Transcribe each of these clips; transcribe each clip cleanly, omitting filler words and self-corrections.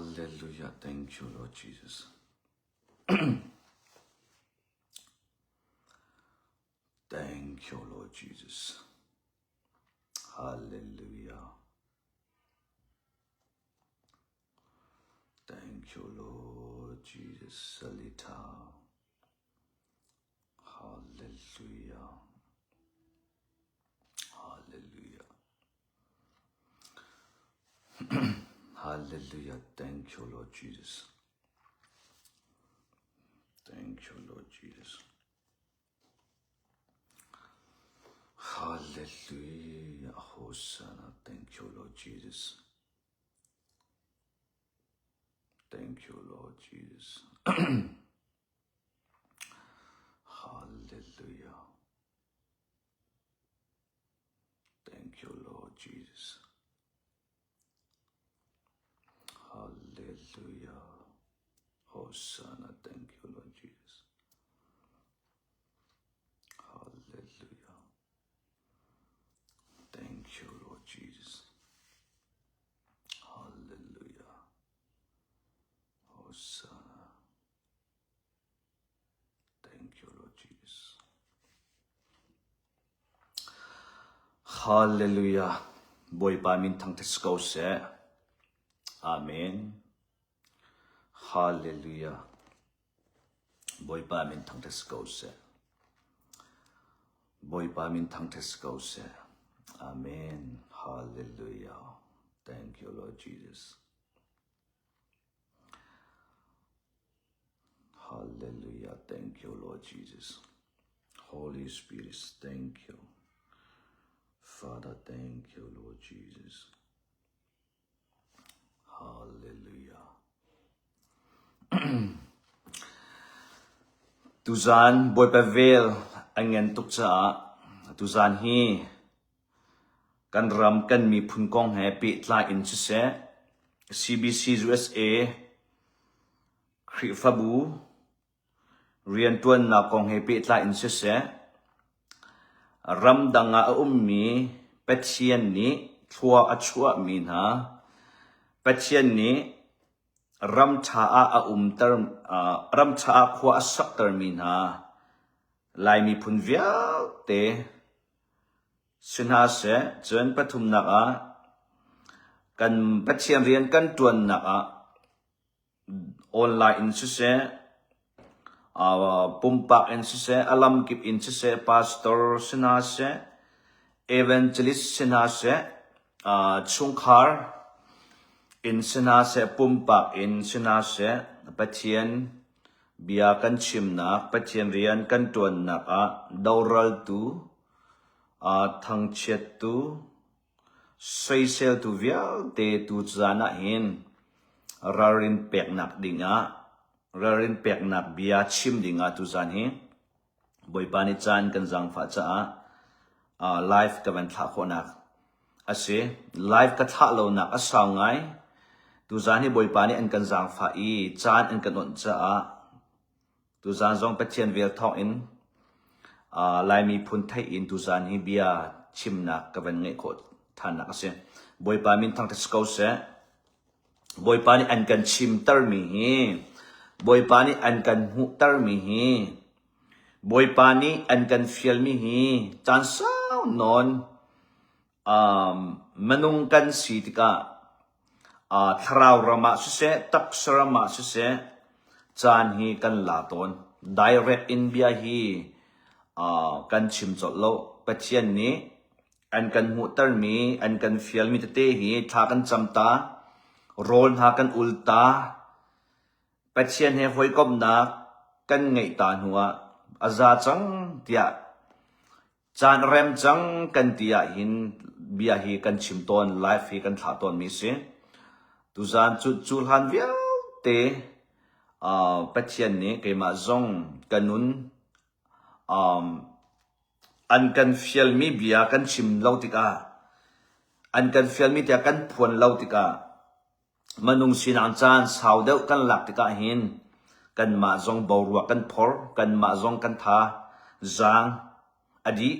Hallelujah. Thank you, Lord Jesus. Thank you, Lord Jesus. Hallelujah. Thank you, Lord Jesus. Salita. Hallelujah. Hallelujah. Hallelujah. Thank you, Lord Jesus. Thank you, Lord Jesus. Hallelujah. Hosanna. Thank you, Lord Jesus. Thank you, Lord Jesus. Hallelujah. Thank you, Lord Jesus. Hallelujah. Hosanna. Thank you, Lord Jesus. Hallelujah. Thank you, Lord Jesus. Hallelujah. Hosanna. Thank you, Lord Jesus. Hallelujah. Bawipa min thangthat si ko seh. Amen. Hallelujah. Bawipa min thangthat si ko seh. Bawipa min thangthat si ko seh. Amen. Hallelujah. Thank you, Lord Jesus. Hallelujah. Thank you, Lord Jesus. Holy Spirit, thank you. Father, thank you, Lord Jesus. Hallelujah. Tuzan Bawipa vel a ngen tuk caah tuzan hi kan ram kan miphun kong he pehtlai in siseh CBC USA Khrihfabu rianṭuannak kong he pehtlai in siseh, ramdang ah a ummi Pathian nih thlua a chuahmi hna, Pathian nih ram ṭha ah a umter, ram ṭha ah khua a saktermi hna Lai miphun vialte si hna seh, cun pathumnak ah kan Pathian rian kan ṭuannak ah Online in siseh, pumpak in siseh, a lamkip in siseh, pastor si hna seh, evangelist si hna seh, chungkhar in si hna seh, pumpak in si hna seh, Pathian bia kan chimnak, Pathian rian kan ṭuannak ah doraltu, thangchiattu, Soiseltu vialte tuzaan ahhin ralrin peknak dingah ralrin peknak bia chim dingah tuzaan hi Bawipa nih caan kan zaangfah caah live ka van thlah khawhnak a si. Live ka thlah lonak a sau ngai. Tuzaan hi Bawipa nih an kan zaangfah i caan an kan onh caah Tuzaan zong Pathian vel thawngin Lai miphun theih in tuzaan hi bia chimnak ka van ngeih khawh ṭhannak a si. Bawipa min thangṭhat si ko seh. Bawipa nih an kan chimtermi hi, Bawipa nih an kan hmuhtermi hi, Bawipa nih an kan fialmi hi caan sau nawn um, minung kan si tikah Thlarau ram ah siseh, taksa ram ah siseh, caan hi kan la tawn. Direct in bia hi kan chim colh lo. Pathian nih an kan hmuhtermi, an kan fialmi tete hi thla kan cam ta, rawl hna kan ul ta, Pathian he hawikomhnak kan ngeih ta hnuah a za cang tiah Caan rem cang kan ti ahhin bia hi kan chim tawn, live hi kan thlah tawnmi a si. Tuzaan cu cu hlan vialte uh, Pathian nih keimah zong ka nun um, an kan fialmi bia kan chim lo tikah an kan fialmi tiah kan phuan lo tikah Minung sinak caan sau deuh kan lak tikah hin kanmah zong boruak kan phor, kanmah zong kan tha zaang a dih.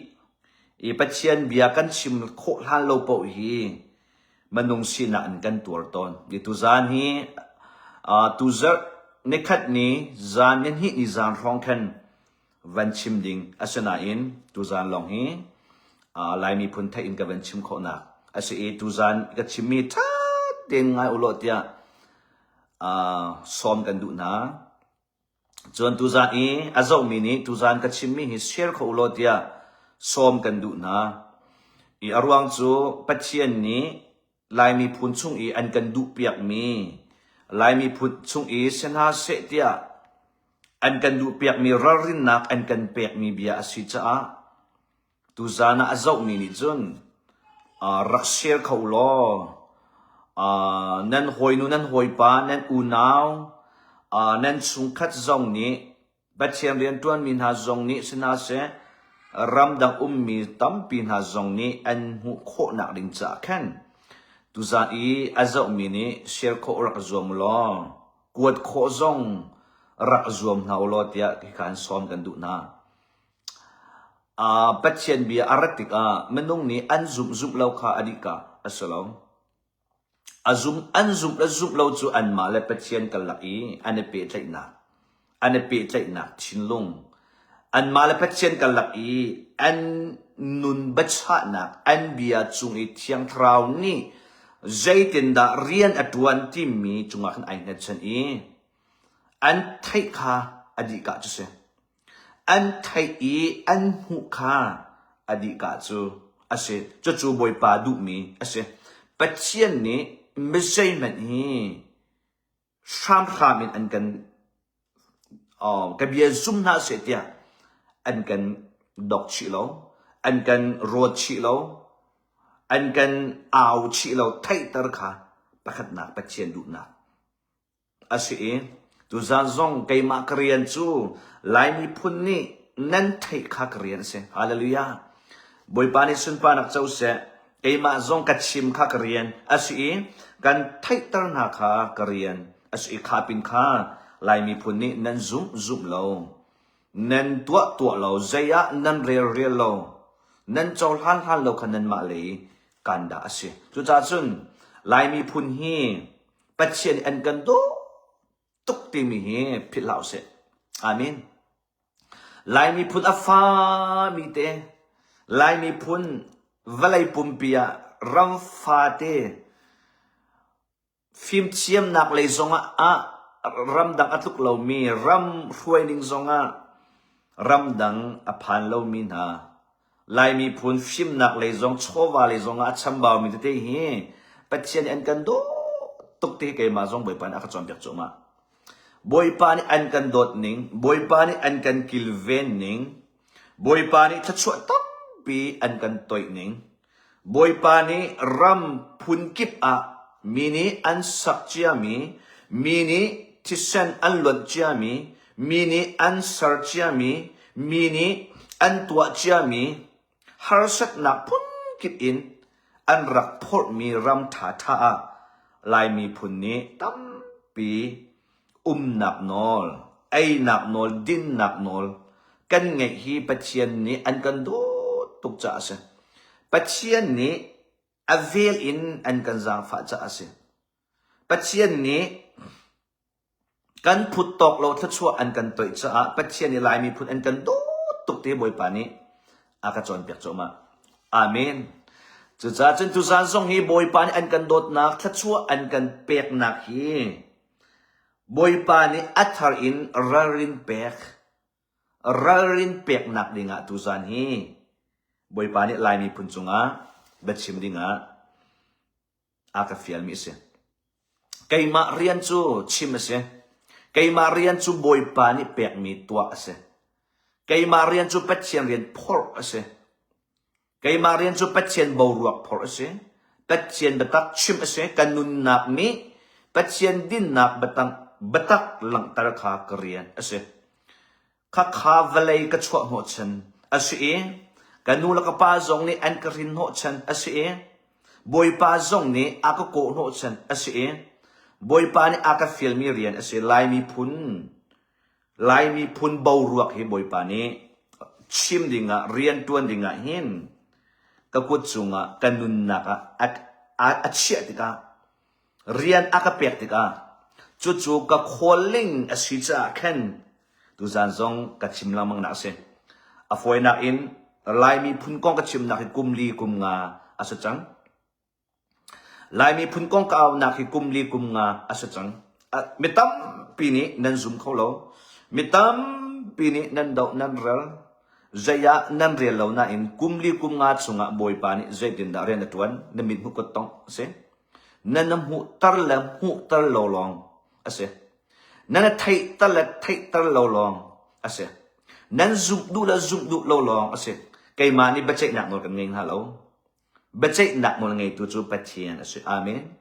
I Pathian bia kan chim khawh hlan lo paoh hi minung sinak in kan tuar tawn. I tuzaan hi. Tuzarh nikhat ni zan nihnih ni zan hrawng khan van chim ding a si nain tuzan lawng hi Lai miphun theih in ka van chim khawhnak a si i tuzan ka chimmi ṭha tein ngai u law tiah sawm kan duh hna. Cun tuzan i a zohmi nih tuzan ka chimmi hi share kho u law tiah sawm kan duh hna. I a ruang cu Pathian nih Lai miphun chung i an kan duhpiakmi, Lai miphun chung i si hna seh tiah an kan duhpiakmi ralrinnak an kan pekmi bia a si caah tuzan ah a zohmi nih cun rak share kho u law nan hawinu nan hawipa nan unau nan chungkhat zong nih Pathian rianṭuanmi hna zong nih si hna seh, ramdang ummi tampi hna zong nih an hmuh khawhnak ding caah khan tuzan i a zohmi nih share khawh rak zuam u law kuat khawh zong rak zuam hna u law tiah hika in sawm kan duh hna. Pathian bia a rat tikah minung nih an zumh zumh lo kha a dih ka a si lo. A zum, an zumh le zumh lo cu anmah le Pathian karlak i an i pehtlaihnak, an i pehtlaihnak thinlung, anmah le Pathian karlak i an nun biachahnak, an bia cung i Thiang Thlarau nih zeitindah rian a ṭuan timi cungah khan ai hngatchan i an theih kha a dihka cu si. An theih i an hmuh kha a dihka cu a si. Cucu Bawipa duhmi a si. Pathian nih mi zeihmanh hi hramhram in an kan ka bia zum hna seh tiah an kan dok chih lo, an kan rawt chih lo, an kan au chih lo, theihter kha pakhatnak Pathian duhnak a si i tuzan zong keimah ka rian cu Lai miphun nih nan theih kha ka rian a si. Hallelujah. Bawipa nih sunparnak co seh. Keimah zong ka chim kha ka rian a si i kan theihter hna kha ka rian a si i kha pin kha Lai miphun nih nan zumh zumh lo. Nan tuah tuah lo, zei ah nan rel rel lo, nan cohlan hlan lo kha nanmah lei kan dah a si. Cucaah cun Lai miphun hi Pathian nih an kan dawt tuk timi hi philh hlah usih. Amen. Lai miphun a fami te, Lai miphun vawlei pumpi ah ram fate fimthiamnak lei zongah ah ramdang a tluk lomi ram hruaining zongah ramdang a phan lomi hna Lai miphun fimnak lei zong chawva lei zong ah a chambaumi tete hi Pathian nih an kan dawt tuk ti hi keimah zong Bawipa nih a ka cawnpiak cuahmah. Bawipa nih an kan dawt ning, Bawipa nih an kan kilven ning, Bawipa nih thluachuah tampi an kan toih ning, Bawipa nih ram phunkip ah mi nih an sak ciami, mi nih thisen an luanh ciami, mi nih an ser ciami, mi nih an tuah ciami harsatnak phunkip in an rak phorhmi ram ṭhaṭha ah Lai miphun nih tampi umnak nawl, einak nawl, dinnak nawl kan ngeih hi Pathian nih an kan dawt tuk caah a si. Pathian nih a vel in an kan zaangfah caah a si. Pathian nih Kan phut tawk lo thluachuah an kan toih caah Pathian nih Lai miphun an kan dawt tuk te Bawipa nih a ka cawnpiak cuahmah. Amen. Cucaah cun tuzaan zong hi Bawipa nih an kan dawtnak thluachuah an kan peknak hi Bawipa nih a thar in ralrin pek ralrin peknak dingah tuzaan hi Bawipa nih Lai miphun cungah biachim dingah a ka fialmi a si. Keimah rian cu chim a si. Keimah rian cu Bawipa nih pekmi tuah a si. Keimah rian cu Pathian rian phorh a si. Keimah rian cu Pathian boruak phorh a si. Pathian biatak chim a si. Ka nunnak nih Pathian dinnak biatak, biatak langhter kha ka rian a si. Khakha vawlei ka chuah hnawhchan a si i ka nu le ka pa zong nih an ka hrin hnawhchan a si i Bawipa zong nih a ka kawh hnawhchan a si i Bawipa nih a ka fialmi rian a si. Lai miphun Lai miphun boruak hi Bawipa nih chim dingah rian ṭuan dingah hin ka kut cungah ka nunnak ah a, a, a chiah tikah rian a ka pek tikah. Cucu ka calling a si caah khan tuzan zong ka chim lengmang nak a si. A fawinak in Laimi phun kong ka chimnak hi kum li kum nga a si cang. Laimi phun kong ka aunak hi kum li kum nga a si cang. Mi tampi nih nan zum kho lo. Mi tampi nih nan doh nan rel. Zei ah nan rel lo nain kum li kum nga chungah Bawipa nih zeitindah rian a ṭuan na mit hmuh kut tongh a si. Na na hmuhter le hmuhter lo lawng a si. Na na theihter le theihter lo lawng a si. Nan zumh duh le zumh duh lo lawng a si. Keimah nih biaceihnak nawl kan ngei hnga lo. Biaceihnak nawl a ngeitu cu Pathian a si. Amen.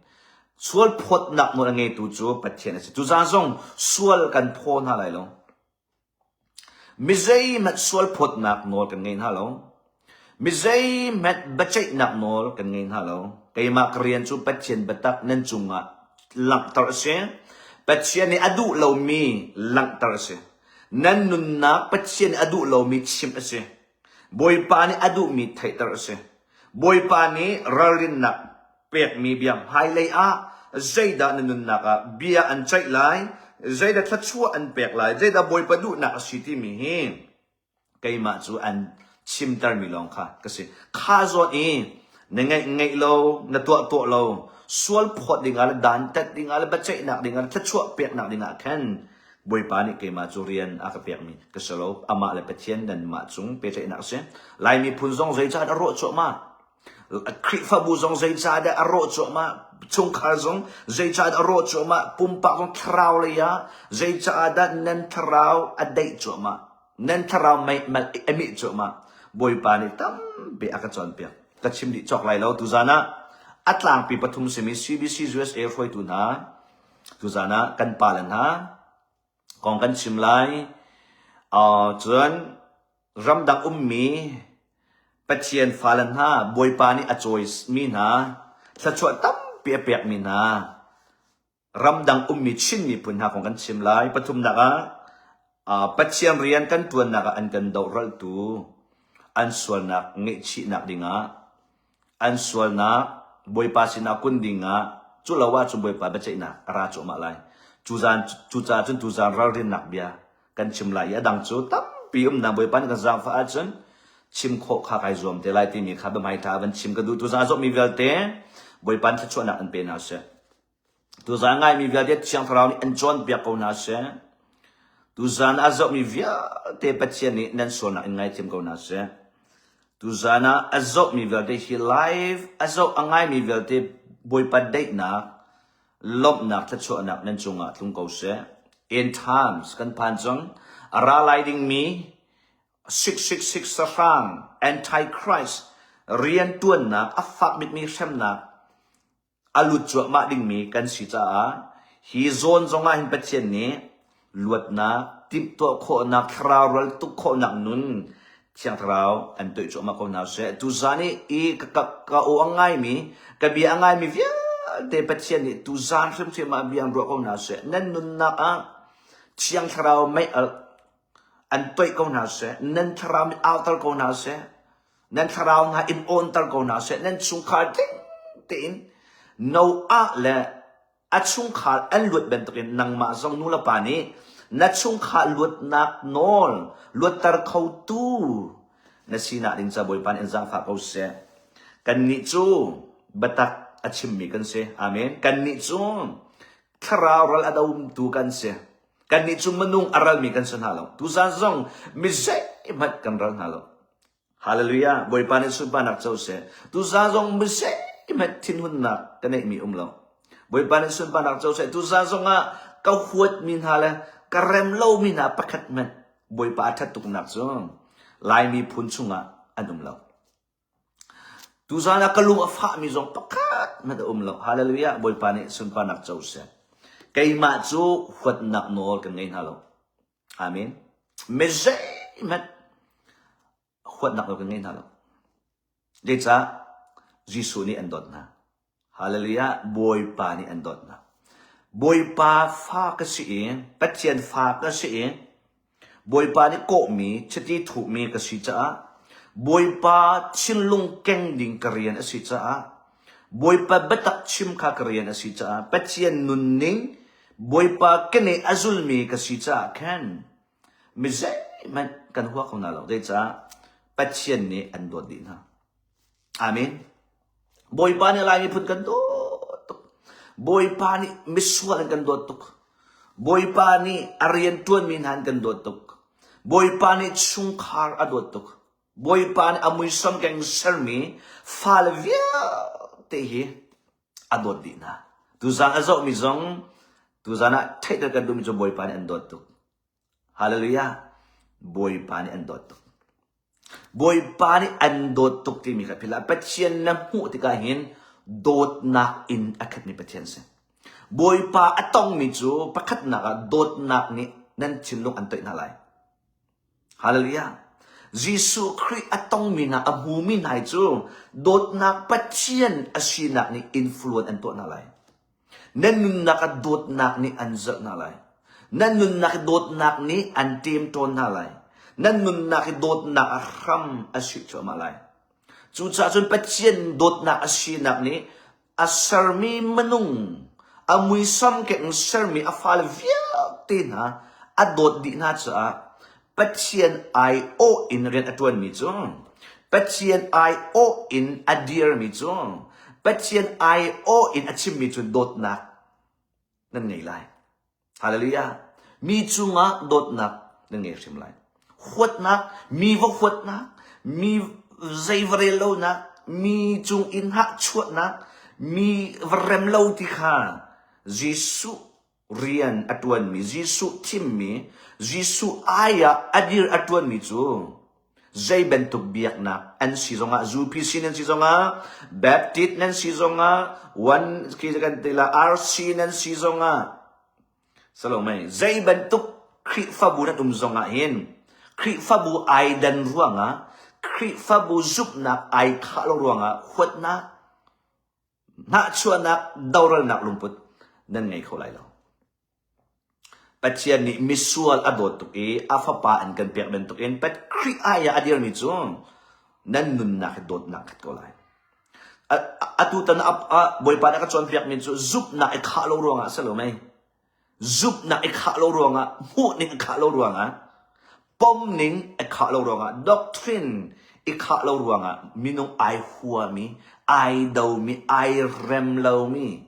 Sual phawtnak nawl a ngeitu cu Pathian a si. Tuzaan zong sual kan phaw hna lai lo. Mi zeihmanh sualphawtnak nawl kan ngei hna lo. Mi zeihmanh biaceihnak nawl kan ngei hna lo. Keimah ka rian cu Pathian biatak nan cungah langhter a si. Pathian nih a duh lomi langhter a si. Nan nunnak Pathian nih a duh lomi chimh a si. Bawipa nih a duhmi theihter a si. Bawipa nih ralrinnak pekmi bia hmailei ah zeidah na nunnak ah bia an ceih lai, zeidah thluachuah an pek lai, zeidah Bawipa duhnak a si timi hi keimah cu an chimtermi lawng kha ka si. Kha zawn i na ngeih ngeih lo, na tuah tuah lo, sual phawt dingah le dantat dingah le biaceihnak dingah le thluachuah peknak dingah khan Bawipa nih keimah cu rian a ka pekmi ka si lo. Amah le Pathian nanmah cung pehtlaihnak a si. Lai miphun zong zeicah a rawh cuahmah? Khrihfabu zong zeicahdah a rawh cuahmah? Chungkhar zong zeicahdah a rawh cuahmah? Pumpak zong thlarau lei ah zeicahdah nan thlarau a daih cuahmah? Nan thlarau mei a mih cuahmah? Bawipa nih tampi a ka cawnpiak. Ka chim dih cawk lai lo tuzan ah a tlangpi pathum simi CBC USA hruaitu hna tuzan ah kan pale hna kong kan chim lai. Uh, cun ramdang ummi Pathian fale hna, Bawipa nih a cawimi hna, thluachuah tampi a pekmi hna, ramdang ummi Chin miphun hna kong kan chim lai. Pathumnak ah, Pathian rian kan ṭuannak ah an kan dohralhtu, an sualnak ngaihchihnak dingah, an sualnak Bawipa sinah kun dingah, cu lo ahcun Bawipa biaceihnak a ra cuahmah lai. Cu zan, cucaah cun tuzan ralrinnak bia kan chim lai i a dang cu tampi umnak Bawipa nih kan zaangfah ahcun chim khawh kha kai zuam te lai timi kha biahmai ṭha van chim ka duh. Tuzaan a zawtmi vialte Bawipa nih thluachuahnak an pe hna seh. Tuzaan ngaimi vialte Thiang Thlarau nih an cawnpiak ko hna seh. Tuzaan a zohmi vialte Pathian nih nan sualnak in ngaithiam ko hna seh. Tuzaan ah a zohmi vialte hi live a zoh a ngaimi vialte Bawipa daihnak lawmhnak thluachuahnak nan cungah tlung ko seh. End times kan phan cang. A ra lai dingmi 666 sahrang Antichrist riantuannak a fak bikmi hremnak a lut cuahmah dingmi kan si caah hi zawn zongah hin Pathian nih luatnak, timhtuah khawhnak, thlarau ral tuk khawhnak nun Thiang Thlarau an toih cuahmah ko hna seh. Tuzan i i ka, ka, ka aw a ngaimi, ka bia a ngaimi vialte Pathian nih tuzan hrimhrim ah bia an ruah ko hna seh. Nan nunnak ah Thiang Thlarau mei alh an toih ko hna seh. Nan thlarau mit auter ko hna seh. Nan thlarau hna in awnter ko hna seh. Nan chungkhar tling tein Noah le a chungkhar an luat bantukin nangmah zong nulepa nih na chungkhar luatnak nawl luatter khotu na sinak ding ca Bawipa nih in zaangfah ko seh. Kannih cu biatak a chimmi kan si. Amen. Kannih cu thlarau ral a domtu kan si. Kannih cu minung a ralmi kan si hna lo. Tuzan zong mi zeihmanh kan ral hna lo. Hallelujah. Bawipa nih sunparnak co seh. Tuzan zong mi zeihmanh thinhunnak ka neihmi um lo. Bawipa nih sunparnak co seh. Tuzan zong ah ka huatmi hna le ka rem lomi hna pakhat hmanh Bawipa a ṭhat tuknak cu Laimi phun chungah an um lo. Tuzan ah ka lung a fahmi zong pakhat hmanh a um lo. Hallelujah. Bawipa nih sunparnak co seh. Keimah cu huatnak nawl kan ngei hna lo. Amen. Mi zeihmanh huatnak lo kan ngei hna lo. Zeicah? Jesuh nih an dawt hna. Hallelujah. Bawipa nih an dawt hna. Bawipa fa ka si i, Pathian fa ka si i, Bawipa nih kawhmi, chiti thuhmi ka si caah, Bawipa thinlung keng ding ka rian a si caah, Bawipa biatak chim kha ka rian a si caah, Pathian nunning, Bawipa keneh a zulmi ka si caah khan mi zeihmanh kan hua kho hna lo. Zeicah? Pathian nih an dawt dih hna. Amen. Bawipa nih Lai miphun kan dawt tuk. Bawipa nih misual an kan dawt tuk. Bawipa nih a rian ṭuanmi hna an kan dawt tuk. Bawipa nih chungkhar a dawt tuk. Bawipa nih a muisam keng sermi fale vialte hi a dawt dih hna. Tuzaan a zohmi zong tuzaan ah theihter kan duhmi cu Bawipa nih an dawt tuk. Hallelujah. Bawipa nih an dawt tuk. Bawipa nih an dawt tuk timi kha philh hlah. Pathian na hmuh tikah hin dawtnak in a khatmi Pathian si. Bawipa a tongmi cu pakhatnak ah dawtnak nih nan thinlung an toih hna lai. Hallelujah. Jesuh Khrih a tongmi hna, a hmumi hna cu dawtnak Pathian a sinak nih influence an tuah hna lai. Nan nunnak ah dawtnak nih an zelh hna lai. Nan nunnak i dawtnak nih an ṭemṭawn hna lai. Nan nunnak i dawtnak a hram a sih cuahmah lai. Cucaah cun Pathian dawtnak a sinak nih a sermi minung, a muisam keng sermi a fale vialte hna a dawt dih hna caah Pathian aiawh in rian a ṭuanmi cu, Pathian aiawh in a dirmi cu, Pathian aiawh in a chimmi cu dawtnak nan ngei lai. Hallelujah. Mi cungah dawtnak nan ngei hrim lai. Huatnak, mi va huatnak, mi zei va rel lonak, mi cung in hahchuahnak, mi va rem lo ti kha Jesuh rian a ṭuanmi, Jesuh thimmi, Jesuh ai ah a dir a ṭuanmi cu zei bantuk biaknak an si zongah UPC nan si zongah Baptist nan si zongah One khi kan ti la RC nan si zongah Salomei zei bantuk Khrihfabu nan um zongah hin Khrihfabu ai dan ruangah Khrihfabu zumhnak ai khah lo ruangah huatnak Hnahchuahnak doralnak lungput nan ngei kho lai lo. Pathian nih misual a dawt tuk i a fapa an kan pek bantukin Pat Khrih ai ah a dirmi cu nan nunnak hi dawtnak khat ko lai. Atu tan Bawipa nih a ka cawnpiakmi cu zumhnak i khah lo ruangah a si lo mei. Zumhnak i khah lo ruangah, hmuhning i khah lo ruangah, pomning i khah lo ruangah, doctrine i khah lo ruangah minung ai huami, ai domi, ai rem lomi,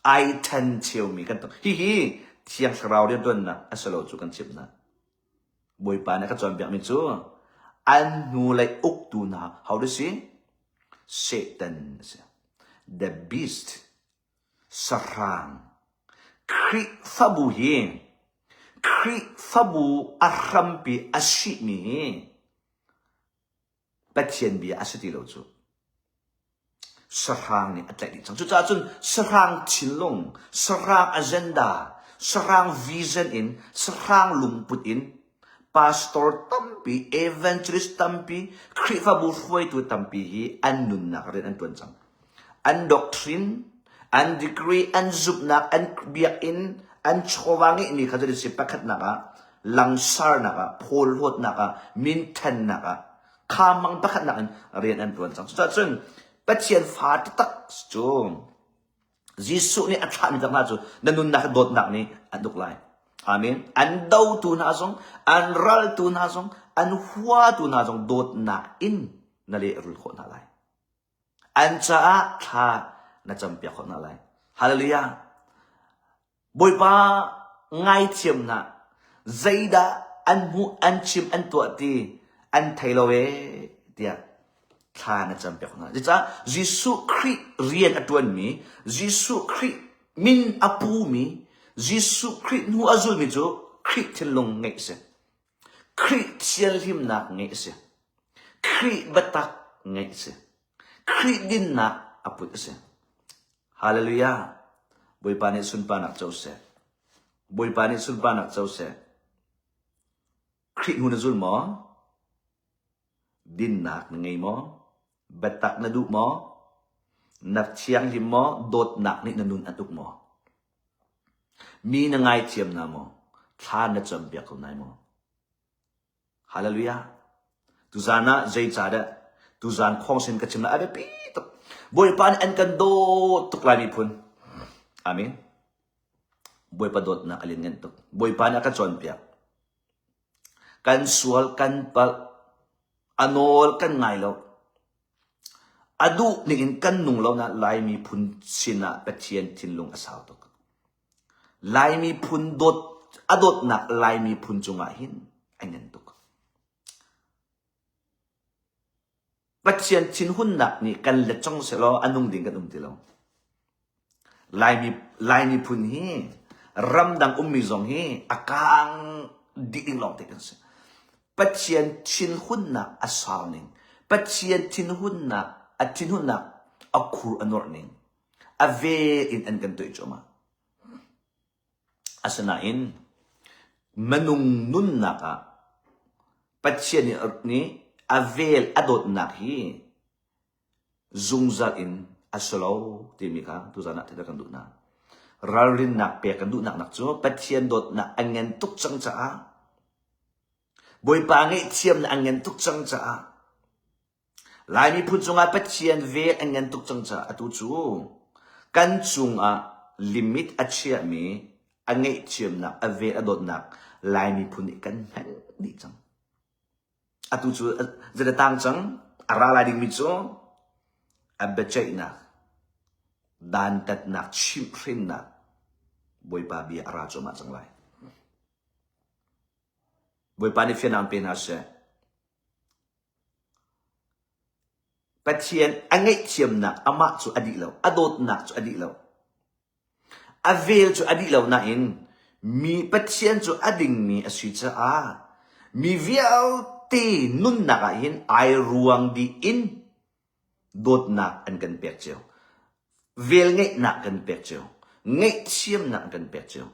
ai ṭhencheumi kan tong. Hihi Thiang Thlarau rianṭuannak a si lo cu kan chimh hna. Bawipa nih a ka cawnpiakmi cu an hnulei uktu hna ho dah si? Satan a si. The beast Sahrang. Khrihfabu hi Khrihfabu a hrampi a sihmi hi Pathian bia a si ti lo cu. Sahrang nih a tlaih dih cang. Cucaah cun sahrang thinlung, sahrang agenda, sahrang vision in, sahrang lungput in pastor tampi, evangelist tampi, Khrihfabu hruaitu tampi hi an nunnak rian an tuan cang. An doctrine, an degree, an zumhnak, an biakinn, an chawva ngeihmi kha cu si pakhatnak ah langsarnak ah, phawlhlawtnak ah, minthannak ah, kha mang pakhatnak in rian an tuan cang. Cucaah cun Pathian fa taktak cu Jesuh nih a thlahmi hna cu na nunnak hi dawtnak nih an uk lai. Amen. An dotu hna zong, an raltu hna zong, an huatu hna zong dawtnak in na lehrul khawh hna lai. An caah thla na campiak khawh hna lai. Hallelujah. Bawipa ngaithiam hna. Zeidah an hmuh, an chim, an tuah ti an thei lo ee tiah thla na campiak hna. Cucaah Jesuh Khrih rian a ṭuanmi, Jesuh Khrih min a pumi, Jesuh Khrih hnu a zulmi cu Khrih thinlung ngeih a si. Khrih thianhlimnak ngeih a si. Khrih biatak ngeih a si. Khrih dinnak a put a si. Hallelujah. Bawipa nih sunparnak co seh. Bawipa nih sunparnak co seh. Khrih hnu na zul maw? Dinnak na ngei maw? Biatak na duh maw? Na thianghlim maw? Dawtnak nih na nun an uk maw? Mi na ngaithiam hna maw? Thla na campiak ko nai maw? Hallelujah. Tuzan ah zeicahdah tuzan khawngsin ka chim lai a biapi tuk. Bawipa nih an kan dawt tuk lai miphun. Amen. Bawipa dawtnak a lianngan tuk. Bawipa nih a ka cawnpiak. Kan sual, kan palh, a nawl kan ngai lo. A duh ning in kan nung lo na Lai miphun sinah Pathian thinlung a sau tuk. Lai miphun dawt, a dawtnak Lai miphun cungah hin a ngan tuk. Pathian thinhunnak nih kan let cang sehlaw a nung ding kan um ti lo. Laimi, Lai miphun hi ramdang ummi zong hi a kaang dih ding lawngte kan si. Pathian thinhunnak a sau ning, Pathian thinhunnak, a thinhunnak a khur a nuarh ning, a ve in an kan tuah cuahmah. Asinain minung nunnak ah Pathian nih a vel a dawtnak hi zungzal in a si lo timi kha tuzan ah theihter kan duh hna. Ralrinnak pek kan duhnak nak cu Pathian dawtnak a ngan tuk cang caah Bawipa ngaihthiamnak a ngan tuk cang caah Lai miphun cungah Pathian vel an ngan tuk cang caah atu cu kan cungah limit a chiahmi a ngaihthiamnak, a vel a dawtnak Lai miphun nih kan hman dih cang. Atu cu zeidah tang cang? A ra lai dingmi cu a biaceihnak, dantatnak, chimhhrinnak Bawipa bia a ra cuahmah cang lai. Bawipa nih fianang pe hna seh. Pathian a ngaihthiamnak amah cu a dih lo, a dawtnak cu a dih lo. A vel cu a dih lo nain mi Pathian cu a dingmi a si caah mi vialte nunnak ah hin ai ruang dih in dawtnak an kan pek cio. Velngeihnak kan pek cio. Ngaihthiamnak an kan pek cio.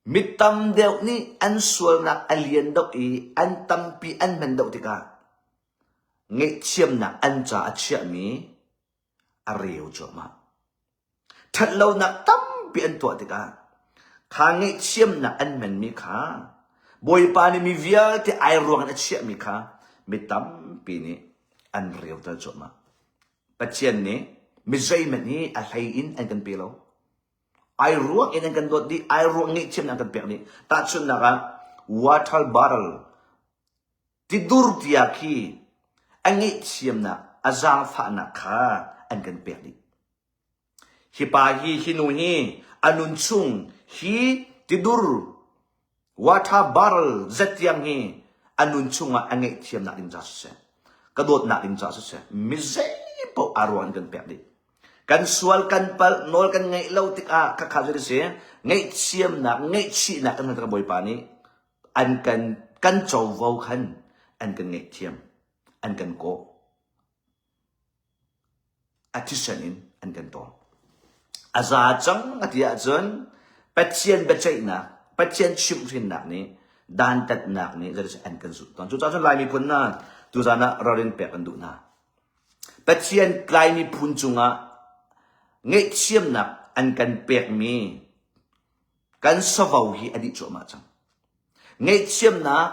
Mi tam deuh nih an sualnak a lian deuh i an tampi an hman deuh tikah ngaihthiamnak an ca a chiahmi a reu cuahmah. Ṭhatlonak tampi an tuah tikah kha ngaihthiamnak an hmanmi kha Bawipa nih mi vialte ai ruang in a chiahmi kha mi tampi nih an reuter cuahmah. Pathian nih mi zeihmanh hi a hlei in an kan pe lo. Ai ruang in an kan dawt dih, ai ruang ngaihthiamnak an kan pek dih. Tahchunhnak ah, water bottle, tidur tia khi a ngaihthiamnak, a zaangfahnak kha an kan pek dih. Hi pa hi, hi nu hi, a nun chung hi tidur, water bottle zat tiang hi a nun chungah a ngaihthiamnak ding ca siseh, ka dawtnak ding ca siseh, mi zei paoh aa ruang in kan pek dih. Kan sual kan palh nawl kan ngeih lo tikah khakha cu si ngaihthiamnak ngaihchihnak kan hal Bawipa nih an kan kan covo khan an kan ngaihthiam an kan kawh a thisen in an kan tawl a za cang a ti ahcun Pathian biaceihnak Pathian chimhhrinnak nih dantatnak nih an kan zulh tawn cucaah cun Lai miphun hna tuzan ah ralrin pek kan duh hna Pathian Lai miphun cungah ngaihthiamnak an kan pekmi kan savo hi a dih cuahmah cang. Ngaihthiamnak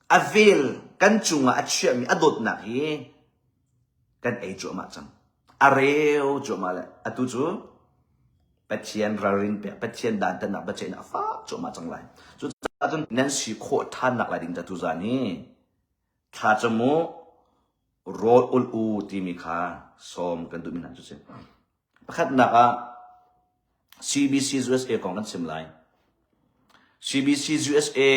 a vel kan cungah a chiahmi a dawtnak hi kan ei cuahmah cang. A reu cuahmah le atu cu Pathian ralrin pek, Pathian dantatnak biaceihnak a fak cuahmah cang lai. Cucaah cun nan si khawh ṭhannak lai ding ca tuzaan hi thlacam u, rawl ul u timi kha sawm kan duhmi hna cu si. Pakhatnak ah CBC USA kong kan chim lai. CBC USA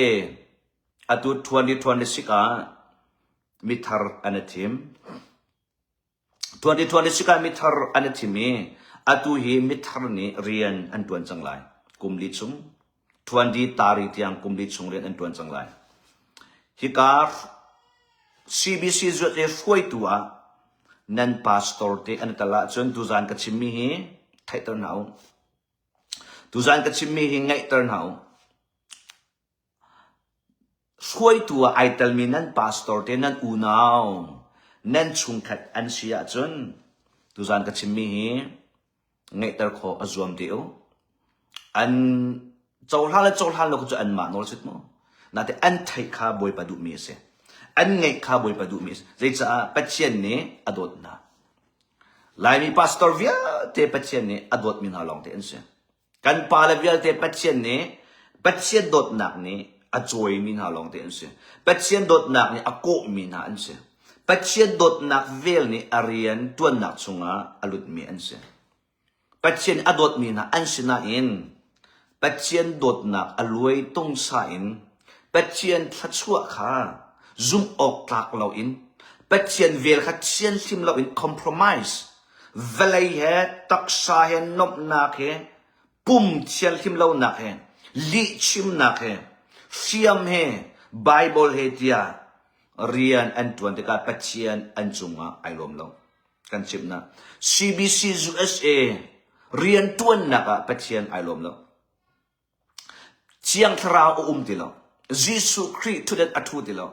atu 2026 ah mithar an i thim. 2026 ah mithar an i thim i atu hi mithar nih rian an tuan cang lai. Kum li chung 20 tari tiang kum li chung rian an tuan cang lai. Hika CBC zuat le hruaitu ah nan pastor te an kal ahcun tuzan ka chimmi hi theihter hna u. Tuzan ka chimmi hi ngaihter hna u. Hruaitu ah ai telmi nan pastor te nan unau nan chungkhat an si ahcun tuzan ka chimmi hi ngeihter khawh a zuam te u. An cohlan le cohlan lo cu anmah nawl sit mu. Nate an theih kha Bawipa duhmi a si. An ngeih kha Bawipa duhmi a si. Zeicaah Pathian nih a dawt hna. Laimi pastor vialte Pathian nih a dawtmi hna lawngte an si. Kan pale vialte Pathian nih Pathian dawtnak nih a cawimi hna lawngte an si. Pathian dawtnak nih a kawhmi hna an si. Pathian dawtnak vel nih a rian ṭuannak chungah a lutmi an si. Pathian a dawtmi hna an si nain Pathian dawtnak a luai tungsa in Pathian thluachuah kha zumh awk tlak loin Pathian vel kha thianhlim loin compromise vawlei he taksa he nuamhnak he pum thianhlim lonak he lihchimnak he hriam he Bible he tiah rian an ṭuan tikah Pathian an cungah ai lawm lo. Kan chimhnak CBC USA rianṭuannak ah Pathian ai lawm lo. Thiang Thlarau a um ti lo. Jesuh Khrih ṭhutdan a ṭhu ti lo.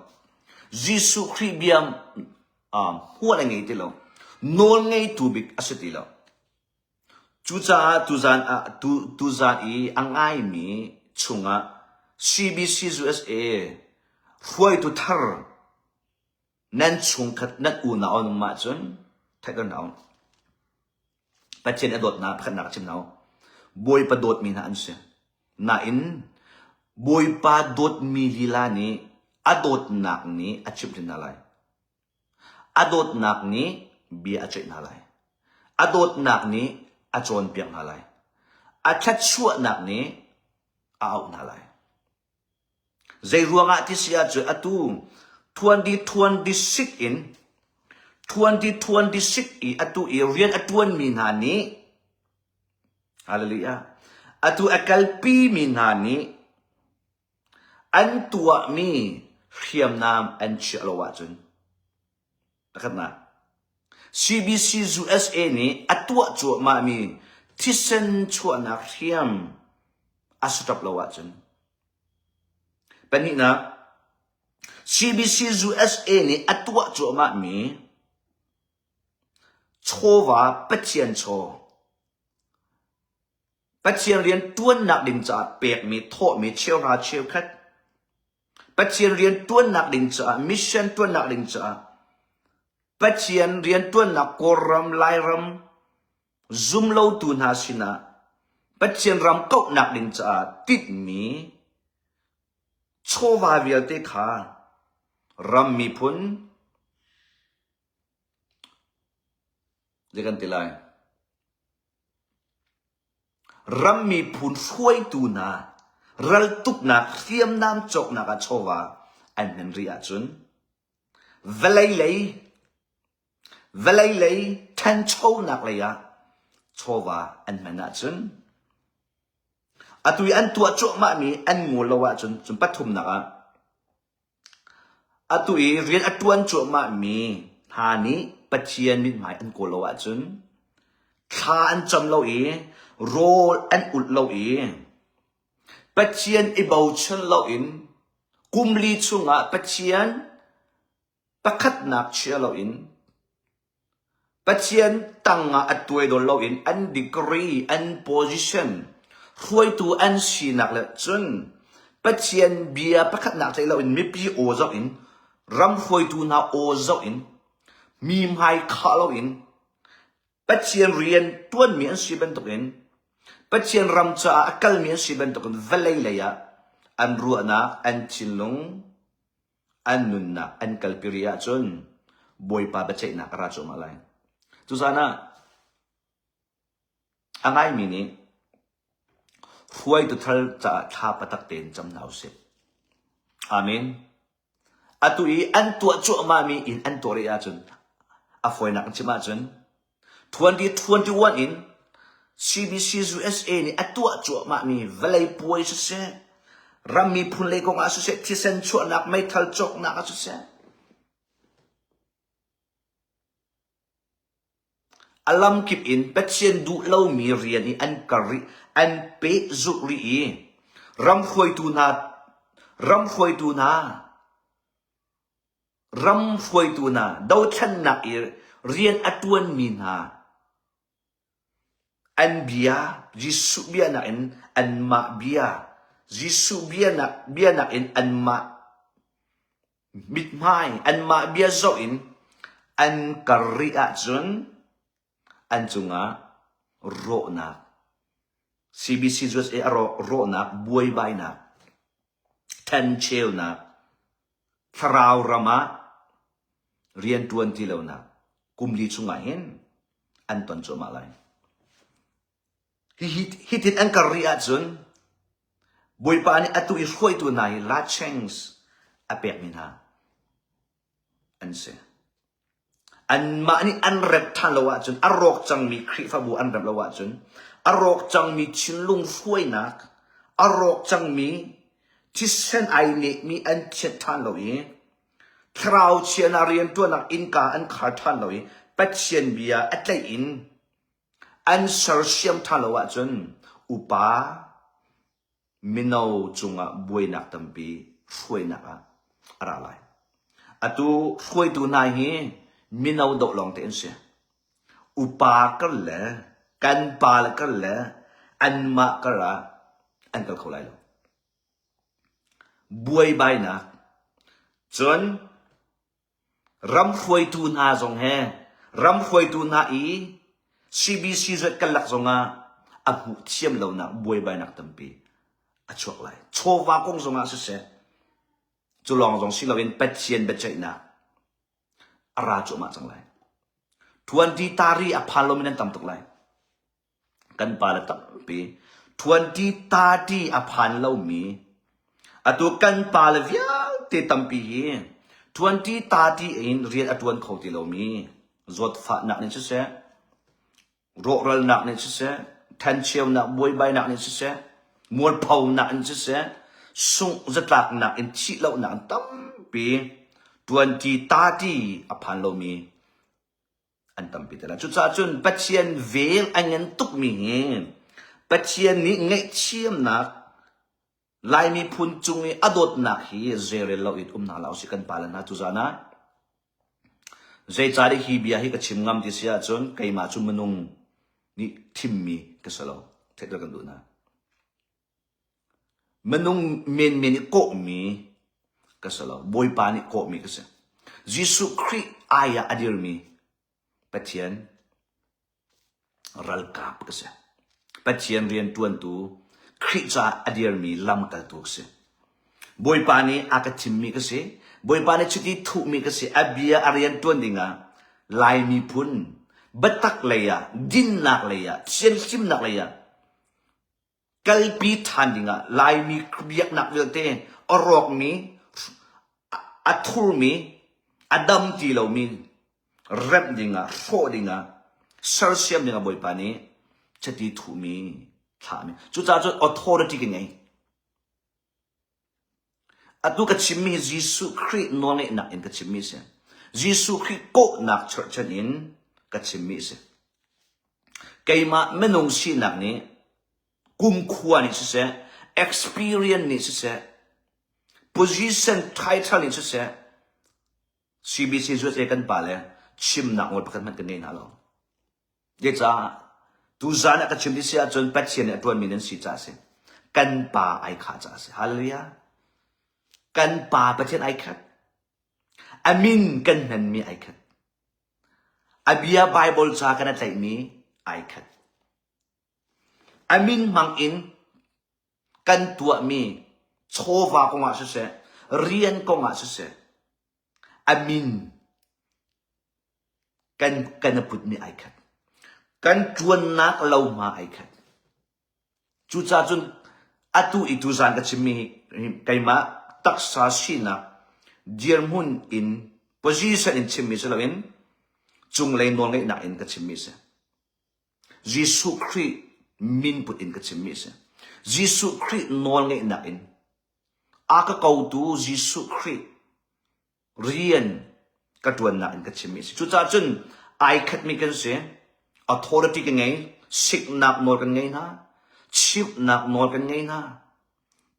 Jesuh Khrih bia hmual a ngei ti lo. Nawl ngeitu bik a si ti lo. Cucaah tuzan ah tu tuzan i a ngaimi chungah CBC USA hruaitu thar nan chungkhat nan unau an um ahcun theih hna u. Pathian a dawtnak pakhatnak a chim hna u. Bawipa dawtmi hna an si. Nain Bawipa dawtmi lila nih a dawtnak nih a chimh hna lai. A dawtnak nih bia a ceih hna lai. A dawtnak nih a cawnpiak hna lai. A thluachuahnak nih a auh hna lai. Zeiruangah ti si ahcun atu 2026 in 2026 i atu i rian a ṭuanmi hna nih Hallelujah atu a kalpimi hna nih an tuahmi hriamnam an chiah lo ahcun Pakhatnak, CBC USA nih a tuah cuahmahmi thisen chuahnak hriam a stop lo ahcun. Pahnihnak, CBC USA nih a tuah cuahmahmi chawva Pathian chaw Pathian rian ṭuannak ding caah pekmi thawhmi cheuhra cheukhat Pathian rian ṭuannak ding caah mission ṭuannak ding caah Pathian rian ṭuannak Kawlram Lairam zumlotu hna sinah Pathian ram kauhnak ding caah tinhmi chawva vialte kha ram miphun zei kan ti lai Ram miphun hruaitu hna raltuknak hriamnam cawknak ah chawva an hman rih ahcun vawlei lei vawlei lei ṭhanchonak lei ah chawva an hman ahcun atu i an tuah cuahmahmi an ngol lo ahcun cun pathumnak ah Atu i rian a ṭuan cuahmahmi hna nih Pathian mithmai an kawl lo ahcun thla an cam lo i rawl an ulh lo i Pathian i bochan loin kum li chungah Pathian pakhatnak chia loin Pathian tangah a tuaidol loin an degree, an position, hruaitu an sinak le cun Pathian bia pakhatnak tlaih loin mipi aw zoh in ram hruaitu hna aw zoh in mi hmai khah loin Pathian rian tuanmi an si bantukin Pathian ram caah a kalmi an si bantukin vawlei lei ah an ruahnak, an thinlung, an nunnak an kalpi rih ahcun Bawipa biaceihnak a ra cuahmah lai. Tuzaan ah a ngaimi nih hruaitu thar caah thla patak tein cam hna usih. Amen. Atu i an tuah cuahmahmi in an tuah rih ahcun a fawinak in chim ahcun 2021 in CBC USA nih a tuah cuahmahmi vawlei puai siseh, ram miphun lei kong ah siseh, thisen chuahnak meithal cawknak ah siseh, a lamkip in Pathian duh lomi rian i an kar rih, an pehzulh rih i ram hruaitu hna ram hruaitu hna Ram hruaitu hna, dothlennak i rian a ṭuanmi hna an bia, Jesuh bia nakin anmah bia, Jesuh bia nak bia nakin anmah mithmai, anmah bia zoh in an kar rih ahcun an cungah rawhnak. CBC USA a rawhnak, buaibainak, ṭhencheunak, thlarau ram ah rianṭuan ti lonak kum li chungah hin an ton cuahmah lai. Hitin an kar rih ahcun Bawipa nih atu i hruaitu hna hi lacheng's a pekmi hna an si. Anmah nih an remh ṭhan lo ahcun, a rawk cangmi Khrihfabu an remh lo ahcun, a rawk cangmi thinlung hruainak, a rawk cangmi thisen ai nehmi an thianh ṭhan lo i, thlarau chiahnak rianṭuannak innka an khar ṭhan lo i, Pathian bia a tlaih in an sersiam ṭhan lo ahcun upa mino cungah buainak tampi hruainak ah a ra lai. Atu hruaitu hna hi mino doh lawng te an si. Upa kar le kan pa le kar le anmah kar ah an kal kho lai lo. Buaibainak cun Ram hruaitu hna zong he ram hruaitu hna i CBC zuat kan lak zongah a hmuh thiam lonak buaibainak tampi a chuak lai. Chawva kong zongah siseh, cu lawng zong si loin Pathian biaceihnak a ra cuahmah cang lai. Tuanti tari a phan lomi nan tam tuk lai. Kan pale tampi 2030 a phan lomi atu kan pale vialte tampi hi 2030 in rian a tuan kho ti lomi zawtfahnak nih siseh rawhralnak nih siseh thencheunak buaibainak nih siseh mualphonak in siseh sungh zatlaknak in thih lohnak in tampi 2030 a phan lomi an tampi te lai. Cucaah cun Pathian vel a ngan tukmi hi Pathian nih ngaihthiamnak Lai miphun cung i a dawtnak hi zeirel lo in um hna hlah usih kan pale hna tuzan ah. Zeicahtiah hi bia hi ka chim ngam ti si ahcun keimah cu minung nih thimmi ka si lo. Theihter kan duh hna. Minung menmen i kawhmi ka si lo. Bawipa nih kawhmi ka si. Jesuh Khrih ai ah a dirmi Pathian ralkap ka si. Pathian rianṭuantu Khrih caah a dirmi lamkaltu ka si. Bawipa nih a ka thimmi ka si. Bawipa nih chiti thuhmi ka si. A bia a rianṭuan dingah Lai miphun biatak lei ah, dinnak lei ah, thianhlimnak lei ah kalpi ṭhan dingah Laimi biaknak vialte a rawkmi, a thurmi, a dam ti lomi remh dingah, hrawh dingah, sersiam dingah Bawipa nih chiti thuhmi thlahmi. Cucaah cun authority ka ngei. Atu ka chimmi hi Jesuh Khrih nawlngeihnak in ka chimmi a si. Jesuh Khrih kawhnak cherhchan in ka chimmi a si. Keimah minung sinak nih kumkhua nih siseh, experience nih siseh, position title nih siseh, CBC USA kan pale chimnak nawl pakhat hmanh kan ngei hna lo. Zeicah tuzan ah ka chim ti si ahcun Pathian nih a ṭuanmi nan si caah a si. Kan Pa ai khah caah a si. Hallelujah. Kan Pa Pathian ai khat. A min kan hmanmi ai khat. A bia Bible ca kan a tlaihmi ai khat. A min hmang in kan tuahmi chawva kongah siseh, rian kongah siseh, a min kan kan a putmi ai khat. Kan ṭuannak lohma ai khat. Cucaah cun atu i tuzaan ka chimmi hi keimah taksa sinak dirhmun in position in chimmi si loin cunglei nawlngeihnak in ka chimmi a si. Jesuh Khrih min put in ka chimmi a si. Jesuh Khrih nawlngeihnak in a ka kotu Jesuh Khrih rian ka ṭuannak in ka chimmi a si. Cucaah cun ai khatmi kan si. Authority ka ngei, siknak nawl kan ngei hna, chimhnak nawl kan ngei hna,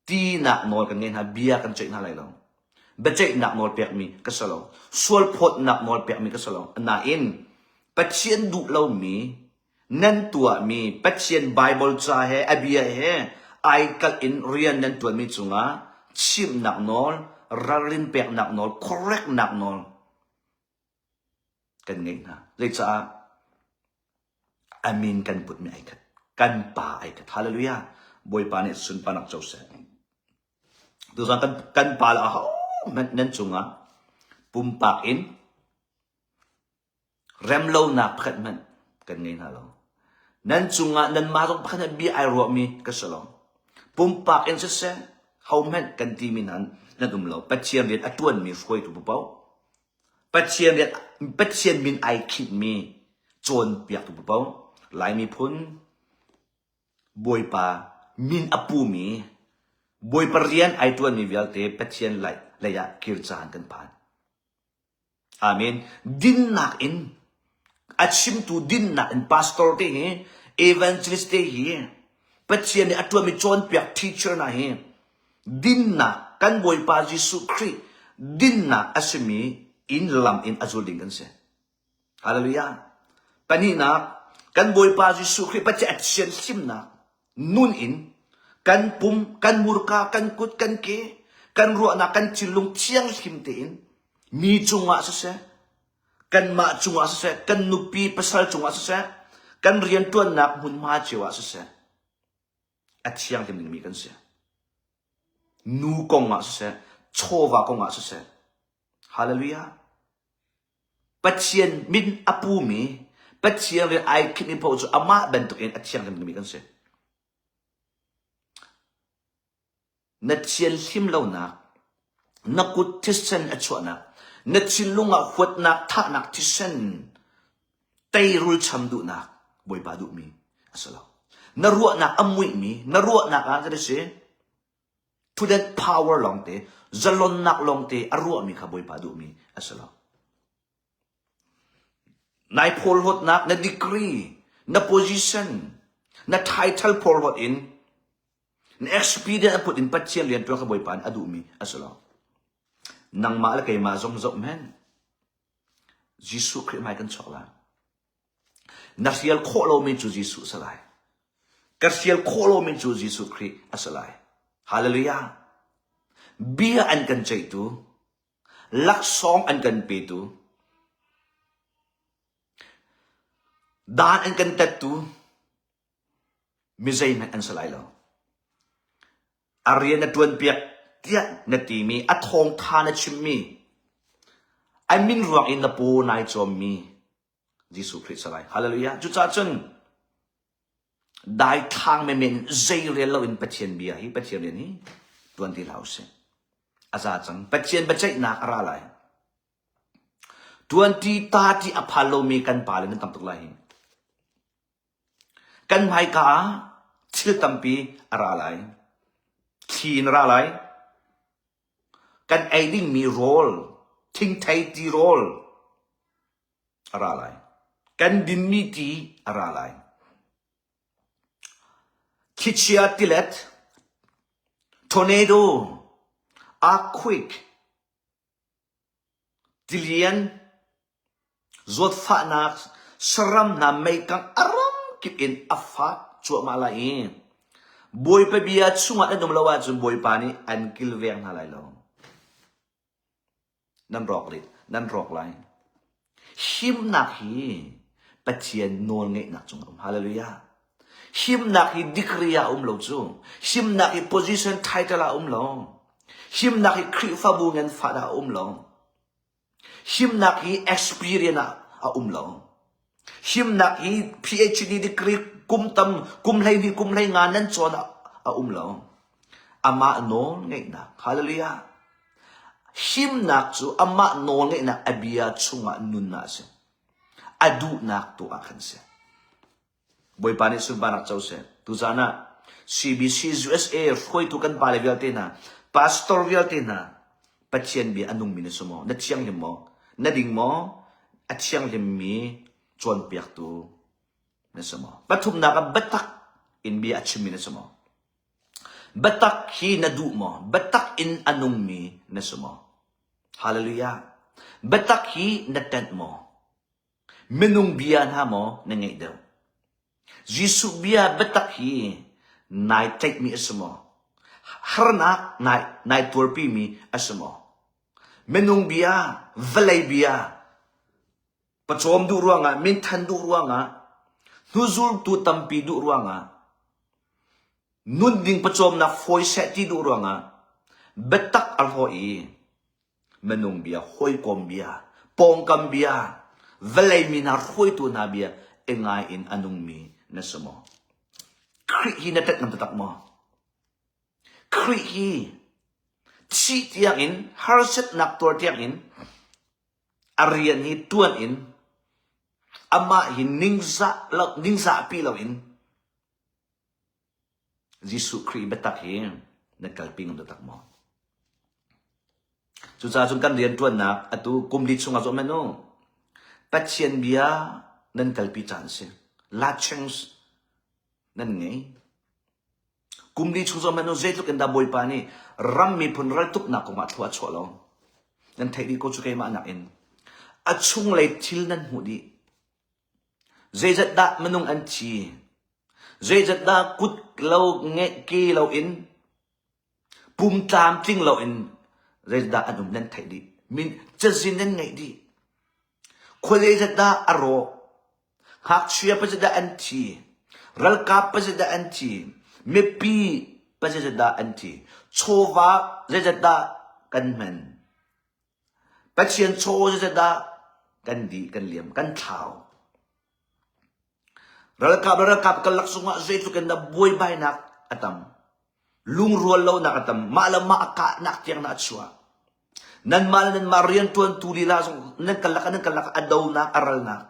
tinak nawl kan ngei hna, bia kan ceih hna lai lo. Biaceihnak nawl pekmi ka si lo. Sualphawtnak nawl pekmi ka si lo. Nain Pathian duh lomi nan tuahmi Pathian Bible ca he a bia he ai kalh in rian nan tuanmi cungah chimhnak nawl, ralrin peknak nawl, correctnak nawl kan ngeih hna. Zeicah a min kan putmi ai khat. Kan pa ai khat. Hallelujah. Bawipa nih sunparnak co seh. Tuzan kan kan pa le aho hmanh nan cungah pumpak in remlonak pakhat hmanh kan ngei hna lo. Nan cungah nanmah zong pakhat hmanh bia ai ruahmi ka si lo. Pumpak in siseh, ho hmanh kan timi hna nan um lo. Pathian rian a ṭuanmi hruaitu paoh, Pathian rian Pathian min ai khinhmi cawnpiaktu paoh, Lai miphun Bawipa min a pumi Bawipa rian ai ṭuanmi vialte Pathian lei ah kir caan kan phan. Amen. Dinnak in a chimtu dinnak in pastor te hi evangelist te hi Pathian nih a ṭuanmi cawnpiak teacher hna hi dinnak kan Bawipa Jesuh Khrih dinnak a simi in lam in a zul ding kan si. Hallelujah. Pahnihnak kan Bawipa Jesuh Khrih Pathian a thianhlimnak nun in kan pum, kan murka, kan kut, kan ke, kan ruahnak, kan thinlung thianghlim tein mi cungah siseh, kanmah cungah siseh, kan nupi pasal cungah siseh, kan rianṭuannak hmunhma cio ah siseh, a thianghlim dingmi kan si. Nu kong ah siseh, chawva kong ah siseh. Hallelujah. Pathian min a pumi, Pathian rian ai khinhmi paoh cu amah bantukin a thianghlim dingmi kan si. Na thianhlim lonak, na kut thisen a chuahnak, na thinlung ah huatnak, thahnak thisen, teirul cham duhnak Bawipa duhmi a si lo. Na ruahnak a muihmi, na ruahnak ah kan si, prudent power lawngte, zalonnak lawngte a ruahmi kha Bawipa duhmi a si lo. Nai phawlhlawtnak, na degree, na position, na title phawlhlawt in, na experience a put in Pathian rian tuan kha Bawipa nih a duhmi a si lo. Nangmah le keimah zong zoh men. Jesuh Khrih hmai kan chuak lai. Na hrial khawh lomi cu Jesuh a si lai. Ka hrial khawh lomi cu Jesuh Khrih a si lai. Hallelujah. Bia an kan ceihtu, laksawng an kan petu, dan an kan tettu, mi zeihmanh an si lai lo. A rian na ṭuanpiak tiah na timi, a thawngṭha na chimmi, a min ruang in na paw nai cawmmi Jesuh Khrih si lai. Hallelujah. Cucaah cun daithlang menmen zei rel loin Pathian bia hi Pathian rian hi ṭuan ti hlah usih. A za cang. Pathian biaceihnak a ra lai. Ṭuanṭi ta ṭi a phan lomi kan pa le nan tam tuk lai hi. Kan hmaika ah thil tampi a ra lai. Thli in a ra lai. Kan ei dingmi rawl, thingthei tirawl a ra lai. Kan dinmi ti a ra lai. Thlichia tilet, tornado, earthquake, Tilian, zawtfahnak, saram hna meikangh a ramkip in a fak cuahmah lai i Bawipa bia chungah nan um lo ahcun Bawipa nih an kilveng hna lai lo. Nan rawk nan rawk lai. Himnak hi Pathian nawlngeihnak cungah a um. Hallelujah. Himnak hi degree ah a um lo cu. Himnak hi position title ah a um lo. Himnak hi Khrihfabu nganfah ah a um lo. Himnak hi experience ah a um lo. Himnak hi PhD degree kum tam kum 12 kum 15 nan cawn ah a um lo. Amah nawl ngeihnak. Hallelujah. Himnak cu amah nawl ngeihnak a bia chungah nunnak a si. A duhnak tu ah khan si. Bawipa nih sunparnak co seh. Tuzaan ah CBC USA hruaitu kan pale vialte hna, pastor vialte hna, Pathian bia a nungmi na si maw? Na thianghlim maw? Na ding maw? A thianghlimmi cawnpiaktu na si maw? Pathumnak ah biatak in bia a chimmi na si maw? Biatak hi na duh maw? Biatak in a nungmi na si maw? Hallelujah. Biatak hi na ṭanh maw? Minung bia hna maw na ngeih deuh? Jesuh bia biatak hi nai tlaihmi a si maw? Harnak nai, nai tuarpimi a si maw? Minung bia, vawlei bia, pawcawm duh ruangah, minthan duh ruangah, Hnuzultu tampi duh ruangah nun ding pawcawmnak fawi seh ti duh ruangah biatak a hlaw i minung bia, hawikom bia, pawngkam bia, vawlei mi hna hruaitu hna bia i ngai in a nungmi na si maw? Khrih hi na ṭanh ngam taktak maw? Khrih hi thih tiangin harsatnak tuar tiangin a rian hi ṭuan in amah hi ningzah lo ningzahpi loin Jesuh Khrih biatak hi na kalpi ngam taktak maw? Cucaah cun kan rianṭuannak atu kum li chungah zoh hmanh u. Pathian bia nan kalpi caan a si. Lachings nan ngei. Kum li chung zoh hmanh u zeitluk in dah Bawipa nih ram miphun raltuknak kongah thlua a chuah lo. Nan theih dih ko cu keimah nakin. A chunglei thil nan hmuh dih. Zeizat dah minung an thi? Zeizat dah kut lo nge ke loin pum tlamtling loin zeizat dah an um nan theih dih. Min cazin nan ngeih dih. Khua zeizat dah a rawh? Ngakchia pazat dah an thi? Ralkap pazat dah an thi? Mipi pazat dah an thi? Chawva zeizat dah kan hman? Pathian chaw zeizat dah kan dih, kan liam, kan thlau. Ralkap le ralkap karlak zongah zeitluk in dah buaibainak a tam. Lungrual lonak a tam. Mah le mah a kahnak tiang na a chuah. Nanmah le nanmah rianṭuantu lila zong nan karlak ah nan karlak ah a donak, a ralnak.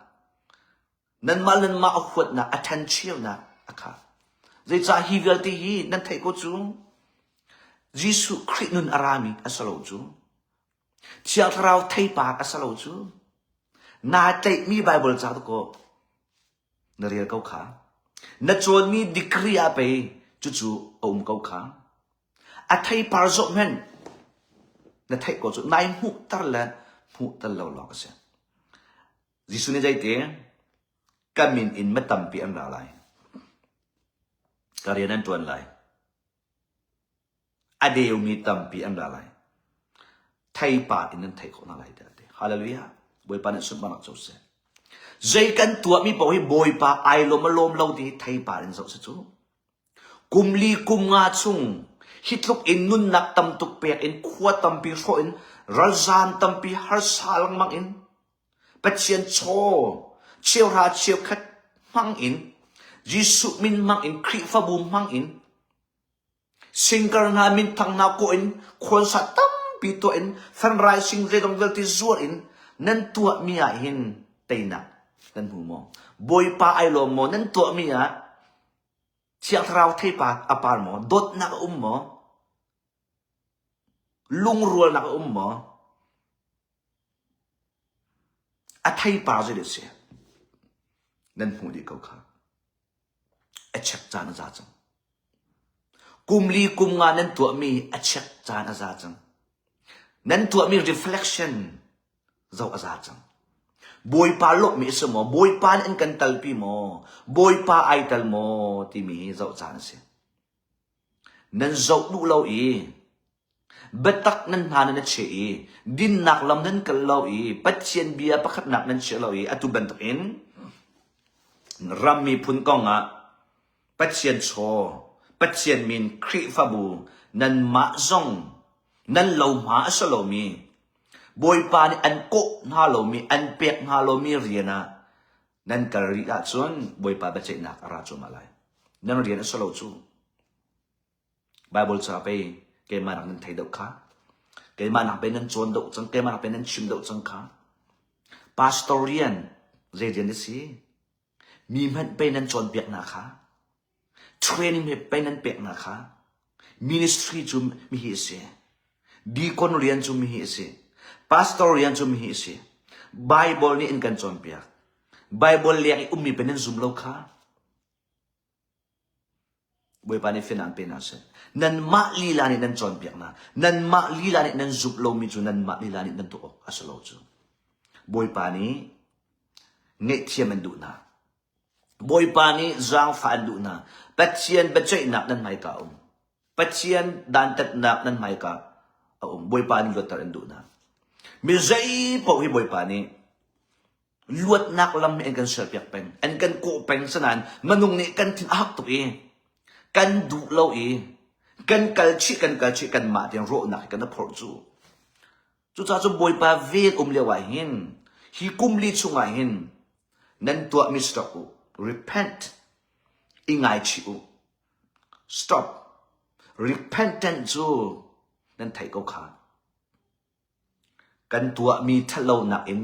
Nanmah le nanmah a huatnak, a ṭhencheunak a kha. Zeicah hi vialte hi nan theih ko cu? Jesuh Khrih nun a rami a si lo cu. Thiang Thlarau theipar a si lo cu. Naa tlaihmi Baibal ca dakaw na rel ko kha. Na cawnmi degree ah pei cucu a um ko kha. A theipar zawh hmanh na theih ko cu nai hmuhter le hmuhter lo lawng a si. Jesuh nih zeiti? Ka min in mi tampi an ra lai. Ka rian an ṭuan lai. A deumi tampi an ra lai. Theipar in nan theih khawh hna lai tiah a ti. Hallelujah. Bawipa nih sunparnak co seh. Zei kan tuahmi paoh hi Bawipa ai lawm a lawm lo ti hi theipar in zoh si cu. Kum li kum nga chung hi tluk in nunnak tam tuk pek in khua tampi hrawh in ralzaam tampi harsa lengmang in Pathian chaw cheuhra cheukhat hmang in Jesuh min hmang in Khrihfabu hmang in Singkar hna minthang hna kawh in khuansa tampi tuah in fundraising zeidong vialte zuar in nan tuahmi ah hin teinak nan hmu maw? Bawipa ai lawm maw? Nan tuahmi ah Thiang Thlarau theipa a par maw? Dawtnak a um maw? Lungrualnak a um maw? A theipar zei a si? Nan hmuh dih ko kha. A check caan a za cang. Kum li kum nga nan tuahmi a check caan a za cang. Nan tuahmi reflection zoh a za cang. Bawipa lawmhmi a si maw? Bawipa nih an kan talpi maw? Bawipa ai tal maw? Timi hi zoh caan a si. Nan zoh duh lo i biatak nan hna nan i cheh i dinnak lam nan kal lo i Pathian bia pakhatnak nan chiah lo i atu bantukin ram miphun kongah Pathian chaw, Pathian min Khrihfabu nanmah zong nan lohma a si lomi Bawipa nih an kawh hna lomi an pek hna lomi rian ah nan kal rih ahcun Bawipa biaceihnak a ra cuahmah lai. Nan rian a si lo cu. Bible ca pei keimah nak nan thei deuh kha. Keimah nak pei nan cawn deuh cang, keimah nak pei nan chim deuh cang kha. Pastor rian zei rian a si? Mi hmanh pei nan cawnpiak hna kha. Training he pei nan pek hna kha. Ministry cu mi hi a si. Deacon rian cu mi hi a si. Pastor rian cu mi hi a si. Bible nih in kan cawnpiak. Bible leng i ummi pe nan zum lo kha. Bawipa nih fian an pe hna seh. Nanmah lila nih nan cawnpiak hna. Nanmah lila nih nan zumh lomi cu nanmah lila nih nan tuah awk a si lo cu. Bawipa nih ngaihthiam an duh hna. Bawipa nih zaangfah an duh hna. Pathian biaceihnak nan hmaika a um. Pathian dantatnak nan hmaika a um. Bawipa nih luatter an duh hna. Mi zei paoh hi Bawipa nih. Luatnak lam hi an kan serpiak peng, an kan kawh peng sanain minung nih kan thin a hak tuk i kan duh lo i kan kal chih kan kal chih kanmah tiang rawhnak hi kan i phorh cu. Cucaah cu Bawipa vel um lio ah hin hi kum li chungah hin nan tuahmi stop u, repent, i ngaichih u. Stop. Repentant cu nan theih ko kha. Kan tuahmi ṭhatlonak in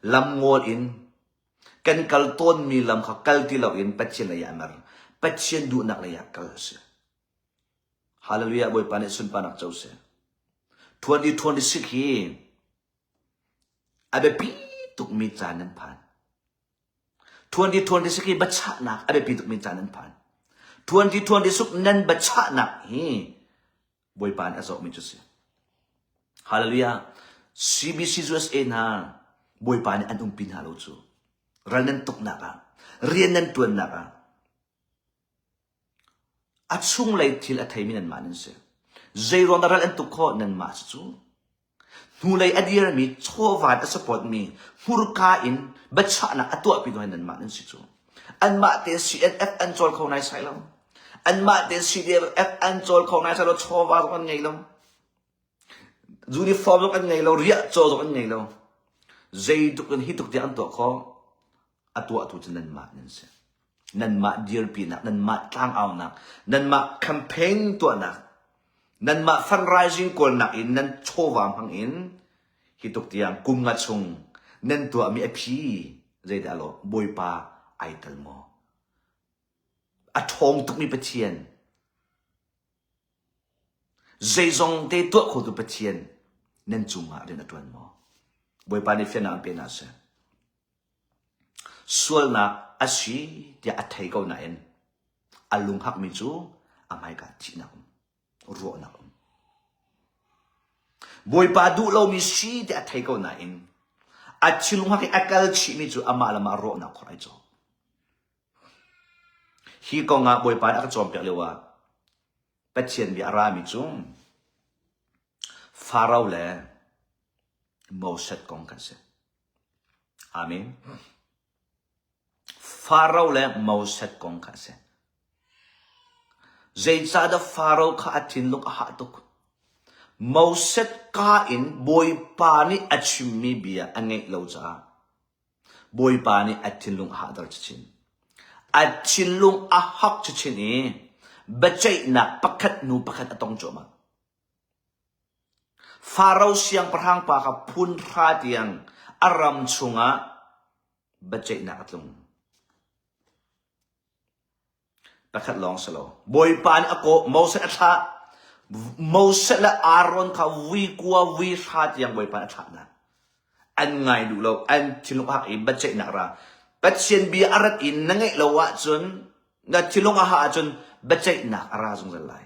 lam ngawl in kan kal tawnmi lam kha kal ti loin Pathian lei ah mer. Pathian duhnak lei ah kal a si. Hallelujah Bawipa nih sunparnak co seh. 2026 hi a biapi tukmi caan nan phan. 2026 hi biachahnak a biapi tukmi caan nan phan. 2026 nan biachahnak hi Bawipa nih a zohmi cu si. Hallelujah. CBC USA hna Bawipa nih an umpi hna lo cu. Ral nan tuknak ah, rian nan tuannak ah, a chunglei thil a theimi nanmah nan si. Zeiruang dah ral an tuk khawh nanmah cu. Hnulei a dirmi chawva a supportmi hmurka in biachahnak a tuahpi tu hi nanmah nan si cu. Anmah te CNF an cawl kho nai sai lo. Anmah te CDF an cawl kho nai sai lo. Chawva zong an ngei lo. Uniform zong an ngei lo. Riah caw zong an ngei lo. Zeituk in hi tuk tiang an tuah khawh. A tuahtu cu nanmah nan si. Nanmah dirpinak, nanmah tlangaunak, nanmah campaign tuahnak, nanmah fundraising kawlnak in nan chawva hmang in hi tuk tiang kum nga chung nan tuahmi a phi zeidah lo Bawipa ai tel maw? A ṭhawng tukmi Pathian zeizong te tuah khotu Pathian nan cungah rian a ṭuan maw? Bawipa nih fiannak an pe hna seh. Sualnak a si tiah a thei ko nain a lunghakmi cu a hmaika thihnak um, ruahnak um. Bawipa duh lomi si tiah a thei ko nain a thinlung hak i a kal chihmi cu amah le mah rawhnak khor ai cawk. Hi kong ah Bawipa nih a ka cawnpiak lio ah Pathian bia a rami cu Faro le Moses kong kan si. Amen. Faro le Moses kong kha a si. Zeicahdah Faro kha a thinlung a hah tuk? Moses ka in Bawipa nih a chimmi bia a ngeih lo caah Bawipa nih a thinlung a hahter chinchin. A thinlung a hak chinchin i biaceihnak pakhat hnu pakhat a tong cuahmah. Faro siangpahrang pa kha phun hra tiang a ram chungah biaceihnak a tlung. Pakhat lawng si lo. Bawipa nih a kawh, Moses a thlah. Moses le Aaron kha vui kua vui hra tiang Bawipa nih a thlah hna. An ngai duh lo, an thinlung a hak i biaceihnak ra. Pathian bia a rat i na ngeih lo ahcun, na thinlung a hah ahcun biaceihnak a ra zungzal lai.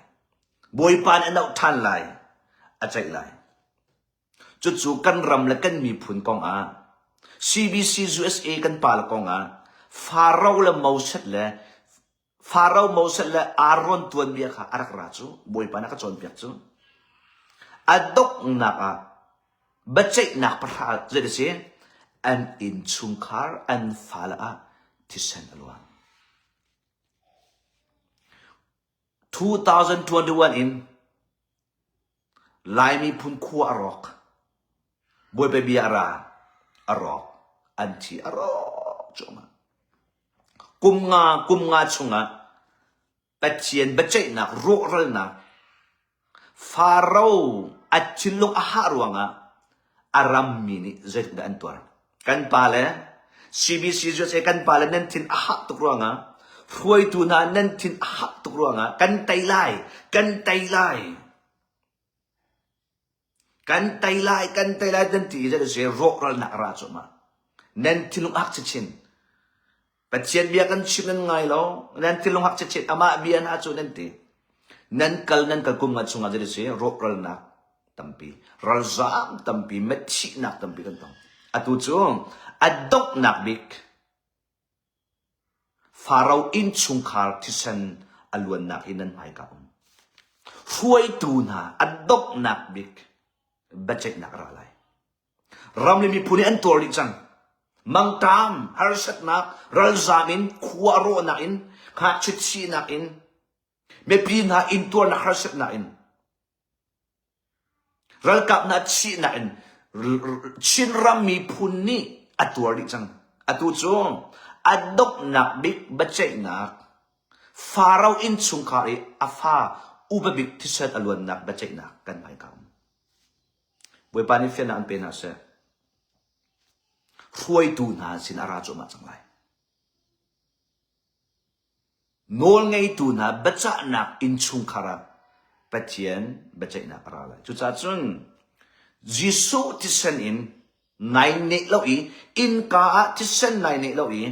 Bawipa nih a noh ṭhan lai, a ceih lai. Cucu kan ram le kan miphun kong ah CBC USA kan pale kong ah Faro le Moses le Faro Moses le Aaron tuanbia kha a rak ra cu Bawipa nih a ka cawnpiak cu. A donghnak ah biaceihnak pahra zei a si an innchungkhar an fale ah thisen a luang. 2021 in Lai miphun khua a rawk. Bawipa bia a ra, a rawk. An thi a rawk cuahmah. Kum nga, kum nga chungah Pathian biaceihnak rawhralnak Faro a thinlung a hah ruangah a rammi nih zeitindah an tuar? Kan pale CBC USA kan pale nan thin a hah tuk ruangah hruaitu hna nan thin a hah tuk ruangah kan tei lai, kan tei lai. Kan tei lai, kan tei lai nan ti i zeidah si rawhralnak a ra cuahmah. Nan thinlung a hak chinchin. Pathian bia kan chim nan ngai lo. Nan thinlung hak chinchin amah bia hna cu nan ti. Nan kal nan kal kum nga chungah zeidah si rawhralnak tampi, ralzaam tampi, methihnak tampi kan tong. Atu cu a donghnak bik Faro innchungkhar thisen a luannak hi nan hmaika um. Hruaitu hna a donghnak bik biaceihnak a ra lai. Ram le miphun nih an tuar dih cang. Mangṭam, harsatnak, ralzaam in, khua rawhnak in, ngakchia thihnak in, mipi hna intuarnak harsatnak in, ralkap hna thihnak in Chinram miphun nih a tuar dih cang. Atu cu a donghnak bik biaceihnak Faro innchungkhar i a fa upa bik thisen a luannak biaceihnak kan hmaika um. Bawipa nih fiannak an pe hna seh. Hruaitu hna sin a ra cuahmah cang lai. Nawlngeitu hna biacahnak innchungkhar ah Pathian biaceihnak a ra lai. Cucaah cun Jesuh thisen in nai neh lo i innka ah thisen nai neh lo i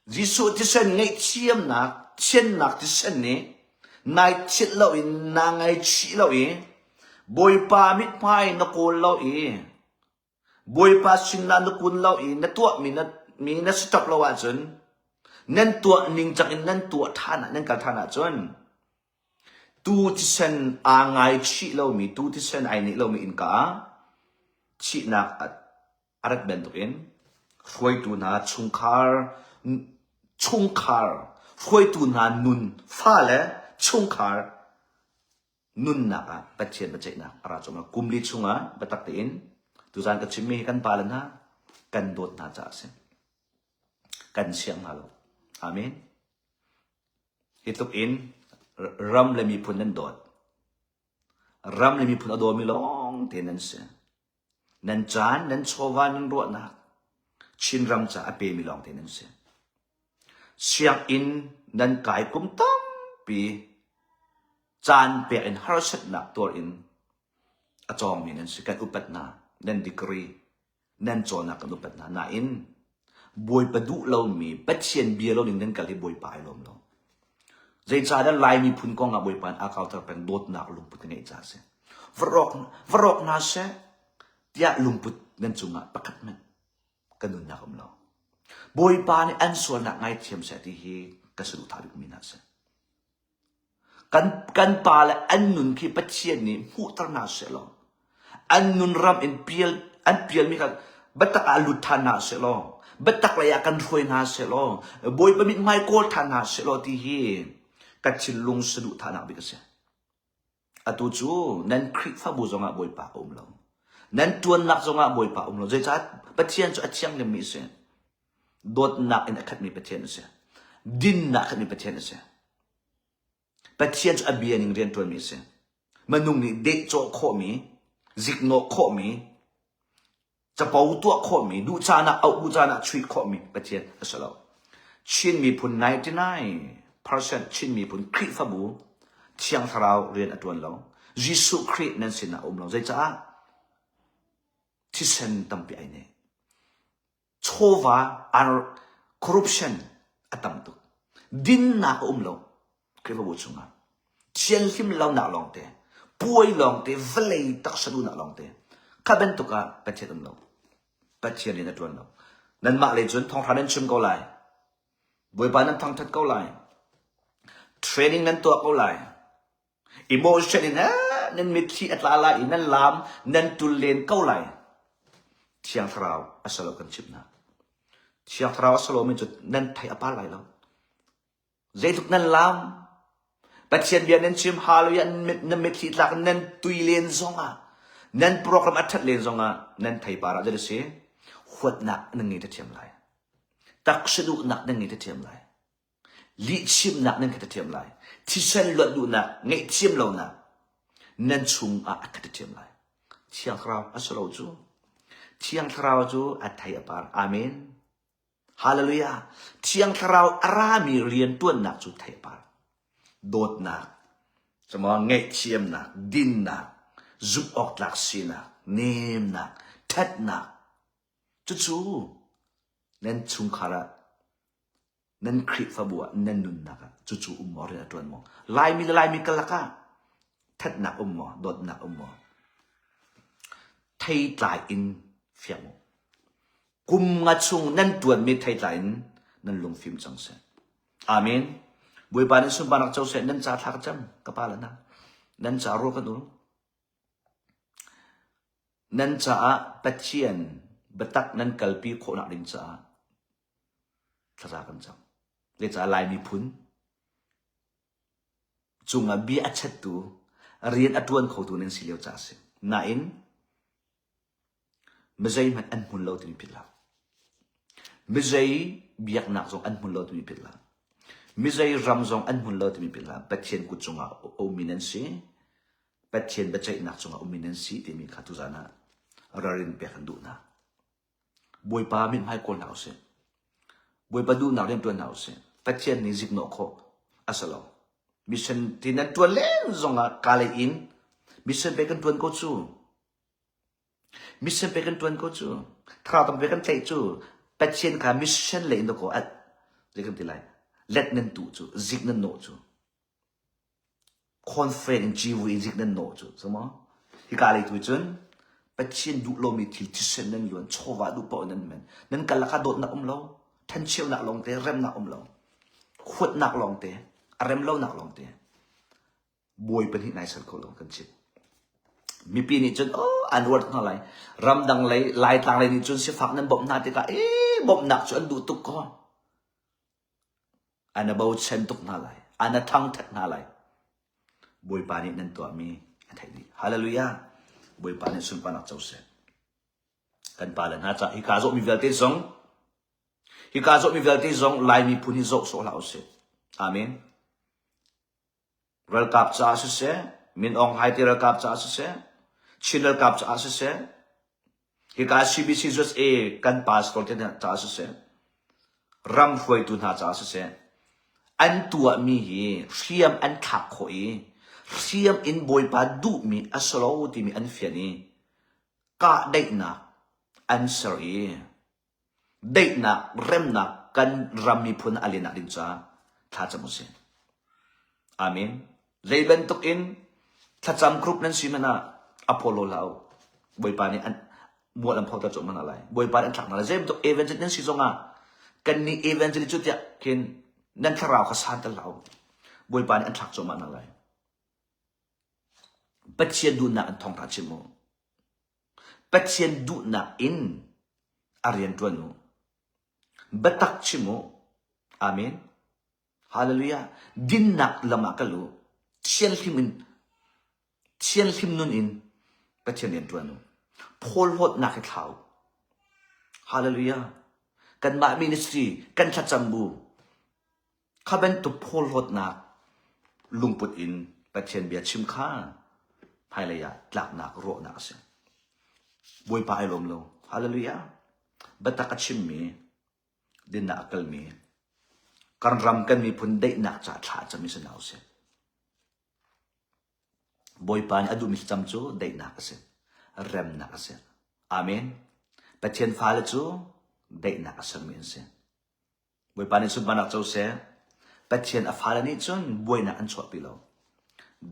Jesuh thisen ngaihthiamnak, thiannak thisen nih nai thilh lo in naa ngaichih lo i Bawipa mithmai na kawl lo i Bawipa sinah na kun lo i na tuahmi na mi na stop lo ahcun nan tuah ningcang in nan tuah ṭhan ah nan kal ṭhan ahcun tuu thisen aa ngaichih lomi tuu thisen ai neh lomi innka ah thihnak a rat bantukin hruaitu hna chungkhar chungkhar hruaitu hna nun fale chungkhar nunnak ah Pathian biaceihnak a ra cuahmah. Kum li chungah biatak tein tuzan ka chimmi hi kan pale hna kan dawt hna caah a si. Kan siang hna lo. Amen. Hi tluk in ram le miphun nan dawt. Ram le miphun a dawmi lawng te nan si. Nan caan, nan chawva, nan ruahnak Chinram ca a pemi lawng te nan si. Sianginn nan kai kum tampi caan pek in harsatnak tuar in a cawngmi nan si. Kan upat hna, nan degree, nan cawnnak kan upat hna. Nain Bawipa duh lomi Pathian bia lo ning nan kal hi Bawipa ai lawm lo. Zeicahdah Lai miphun kong ah Bawipa nih aa kauter peng dawtnak lungput a ngeih caah a si. Va rawk, va rawk hna seh tiah lungput nan cungah pakhat hmanh ka nunnak um lo. Bawipa nih an sualnak ngaithiam seh ti hi ka saduhthah bikmi hna a si. Kan, kan pa le an nun khi Pathian nih hmuhter hna seh law, an nun ram in pial, an pialmi kha biatak ah lut ṭhan hna seh law, biatak lei ah kan hruai hna seh law, Bawipa mithmai kawl ṭhan hna seh law ti hi ka thinlung saduhthahnak bik a si. Atu cu nan Khrihfabu zongah Bawipa a um lo. Nan ṭuannak zongah Bawipa a um lo. Zeicah Pathian cu a thianghlimmi a si. Dawtnak in a khatmi Pathian a si. Dinnak a khatmi Pathian a si. Pathian cu a bia ning rianṭuanmi a si. Minung nih dehcawh khawhmi, ziknawh khawhmi, capo tuah khawhmi, duh caan ah auh, duh caan ah chuih khawhmi Pathian a si lo. Chin miphun 99% Chin miphun Khrihfabu Thiang Thlarau rian a ṭuan lo. Jesuh Khrih nan sinah a um lo. Zeicah? Thisen tampi ai neh. Chawva corruption a tam tuk. Dinnak a um lo Khrihfabu chungah. Thianhlim lonak lawngte, puai lawngte, vawlei taksa duhnak lawngte. Kha bantuk ah Pathian um lo. Pathian in a ṭuan lo. Nanmah lei cun thawngṭha nan chim ko lai. Bawipa nan thangṭhat ko lai. Training nan tuah ko lai. Emotion in nan mitthli a tla lai i nan laam nan tul len ko lai. Thiang Thlarau a si lo kan chimh hna. Thiang Thlarau a si lomi cu nan thei a par lai lo. Zeitluk nan laam, Pathian bia nan chim hallelujah nan mitthli tlak nan tui len zongah nan program a ṭhat len zongah nan thei par ah zei si huatnak nan ngei ṭhiam lai. Taksa duhnak nan ngei ṭhiam lai. Lihchimnak nan khat ṭhiam lai. Thisen luat duhnak, ngaihthiam lonak nan chung ah a khat ṭhiam lai. Thiang Thlarau a si lo cu. Thiang Thlarau cu a thei a par. Amen. Hallelujah. Thiang Thlarau a rami rianṭuannak cu thei a par. Dawtnak, cuma ngaihthiamnak, dinnak, zumh awktlak sinak, nemnak, ṭhatnak. Cucu nan chungkhar ah nan Khrihfabu ah nan nunnak ah cucu um maw rian a ṭuan maw? Laimi le Laimi karlak ah ṭhatnak um maw? Dawtnak um maw? Theitlai in fiang u. Kum nga chung nan ṭuanmi theitlai in nan lungfim cang seh. Amen. Bawipa nih sunparnak co seh nan ca thla ka cam ka pa le hna. Nan ca ruah kan ul. Nan caah Pathian Biatak nan kalpi khawhnak ding caah thlaza kan cam. Zeicah Lai miphun cungah bia a chattu, rian a ṭuan khotu nan si lio caah a si. Nain, mizei hmanh an hmun lo timi philh hlah. Mizei biaknak zong an hmun lo timi philh hlah. Mizei ram zong an hmun lo timi philh hlah. Pathian kut cungah a ummi nan si. Pathian biaceihnak cungah ummi nan si timi kha tuzan ah ralrin pek an duh hna. Bawipa mithmai kawl hna usih. Bawipa duhnak rian ṭuan hna usih. Pathian nih ziknawh khawh a si lo. Mission ti nan ṭuan len zongah ka lei in mission pe kan ṭuan ko cu. Mission pe kan ṭuan ko cu. Thlarau tam pe kan tlaih cu. Pathian kha mission lei in dakaw at zei kan ti lai. Let nan tuh cu, zik nan nawh cu. Conference in civui in zik nan nawh cu cu maw? Hika lei tu cun Pathian duh lomi thil thisen nan luan, chawva duh paoh nan men. Nan kal lakah dawtnak um lo, ṭhencheunak lawngte, remnak um lo. Huatnak lawngte, a rem lonak lawngte. Bawi pahnih nai sal kho lo kan chim. Mipi nih cun oh an uar hna lai. Ramdang lei, Laitlang lei nih cun sifak nan bawmh hna tikah ee bawmhnak cu an duh tuk ko. An a bochan tuk hna lai. An a thangthat hna lai. Bawipa nih nan tuahmi a theih dih. Hallelujah. Bawipa nih sunparnak co seh. Kan pa le hna ca hika zawhmi vialte zong hika zawhmi vialte zong Lai miphun hi zoh sawh hlah usih. Amen. Ralkap caah siseh, Min Aung Hlaing ti ralkap caah siseh, Chin ralkap caah siseh, hika CBC USA kan pastor te hna caah siseh, ram hruaitu hna caah siseh, an tuahmi hi hriam an thlak khawh i hriam in Bawipa duhmi a si lo timi an fian i kahdaihnak an ser i daihnak, remnak kan ram miphun a lennak ding caah thlacam usih. Amen. Zei bantuk in thlacam group nan si hmanh ah Apollo hlah u. Bawipa nih an mual an photer cawh hmanh lai. Bawipa nih an thlak hna lai. Zei bantuk evangelist nan si zong ah kan nih evangelist cu tiah khin nan thlarau kha santer hlah u. Bawipa nih an thlak cuahmah hna lai. Pathian duhnak an thawngtha chim u. Pathian duhnak in a rian ṭuan u. Biatak chim u. Amen. Hallelujah. Dinnak lam ah kal u. Thianhlim in thianhlim nun in Pathian rian ṭuan u. Phawlhlawtnak hi thla u. Hallelujah. Kanmah ministry kan thlacam bu Kha bantuk phawlhlawtnak lungput in Pathian bia chim kha hmailei ah tlaknak rawhnak a si. Bawipa ai lawm lo. Hallelujah. Biatak a chimmi, dinnak a kalmi, kan ram kan miphun daihnak caah thla a cami si hna usih. Bawipa nih a duhmi thlacam cu daihnak a si. Remnak a si. Amen. Pathian fale cu daihnak a sermi an si. Bawipa nih sunparnak co seh. Pathian a fale nih cun buainak an chuahpi lo.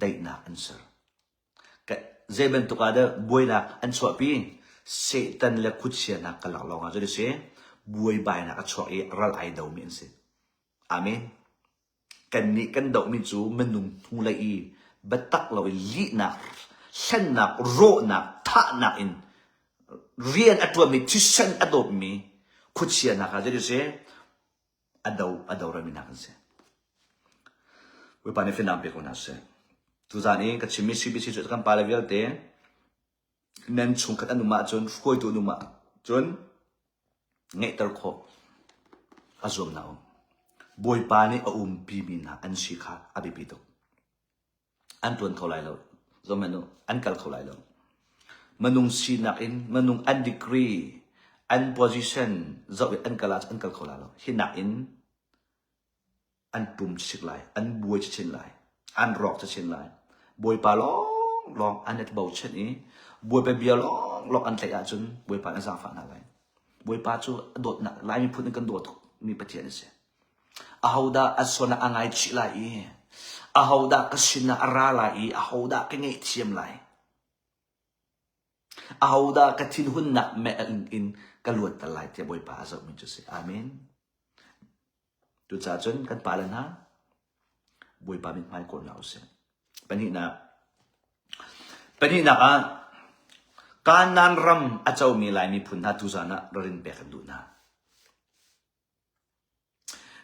Daihnak an ser. Zei bantuk ah dah buainak an chuahpi? Satan le khuachia hna ka lak lawng ah cun a si. Buaibainak a chuak i ral ai domi an si. Amen. Kannih kan dohmi cu minung hnulei i biatak lo i lihnak, hlennak, rawhnak, thahnak in rian a ṭuanmi, thisen a dawpmi khuachia hna kha zei si a do a do rami hna kan si. Bawipa nih finnak pe ko hna seh. Tuzaan i ka chimmi CBC cu kan pale vialte nan chungkhat an um ahcun hruaitu an um ahcun ngeihter khawh a zuam hna u. Bawipa nih a umpimi hna an si kha a biapi tuk. An ṭuan kho lai lo. Zohhmanh u, an kal kho lai lo. Minung sinak in minung an degree, an position zoh in an kal ahcun an kal kho lai lo. Hi nakin an ṭum chin lai, an buai chin lai, an rawk chin lai. Bawipa lawnglawng an i bochan i Bawipa bia lawnglawng an tlaih ahcun Bawipa nih a zaangfah hna lai. Bawipa cu a dawtnak Lai miphun in kan dawt mi Pathian a si. Ahodah a sual ah a ngaichih lai i ahodah ka sinah a ra lai i ahodah ka ngaihthiam lai. Ahodah ka thinhunnak meh in ka luatter lai tiah Bawipa a zohmi cu a si. Amen. Cucaah cun kan pale hna Bawipa mithmai kawl hna usih. Pahnihnak. Pahnihnak ah. Kanaan ram a comi Lai miphun hna tuzan ah ralrin pek kan duh hna.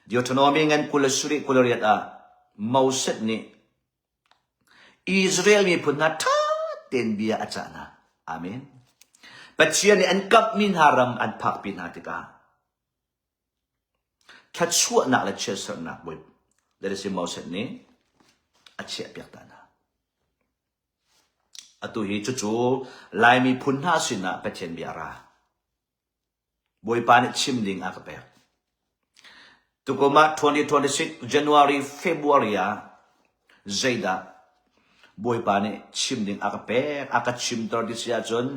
Deuteronomy ngan 27 28 ah Moses nih Israel miphun hna ṭha tein bia a cah hna. Amen. Pathian nih an kamhmi hna ram an phakpi hna tikah thluachuahnak le chiatserhnak bawi that is Moses nih a chiahpiak ta hna. Atu hi cucu Lai miphun hna sinah Pathian bia a ra. Bawipa nih chim ding a ka pek. Tukum ah 2026 January February ah zeidah Bawipa nih chim ding a ka pek, a ka chimter ti si ahcun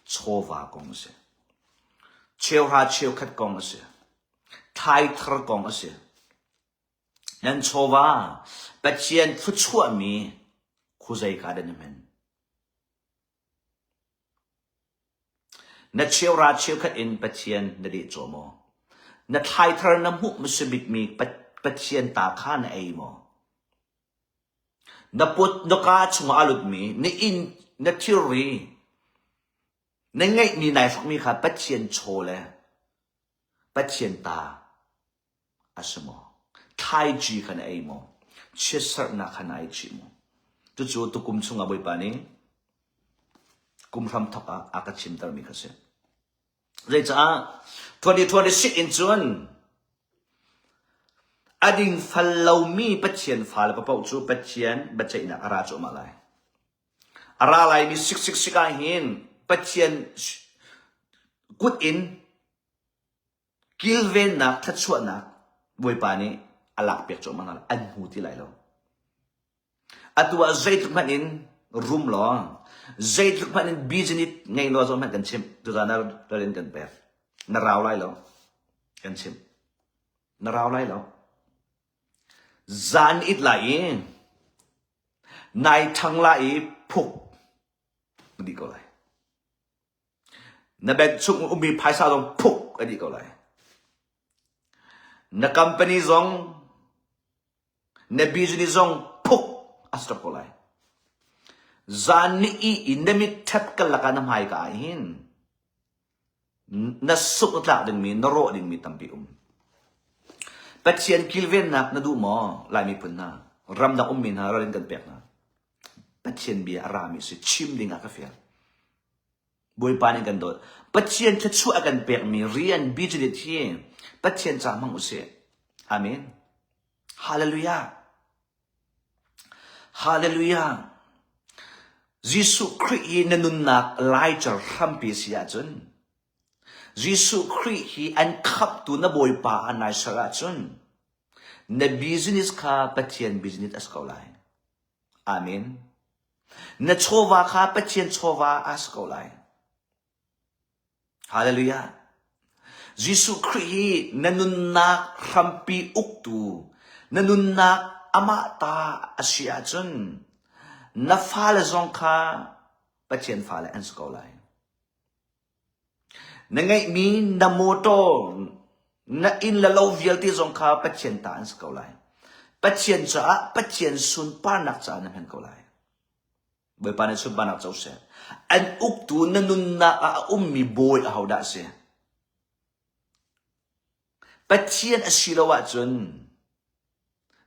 chawva kong a si. Cheuhra cheukhat kong a si. Thlaithar kong a si. Nan chawva Pathian thluachuahmi khuazei ka dah na hman? Na cheuhra cheukhat in Pathian na dehcaw maw? Na thlaithar na hmuh hmasa bikmi Pathian ta kha na ei maw? Na put na kaa chungah a lutmi na inn na thilri na ngeihmi nai hrukmi kha Pathian chaw le Pathian ta a si maw? Thlaici kha na ei maw? Chiatserhnak kha na ei chih maw? Cucu tukum chungah Bawipa nih kum hramthawk ah a ka chimtermi kha si. Zeicah 2026 in cun a ding fal lomi Pathian fale paoh cu Pathian biaceihnak a ra cuahmah lai. A ra laimi 666 ah hin Pathian kut in Kilvennak thluachuahnak Bawipa nih a lakpiak cuahmah hna lai. An hmu ti lai lo. Atu ah zeitluk hmanh in rum law, zeitluk hmanh in business ngei law zong hmanh kan chimh. Tuzaan ah ral in kan pek. Na rau lai lo. Kan chimh. Na rau lai lo. Zan it lai i nai ṭhang lai i phuk na dih ko lai. Na bank chung ummi phaisa zong phuk a dih ko lai. Na company zong, na business zong phuk a stop ko lai. Zan ni i in na mit ṭhat kalak ah na hmaika ah hin na suk na tlak dingmi, na rawh dingmi tampi um. Pathian kilvennak na duh maw? Lai miphun hna, ramdang ummi hna ralrin kan pek hna. Pathian bia a rami si chim ding ah ka fial. Bawipa nih kan dawt. Pathian thluachuah a kan pekmi rian business hi Pathian ca hmang usih. Amen. Hallelujah. Hallelujah. Jesuh Khrih hi na nunnak laicer hrampi si ahcun Jesuh Khrih hi an khamhtu na Bawipa ah nai ser ahcun na business kha Pathian business a si ko lai. Amen. Na chawva kha Pathian chawva a si ko lai. Hallelujah. Jesuh Khrih hi na nunnak hrampi uktu, na nunnak amah ta a si ahcun na fale zong kha Pathian fale an si ko lai. Na ngeihmi na motor, na inn le lo vialte zong kha Pathian ta an si ko lai. Pathian caah Pathian sunparnak caah na hman ko lai. Bawipa nih sunparnak co seh. An uktu na nunnak ah a ummi bawi ahodah a si? Pathian a si lo ahcun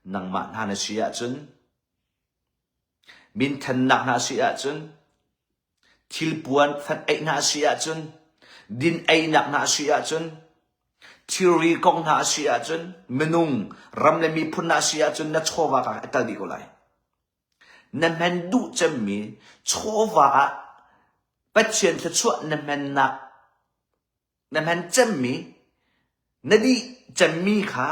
nangmah hna na si ahcun minthannak hna si ahcun Thilpuan fat eih hna a si ahcun, din einak hna a si ahcun, thilri kong hna a si ahcun, minung, ram le miphun hna a si ahcun na chawva ka a tal dih ko lai. Na hman duh cemmi chawva ah Pathian thluachuah na hmannak Na hman cemmi, na dih cemmi kha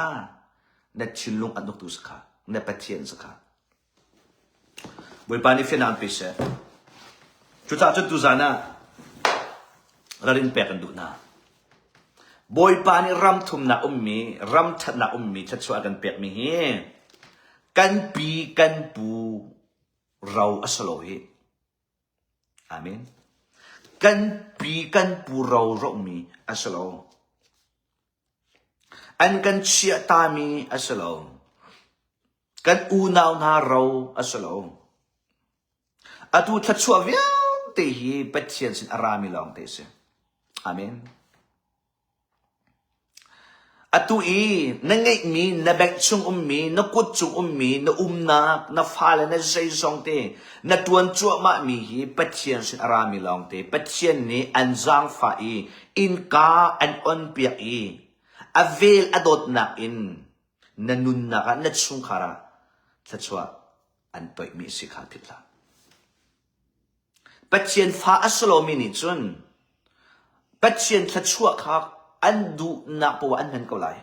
na thinlung an uktu si kha, na Pathian si kha. Bawipa nih fianang pe seh. Cucaah cun tuzan ah ralrin pek kan duh hna. Bawipa nih ram thumnak ummi, ram ṭhatnak ummi thluachuah a kan pekmi hi kan pi kan pu ro a si lo hih. Amen. Kan pi kan pu ro rohmi a si lo. An kan chiahtami a si lo. Kan unau hna ro a si lo. Atu thluachuah vialte. Vialte hi Pathian sin a rami lawng te a si. Amen. Atu i na ngeihmi, na bank chung ummi, na kut cung ummi, na umnak, na fale na zeizong te, na ṭuan cuahmahmi hi Pathian sin a rami lawngte. Pathian nih an zaangfah i innka an onpiak i a vel a dawtnak in na nunnak ah, na chungkhar ah thluachuah an toihmi a si kha philh hlah. Pathian fa a si lomi nih cun Pathian thluachuah kha an duhnak poah an hman ko lai.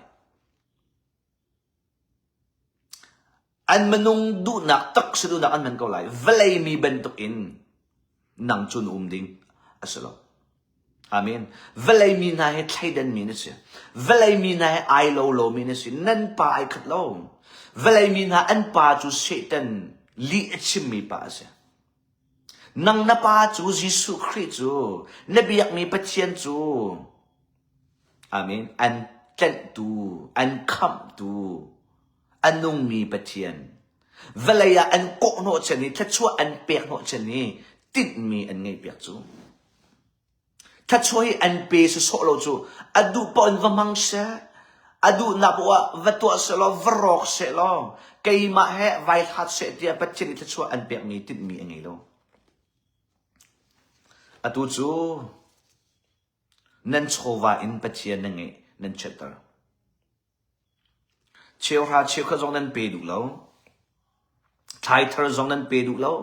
An minung duhnak taksa duhnak an hman ko lai. Vawlei mi bantukin nang cu na um ding a si lo. Amen. Vawlei mi hna he thleidan mi na si. Vawlei mi hna he ai lo lomi na si. Nan pa ai khat lo. Vawlei mi hna an pa cu Satan lih a chimmi pa a si. Nang na pa cu Jesuh Khrih cu na biakmi Pathian cu Amen an tlenhtu, an khamhtu, a nungmi Pathian. Vawlei ah an kawhhnawh chan i thluachuah an pek hnawh chan i tinhmi an ngeihpiak cu. Thluachuah hi an pe sawsawh lo cu a duh paoh in va hmang seh, a duhnak paoh ah va tuah seh law, va rawk seh law, keimah he vai hlat seh tiah Pathian nih thluachuah an pekmi tinhmi a ngei lo. Atu cu nan chawva in Pathian nan ngeih, nan chiatter. Cheuhra cheukhat zong nan pe duh lo. Thlaithar zong nan pe duh lo.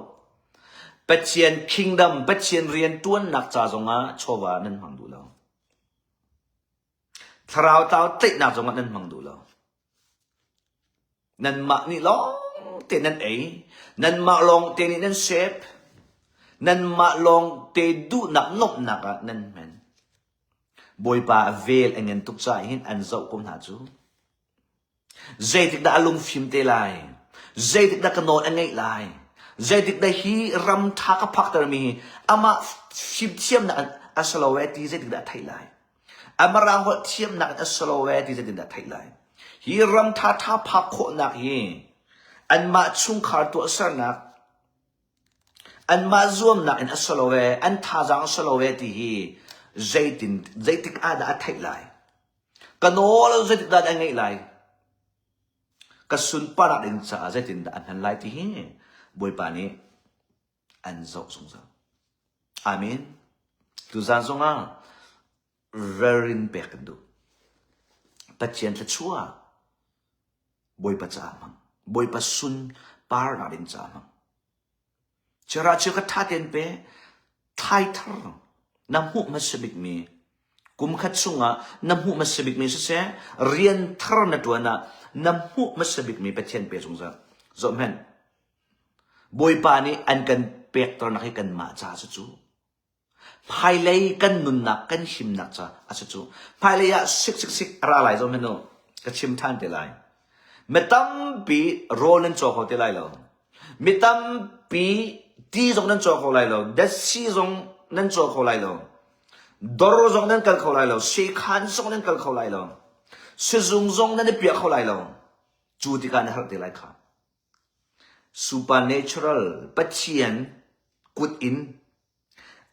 Pathian kingdom, Pathian rian ṭuannak ca zongah chawva nan hmang duh lo. Thlarau tlau tlaihnak zongah nan hmang duh lo. Nanmah nih lawng te nan ei. Nanmah lawng te nih nan sep. Nanmah lawng te duhnak nuamhnak ah nan hman. Bawipa a vel a ngan tuk caah hin an zoh ko hna cu. Zeitik dah a lungfim te lai? Zeitik dah ka nawl a ngeih lai? Zeitik dah hi ram ṭha ka phaktermi hi amah fimthiamnak in a si lo ee ti zeitik dah a theih lai? A Mirang holh thiamnak in a si lo ee ti zeitin dah a theih lai? Hi ram ṭha ṭha phak khawhnak hi anmah chungkhar tuahsernak Anmah zuamnak in a si lo ee, an thazaang a si lo ee ti hi zeitin, zeitik ah dah a theih lai? Ka nawl zeitik dah a ngeih lai? Ka sunparnak ding caah zeitin dah a hman lai ti hi Bawipa nih an zoh zungzal. Amen. Tuzaan zongah ralrin pek kan duh. Pathian thluachuah Bawipa caah hmang. Bawipa sunparnak ding caah hmang. Chera cu ka ṭha tein pe. Thlaithar na hmuh hmasa bikmi kum khat chungah na hmuh hmasa bikmi siseh rian thar na ṭuan ah na hmuh hmasa bikmi Pathian pe zungzal. Zohhmanh. Bawipa nih an kan pekternak hi kanmah ca a si cu. Hmailei kan nunnak kan himnak ca a si cu. Hmailei ah sik sik sik a ra lai zong hmanh u. Ka chim ṭhan te lai. Mi tampi rawl nan caw kho te lai lo. Mi tampi ti zong nan caw kho lai lo. Datsi zong nan caw kho lai lo. Dor zong nan kal kho lai lo. Sekhan zong nan kal kho lai lo. Sizung zong nan i piah kho lai lo. Cu tikah na harh te lai kha. Supernatural Pathian kut in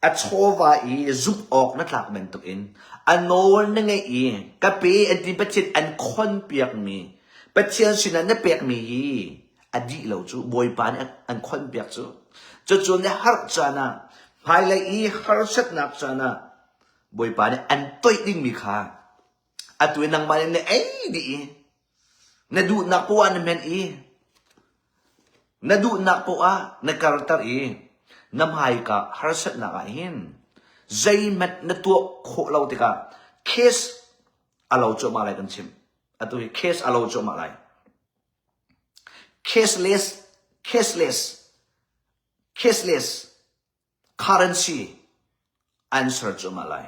a chawva i zumh awk na tlak bantukin a nawl na ngeih i ka pe an ti Pathian an khonpiakmi Pathian sinah na pekmi hi a dih lo cu Bawipa nih an khonpiak cu cucu na harh caan ah hmailei i harsatnak caan ah Bawipa nih an toih dingmi kha atu i nangmah nih na ei dih i Na duhnak poah na hmenh i na duhnak poah na karter i na hmaika harsatnak ah hin zeihmanh na tuah khawh lo tikah case a lo cuahmah lai kan chimh. Atu hi case a lo cuahmah lai. Cashless, cashless, cashless currency an ser cuahmah lai.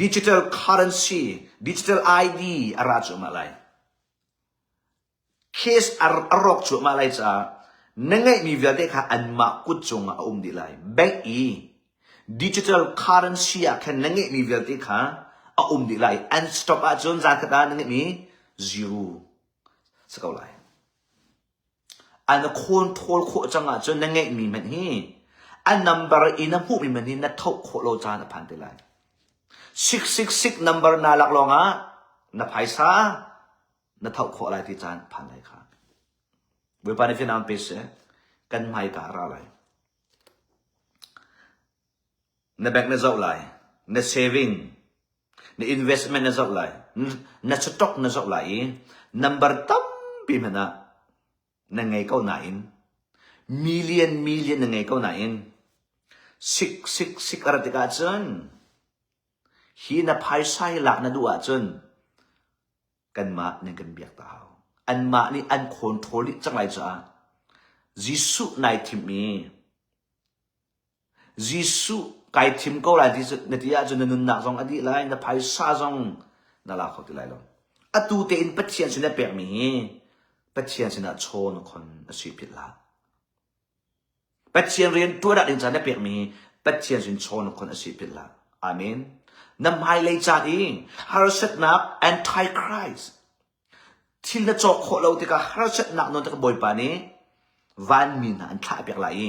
Digital currency, digital ID a ra cuahmah lai. Case a rawk cuahmah lai caah na ngeihmi vialte kha anmah kut cungah a um dih lai. Bank i digital currency ah khan na ngeihmi vialte kha a um dih lai. An stop ahcun zan khat ah na ngeihmi zero si ko lai. An khawn thawl khawh cang ahcun na ngeihmi hmanh hi a number i na hmuhmi hmanh hi na thoh khawh lo caan a phan te lai. 666 number naa lak lawngah na phaisa na thoh khawh lai ti caan phan lai kha. Bawipa nih fianang pe seh kan hmaika a ra lai. Na bank na zoh lai, na saving, na investment na zoh lai, na stock na zoh lai i number tampi hmanh ah na ngei ko nain million million na ngei ko nain sik sik sik a rat tikah cun hi na phaisa hi lak na duh ahcun kanmah nan kan biak ta hau. Anmah nih an control dih cang lai caah Jesuh nai thim i Jesuh kai thim ko lai ti na ti ahcun na nunnak zong a dih lai, na phaisa zong na la kho ti lai lo. Atu tein Pathian sin na pekmi hi Pathian sinah chaw na khon a si philh hlah. Pathian rian tuan ding caan na pekmi hi Pathian sin chaw na khon a si philh hlah. Amen. Na hmailei caan i harsatnak antichrist Thil na cawk khawh lo tikah harsatnak nawn tikah Bawipa nih vanmi hna an thlahpiak lai i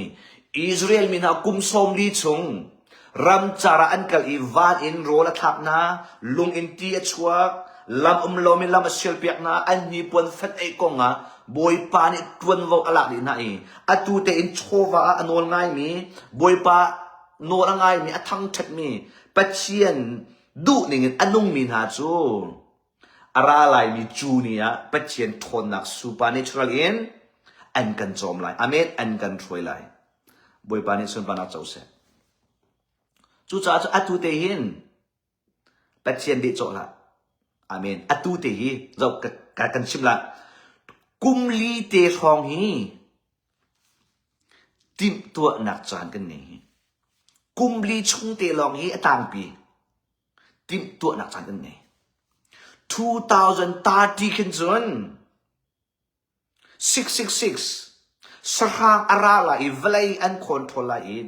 Israel mi hna kum 40 chung ramcar ah an kal i van in rawl a thlak hna, lung in ti a chuak, lam um lomi lam a sialpiak hna, an hnipuan fat ei kong ah Bawipa nih ṭuanvo a lak dih hna i atu tein chawva ah a nawl ngaimi, Bawipa nawl a ngaimi, a thangṭhatmi Pathian duh ningin a nungmi hna cu A ra laimi cu ni ah Pathian ṭhawnnak supernatural in an kan cawm lai. Amen. An kan hruai lai. Bawipa nih sunparnak co seh. Cucaah cu atu te hin Pathian deh cawh hlah. Amen. Atu te hi zoh ka, ka kan chim lah. Kum li te hrawng hi timhtuahnak caan kan ngei hi. Kum li chung te lawng hi a tangpi. Timhtuahnak caan kan ngei. 2030 khin cun 666 sahrang a ra lai i vawlei an control lai i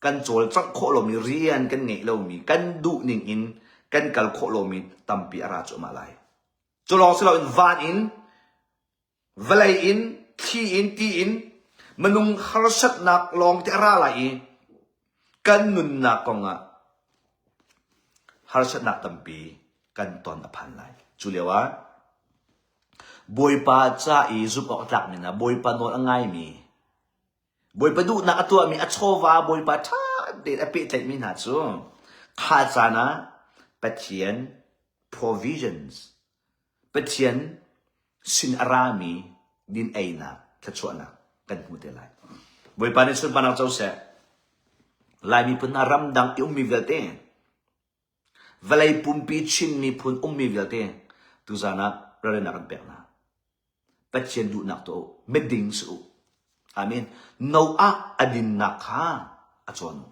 kan cawlcangh khawh lomi rian kan ngeih lomi kan duh ning in kan kal khawh lomi tampi a ra cuahmah lai. Cu lawng si loin van in Vawlei in, thli in, ti in minung harsatnak lawngte a ra lai i kan nunnak kongah harsatnak tampi kan ton a phan lai. Cu lio ah Bawipa ca i zumh awk a tlakmi hna, Bawipa nawl a ngaimi, Bawipa duhnak a tuahmi a chawva Bawipa ṭha tein a pehtlaihmi hna cu kha caan ah Pathian provisions Pathian sin a rami din einak thluachuahnak kan hmu te lai. Bawipa nih sunparnak co seh. Lai miphun hna ramdang i ummi vialte, vawlei pumpi Chin miphun ummi vialte tuzaan ah ralrinnak kan pek hna. Pathian duhnak tuah u, miding si u. Amen. Noah a dinnak kha a cawn u.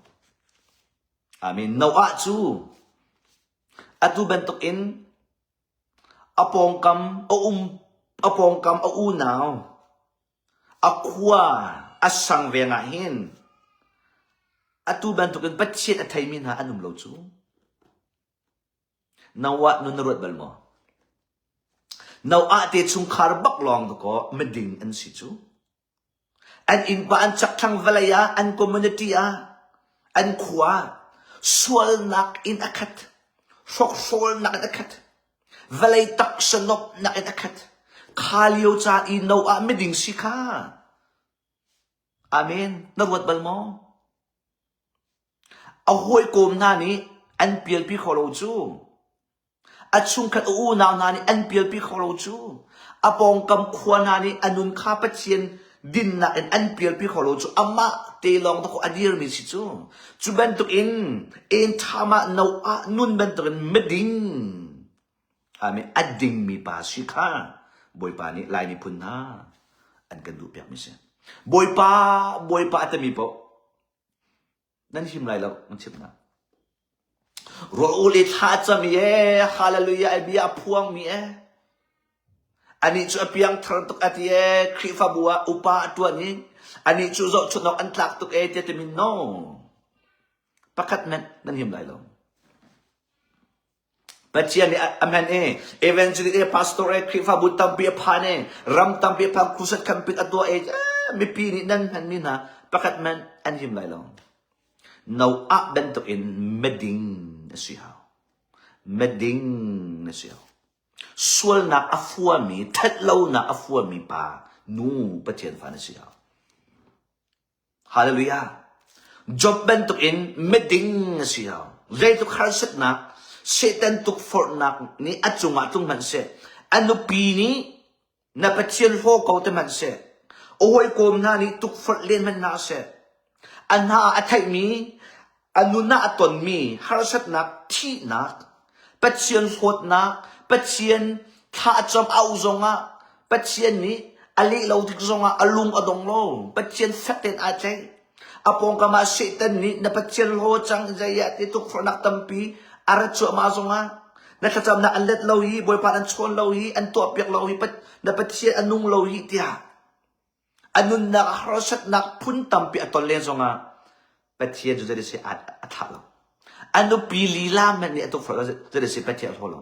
Amen. Noah cu atu bantuk in A pawngkam a um a pawngkam a unau a khua a sang veng ah hin atu bantukin Pathian a theimi hna an um lo cu. Noah nun na ruat bal maw? Noah te chungkhar bak lawng dakaw miding an si cu. An innpa an chakthlang vawlei ah, an community ah, an khua ah sualnak in a khat, hrokhrawlnak in a khat, vawlei taksa nuamhnak in a khat. Kha lio caan i Noah miding si kha. Amen. Na ruat bal maw? A hawikom hna nih an pialpi kho lo cu. A chungkhat a unau hna nih an pialpi kho lo cu. A pawngkam khua hna nih a nun kha Pathian dinnak in an pialpi kho lo cu. Amah te lawng dakaw a dirmi si cu. Cu bantukin en ṭham ah Noah nun bantukin miding amen a dingmi pa si kha Bawipa nih Lai miphun hna an kan duhpiakmi si. Bawipa, Bawipa a timi paoh Nan him lai lo, nan chimh hna. Rawl i thla cam i ee, hallelujah ai bia a phuangmi ee. Anih cu a piangthar tuk a ti ee, Khrihfabu ah upa a ṭuan i anih cu zohchunh awk an tlak tuk ee tiah timi no. Pakhat hmanh nan him lai lo. Pathian nih a hman i evangelist e pastor e Khrihfabu tampi a phan i ram tampi a phan crusade camping a tuah i mipi nih nan hmanmi hna pakhat hmanh an him lai lo. Noah bantukin miding na si hau. Miding na si hau. Sualnak a fuami, thatlonak a fuami pa, nu Pathian fa na si hau. Hallelujah. Job bantukin miding na si hau. Zeitluk harsatnak, Satan tukforhnak nih a cungah tlung hmanh seh, a nupi nih na Pathian hlaw ko te hmanh seh, a hawikom hna nih tukforh len hmanh hna seh, a hna a theihmi, a nun ah a tonmi harsatnak, thihnak, Pathian hlawtnak, Pathian thla a cam au zongah Pathian nih a leh lo tik zongah a lung a dong lo. Pathian fek tein aa tlaih. A pawngkam ah Satan nih na Pathian hlaw cang zei ah ti tukforhnak tampi a rat cuahmah zongah na thlacamnak an let lo hi, Bawipa an chawn lo hi, an tuahpiak lo hi, na Pathian a nung lo hi tiah A nunnak harsatnak phun tampi a ton len zongah Pathian cu zei si a thlah lo. A nupi lila hmanh nih a tukforh zei si Pathian a hlaw lo.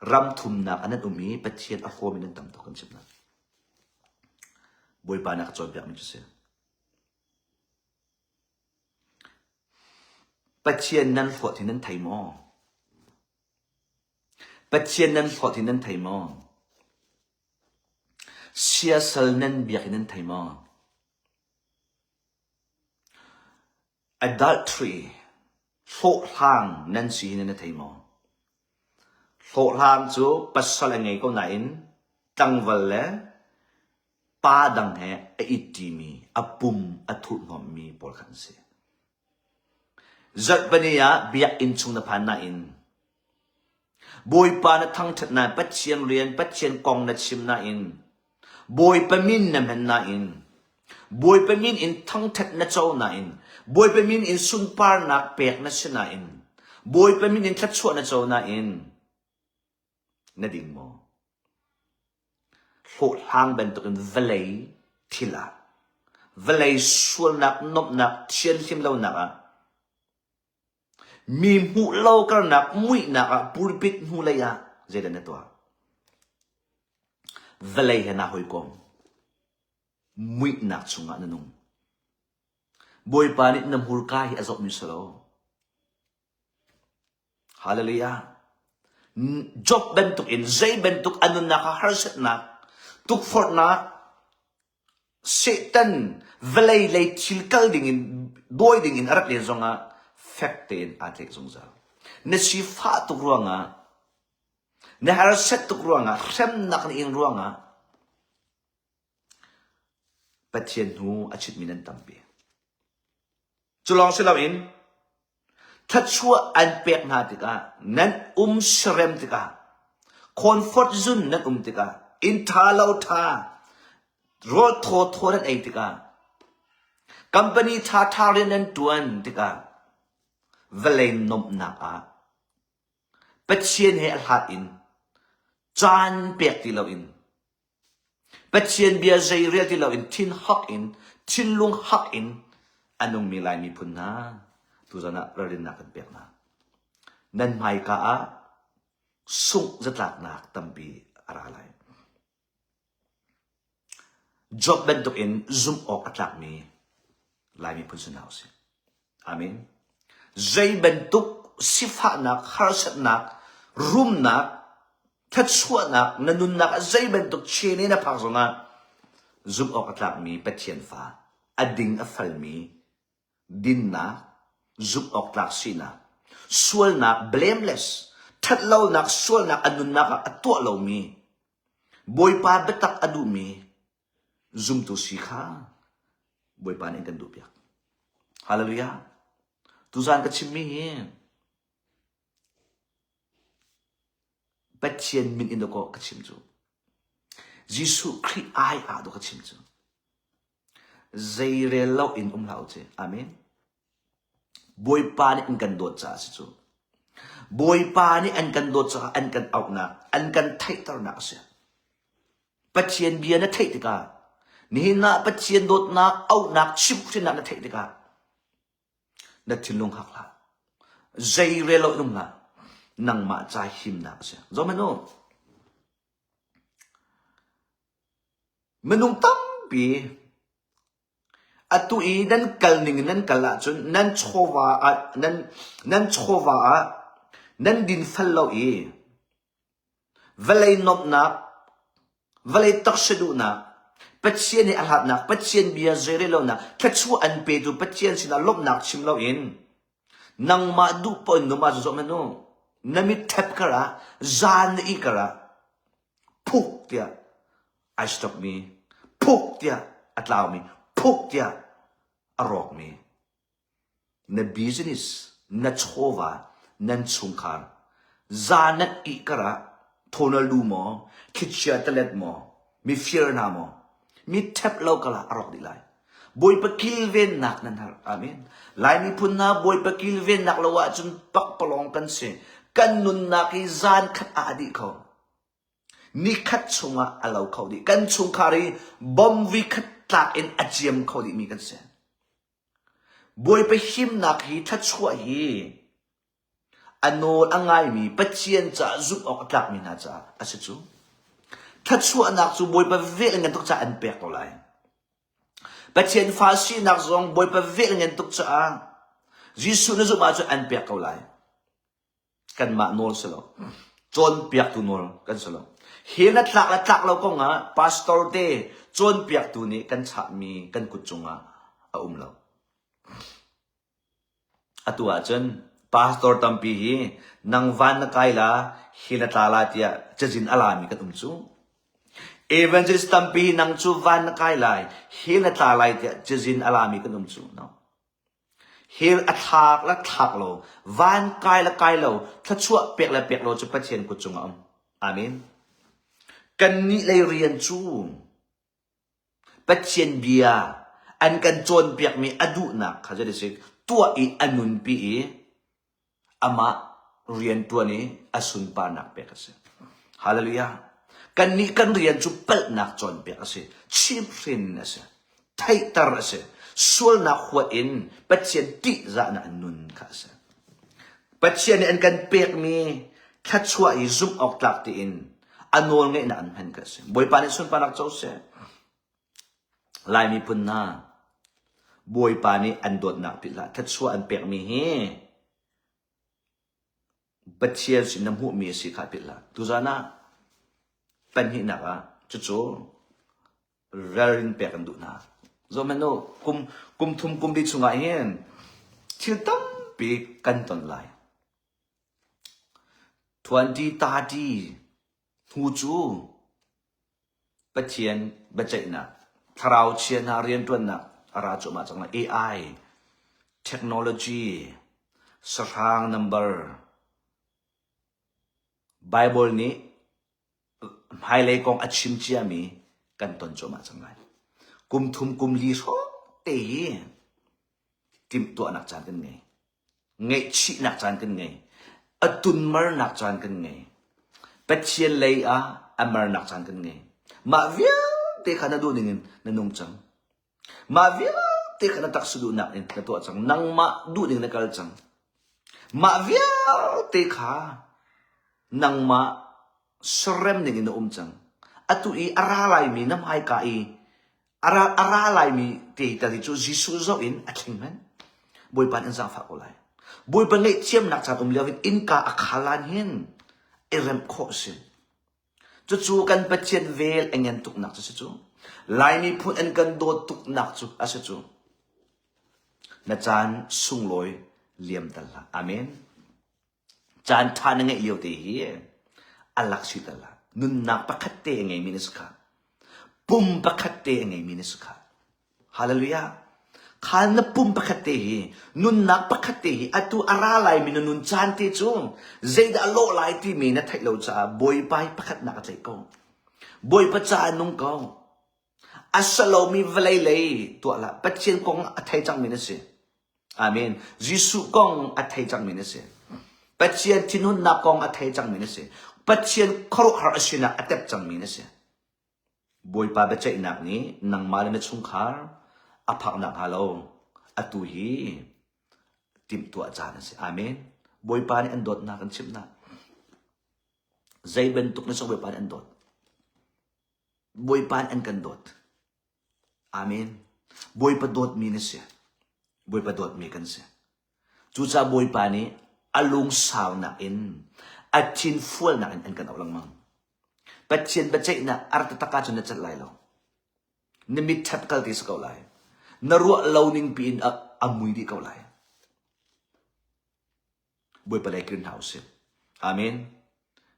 Ram thumnak ah nan um i Pathian a hlawmi nan tam tuk kan chimh hna. Bawipa nih a ka cawnpiakmi cu si. Pathian nan hlawt hi nan thei maw? Pathian nan hlawt hi nan thei maw? Siasal nan biak hi nan thei maw? Adultery, hlawhhlang nan si hi nan thei maw? Hlawhhlang cu pasal a ngei ko nain tlangval le pa dang he a it ṭimi, a pum a thurhhnawmmi pawl kha an si. Zarhpini ah biakinn chung na phan nain Bawipa na thangṭhat nain Pathian rian, Pathian kong na chim nain Bawipa min na hman nain Bawipa min in thangṭhat na co nain Bawipa min in sunparnak pek na si nain Bawipa min in thluachuah na co nain na ding maw? Hlawhhlang bantukin vawlei thil ah, vawlei sualnak, nuamhnak, thianhlim lonak ah Mi hmuh lo karnak muihnak ah pulpit hnulei ah zeidah na tuah? Vawlei he naa hawikom. Muihnak chungah na nung. Bawipa nih na hmurka hi a zohmi si lo. Hallelujah. Job bantukin zei bantuk a nunnak ah harsatnak, tukforhnak, Satan vawlei lei thil kal dingin dawi dingin a rat len zongah fek tein aa tlaih zungzal. Na sifah tuk ruangah, na harsat tuk ruangah, hremnak na ing ruangah Pathian hnu a chitmi nan tampi. Cu lawng si loin Thluachuah an pek hna tikah nan um serem tikah comfort zone nan um tikah inn ṭha lo ṭha rawl thawthaw nan ei tikah company ṭhaṭha rian nan ṭuan tikah vawlei nuamhnak ah Pathian he a hlat in caan pek ti loin Pathian bia zeirel ti loin thinhak in thinlung hak in a nungmi Lai miphun hna tuzan ah ralrinnak kan pek hna. Nan hmaika ah sungh zatlaknak tampi a ra lai. Job bantukin zumh awk a tlakmi Lai miphun si hna usih. Amen. Zei bantuk sifahnak, harsatnak, rumnak, thluachuahnak na nunnak ah zei bantuk chain in a phak zongah zumh awk a tlakmi Pathian fa, a ding a falmi dinnak, zumh awk tlak sinak, sualnak blameless, ṭhatlonak sualnak a nunnak ah a tuah lomi, Bawipa biatak a duhmi zumtu si kha Bawipa nih kan duhpiak. Hallelujah. Tuzan ka chimmi hi Pathian min in dawkaw ka chim cu. Jesuh Khrih ai ah dawh ka chim cu. Zeirel lo in um hlah u ci. Amen. Bawipa nih an kan dawt caah si cu. Bawipa nih an kan dawt caah an kan auhnak, an kan theihternak a si. Pathian bia na theih tikah nihin ah Pathian dawtnak auhnak chimhhrinnak na theih tikah na thinlung hak hlah. Zei rel lo in um hlah. Nangmah ca himnak a si. Zohhmanh u. Minung tampi atu i nan kal ning in nan kal ahcun nan chawva ah nan nan chawva ah nan dinfel lo i vawlei nuamhnak, vawlei taksa duhnak, Pathian he a hlatnak, Pathian bia zeirel lonak, thluachuah an petu Pathian sinah lawmhnak chim loin nangmah duh paoh in num ahcun zohhmanh u, na mit ṭhep kar ah, zan na ih kar ah phuk tiah ai stokmi, phuk tiah a tlaumi, phuk tiah a rawkmi na business, na chawva, nan chungkhar zan nan ih kar ah thawnalu maw, thlichia talet maw, mifir hna maw, mi ṭhep lo kal ah a rawk dih lai. Bawipa kilvennak nan har. Amen. Lai miphun hna Bawipa kilvennak lo ahcun pakpalawng kan si. Kan nunnak hi zan khat ah a dih kho. Nikhat chungah a lo kho dih. Kan chungkhar hi bom vi khat tlak in a ciam kho dihmi kan si. Bawipa himnak hi thluachuah hi a nawl a ngaimi Pathian caah zumh awk a tlakmi hna caah a si cu. Thluachuahnak cu Bawipa vel ngan tuk caah an pek ko lai. Pathian fa sinak zong Bawipa vel ngan tuk caah Jesuh na zumh ahcun an pek ko lai. Kanmah nawl si lo. Cawnpiaktu nawl kan si lo. Hi na tlak le tlak lo kong ah pastor te cawnpiaktu nih kan chahmi kan kut cungah a um lo. Atu ahcun pastor tampi hi nang van na kai la, hi na tla la tiah cazin a lami kan um cu. Evangelist tampi hi nang cu van na kai lai, hi na tla lai tiah cazin a lami kan um cu. No. Hell a thlak le thlak lo, van kai le kai lo, thluachuah pek le pek lo cu Pathian kut cungah a um. Amen. Kannih lei rian cu Pathian bia an kan cawnpiakmi a duhnak kha zei si tuah i a nunpi i amah rianṭuan i a sunparnak pek a si. Hallelujah. Kannih kan rian cu palhnak cawnpiak a si, chimhhrin a si, theihter a si, sualnak huat in Pathian ṭihzahnak nun kha a si. Pathian nih an kan pekmi thluachuah i zumh awk tlak tiin a nawlngeihnak an hman kha a si. Bawipa nih sunparnak co seh. Lai miphun hna, Bawipa nih an dawtnak philh hlah. Thluachuah an pekmi hi Pathian sin na hmuhmi a si kha philh hlah. Tuzan ah pahnihnak ah cucu ralrin pek an duh hna. Zohhmanh u, kum, kum thum kum li chungah hin thil tampi kan ton lai. 2030 hnu cu Pathian biaceihnak, thlarau chia hna rianṭuannak a ra cuahmah cang lai. AI, technology, sahrang number, Bible nih hmailei kong a chim ciami kan ton cuahmah cang lai. Kum thum kum li hrawng te hi timhtuahnak caan kan ngei. Ngaihchihnak caan kan ngei. A tunmarnak caan kan ngei. Pathian lei ah a marnak caan kan ngei. Mah vialte kha na duh ning in na nung cang. Mah vialte kha na taksa duhnak in na tuah cang. Nangmah duh ning na kal cang. Mah vialte kha nangmah serem ning in na um cang. Atu i a ra laimi na hmaika i a ra, a ra laimi te tal hi cu Jesuh zoh in a thleng men. Bawipa nih an zaangfah ko lai. Bawipa ngaihthiamnak caan um lio hin innka a khalan hin i remh khawh a si. Cucu kan Pathian vel a ngen tuknak cu si cu. Lai miphun an kan dawt tuknak cu a si cu. Na caan sunglawi liam tal hlah. Amen. Caan ṭha na ngeih lio te hi a lak si tal hlah. Nunnak pakhat te a ngeimi na si kha. Pum pakhat te a ngeimi na si kha. Hallelujah. Kha na pum pakhat te hi, nunnak pakhat te hi, atu a ra laimi na nun caan te cu zeidah a lawh lai timi na theih lo caah Bawipa hi pakhatnak a tlaih ko. Bawipa caah nung ko. A salomi vawlei lei tuah hlah. Pathian kong a thei cangmi na si. Amen. Jesuh kong a thei cangmi na si. Pathian thinhunnak kong a thei cangmi na si. Pathian khuaruahhar a sinak a tep cangmi na si. Bawipa biaceihnak nih nangmah le na chungkhar a phak nakhnga lo atu hi timhtuah caan a si. Amen. Bawipa nih an dawtnak an chimh hna. Zei bantuk na song Bawipa nih an dawt. Bawipa nih an kan dawt. Amen. Bawipa dawtmi na si. Bawipa dawtmi kan si. Cucaah Bawipa nih a lungsaunak in a thinfualnak in an kan auh lengmang. Pathian biaceihnak a rat taktak ahcun na celh lai lo. Na mit ṭhep kal ti si ko lai. Na ruah lo ning piin a, a mui dih ko lai. Bawipa lei kir hna usih. Amen.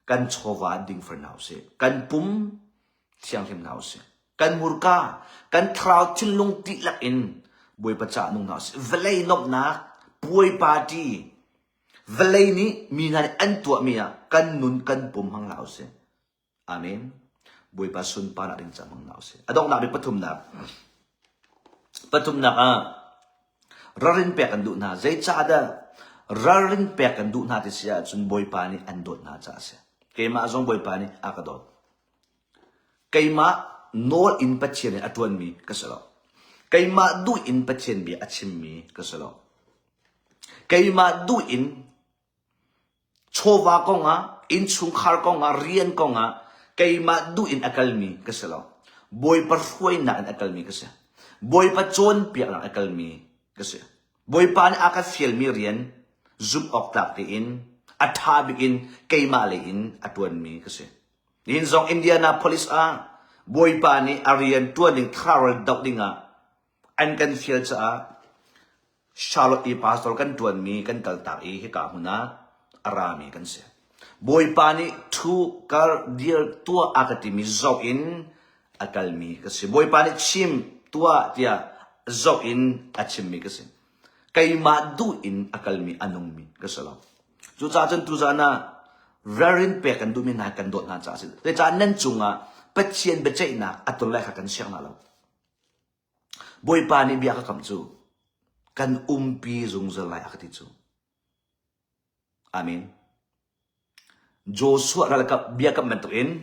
Kan chawva dingfer hna usih. Kan pum thianghlim hna usih. Kan hmurka, kan thlarau thinlung dihlak in Bawipa caah nung hna usih. Vawlei nuamhnak, puai party, vawlei nih mi hna nih an tuahmi ah kan nun kan pum hmang hlah usih. Amen. Bawipa sunparnak ding ca hmang hna usih. A donghnak bik pathumnak. Pathumnak ah ralrin pek kan duh hna. Zeicahdah ralrin pek kan duh hna ti si ahcun Bawipa nih an dawt hna caah a si. Keimah zong Bawipa nih a ka dawt. Keimah nawl in Pathian in a ṭuanmi ka si lo. Keimah duh in Pathian bia a chimmi ka si lo. Keimah duh in Chawva kongah, innchungkhar kongah, rian kongah keimah duh in a kalmi ka si lo. Bawipa hruainak in a kalmi ka si. Bawipa cawnpiaknak a kalmi ka si. Bawipa nih a ka fialmi rian zumh awk tlak tein a ṭha bik in keimah lei in a ṭuanmi ka si. Nihin zong Indianapolis ah Bawipa nih a rian ṭuan ding thlarau doh dingah an kan fial caah Charlotte i pastor kan ṭuanmi kan kaltak i hika hmun ah a rami kan si. Bawipa nih ṭhu, kal, dir, tuah a ka timi zoh in a kalmi ka si. Bawipa nih chim, tuah tiah zoh in a chimmi ka si. Keimah duh in a kalmi a nungmi ka si lo. Cucaah cun tuzan ah ralrin pek kan duhmi hna kan dawt hna caah a si. Zeicah nan cungah Pathian biaceihnak a ton lai kha kan siang hna lo. Bawipa nih bia ka kam cu kan umpi zungzal lai a ka ti cu. Amen. Joshua ralkap biakam bantukin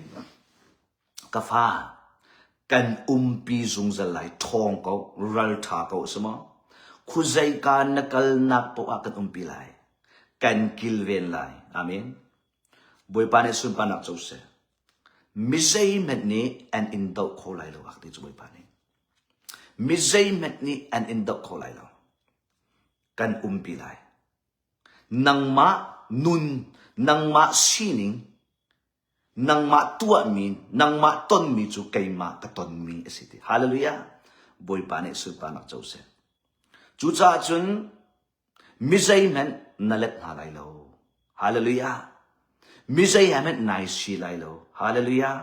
ka fa kan umpi zungzal lai ṭhawng ko ralṭha ko si maw khuzeika na kalnak poah ah kan umpi lai kan kilven lai amen Bawipa nih sunparnak co seh. Mi zeihmanh nih an in doh kho lai lo a ti cu Bawipa nih. Mi zeihmanh nih an in doh kho lai lo. Kan umpi lai. Nangmah nun, nangmah sining, nangmah tuahmi, nangmah tonmi cu keimah ka tonmi a si ti. Hallelujah. Bawipa nih sunparnak co seh. Cucaah cun Mi zeihmanh na let hna lai lo. Hallelujah. Mi zei hmanh nai si lai lo. Hallelujah.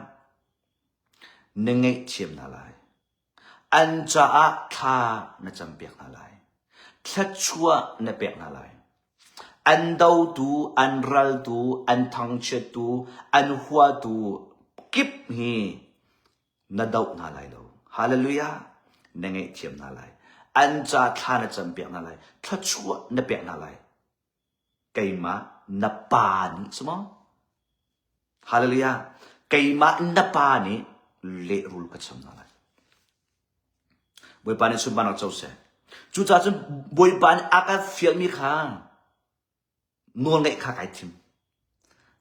Na ngaihthiam hna lai. An caah thla na campiak hna lai. Thluachuah na pek hna lai. An dotu, an raltu, an thangchiattu, an huatu kip hi na doh hna lai lo. Hallelujah! Na ngaihthiam hna lai. An ca thla na campiak hna lai. Thluachuah na pek hna lai. Keimah na pa nih si maw? Hallelujah! Keimah na pa nih lehrul ka cham hna lai. Bawipa nih sunparnak co seh. Cucaah cun Bawipa nih a ka fialmi kha nawlngaih kha kai thim.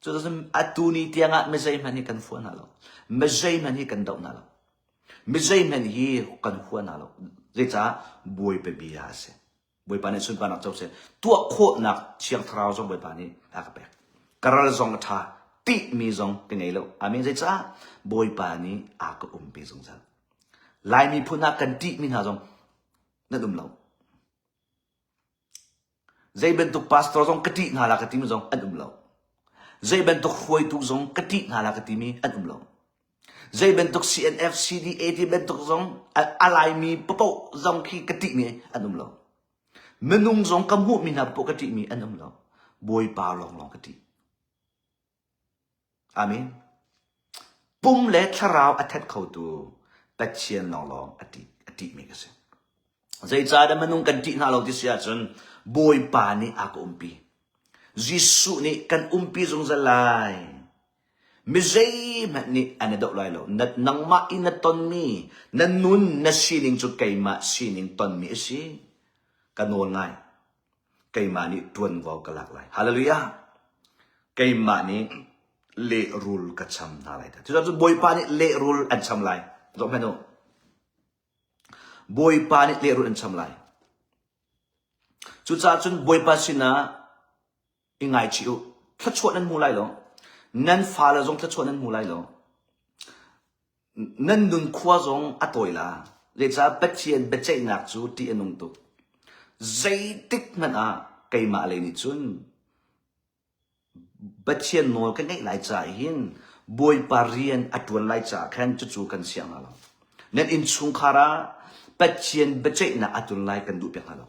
Cuticun atu ni tiangah mizei hmanh hi kan fua hna lo. Mizei hmanh hi kan doh hna lo. Mizei hmanh hi kan hua hna lo. Zeicah Bawipa bia a si. Bawipa nih sunparnak co seh. Tuah khawhnak Thiang Thlarau zong Bawipa nih a ka pek. Ka ral zong a ṭha. Tihmi zong ka ngei lo. Amen. Zeicah Bawipa nih a ka umpi zungzal. Lai miphun ah kan ṭihmi hna zong nan um lo. Zei bantuk pastor zong ka ṭih hna la ka timi zong an um lo. Zei bantuk hruaitu zong ka ṭih hna la ka timi an um lo. Zei bantuk CNF, CDA ti bantuk zong a laimi paoh zong khi ka ṭihmi an um lo. Minung zong ka hmuhmi hna paoh ka ṭihmi an um lo. Bawipa lawnglawng ka ṭih. Amen. Pum le thlarau a that khotu Pathian lawnglawng a ṭih, a ṭihmi ka si. Zeicahdah minung kan ṭih hna lo ti si ahcun Bawipa nih a ka umpi. Jesuh nih kan umpi zungzal lai. Mi zeihmanh nih an i doh lai lo. Na, nangmah i na tonmi, na nun, na sining cu keimah sining tonmi a si. Ka nawl ngai. Keimah nih ṭuanvo ka lak lai. Hallelujah! Keimah nih. Lehrul ka cham hna lai. Cucaah Bawipa nih lehrul an cham lai. Zoh hmanh u. Bawipa nih lehrul an cham lai. Cucaah cun Bawipa sinah i ngaichih u. Thluachuah nan hmu lai lo. Nan fale zong thluachuah nan hmu lai lo. Nan nun khua zong a tawi la. Zeicah Pathian biaceihnak cu ṭih a nung tuk. Zeitik hmanh ah keimah lei nih cun Pathian nawl ka ngeih lai caah hin Bawipa rian a ṭuan lai caah khan cucu kan siang hna lo. Nan innchungkhar ah Pathian biaceihnak a tlun lai kan duhpiak hna lo.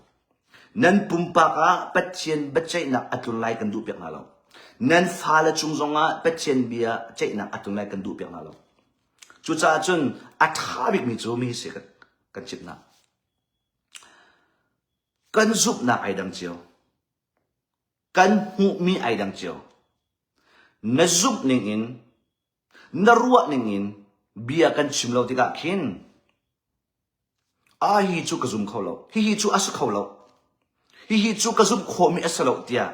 Nan pumpak ah Pathian biaceihnak a tlun lai kan duhpiak hna lo. Nan fale cung zongah Pathian bia ceihnak a tlun lai kan duhpiak hna lo. Cucaah cun a ṭha bikmi cu mi si kan, kan chimh hna. Kan zumhnak ai dang cio. Kan hmuhmi ai dang cio. Na zumh ningin, na ruah ningin bia kan chim lo tikah khin ah hi cu ka zum kho lo, hihi cu a si kho lo, hihi cu ka zumh khawhmi a si lo tiah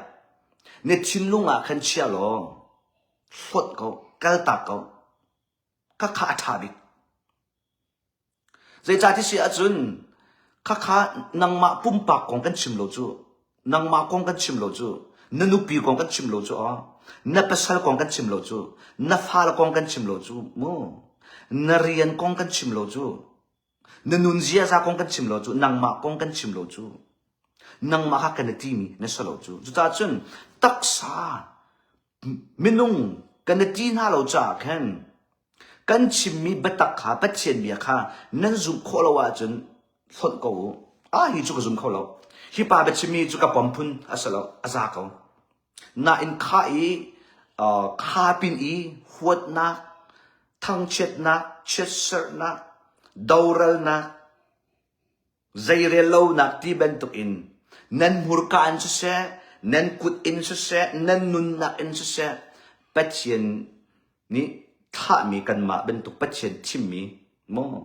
na thinlung ah khan chia law hlawt ko, kaltak ko. Khakha a ṭha bik. Zeicah ti si ahcun khakha nangmah pumpak kong kan chim lo cu, nangmah kong kan chim lo cu, na nupi kong kan chim lo cu, aw, na pasal kong kan chim lo cu, na fale kong kan chim lo cu, mu, na rian kong kan chim lo cu, na nun ziaza kong kan chim lo cu, nangmah kong kan chim lo cu, nangmah kha kan i timi na si lo cu. Cucaah cun taksa Minung kan i ti hna lo caah khan kan chimmi biatak kha Pathian bia kha nan zumh khawh lo ahcun hlonh ko u. Ah hi cu ka zum kho lo. Hi pa biachimmi cu ka pom phun a si lo, a za ko. Nain kha i uh, kha pin i huatnak, thangchiatnak, chiatserhnak, doralnak, Zeirellonak ti bantukin nan hmurka in siseh, nan kut in siseh, nan nunnak in siseh, Pathian nih thlahmi kanmah bantuk Pathian thimmi maw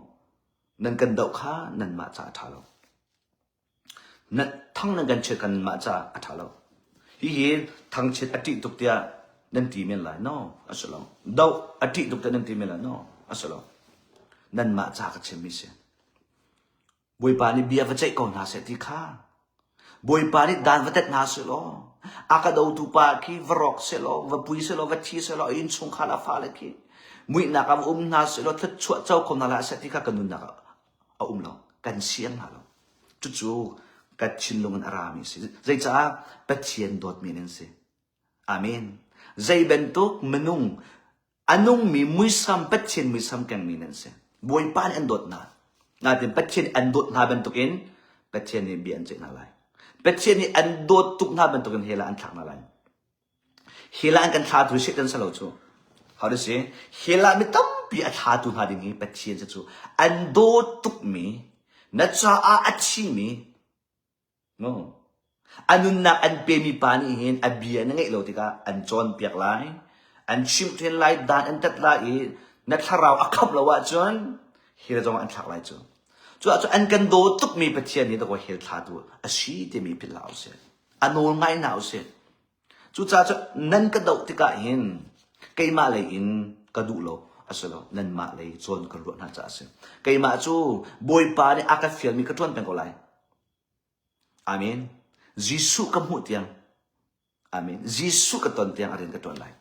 nan kan doh kha nanmah caah a ṭha lo. Na thang nan kan chiat kanmah caah a ṭha lo. Hihi thangchiat a ṭih tuk tiah nan ti men lai. No, a si lo. Doh a ṭih tuk tiah nan ti men lai. No, a si lo. Nanmah ca ka chimmi si. Bawipa nih bia va ceih ko hna seh ti kha Bawipa nih dan va tet hna seh law a ka dotu pa khi va rawk seh law va pui seh law va thi seh law a innchungkhar a fale khi muihnak ah va um hna seh law thluachuah co kho hna hlah seh ti kha ka nunnak ah a um lo kan siang hna lo cucu ka thinlung in a rami a si zeicah Pathian dawtmi nan si Amen. Zei bantuk minung a nungmi muisam Pathian muisam kengmi nan si. Bawipa nih an dawt hna. Natin Pathian an dawt hna bantukin Pathian nih bia an ceih hna lai. Pathian nih an dawt tuk hna bantukin hell ah an thlak hna lai. Hell ah an kan thlatu Satan si lo cu. How to say? Hell ah mi tampi a thlatu hna ding hi Pathian si cu. An dawt tukmi, na caah a thimi, No. A nunnak an pemi pa nih hin a bia na ngeih lo tikah an cawnpiak lai, an chimhhrin lai, dan an tat lai i na thlarau a khamh lo ahcun hell zong an thlak lai cu. Cu ahcun an kan daw tukmi Pathian nih dakaw hell thlatu a si timi philh hlah usih. A nawl ngai hna usih. Cucaah cun nan ka doh tikah hin keimah lei in ka duh lo a si lo nanmah lei cawn kan ruah hna caah a si. Keimah cu Bawipa nih a ka fialmi ka ṭuan peng ko lai. Amen. Jesuh ka hmuh tiang. Amen. Jesuh ka ton tiang a rian ka ṭuan lai.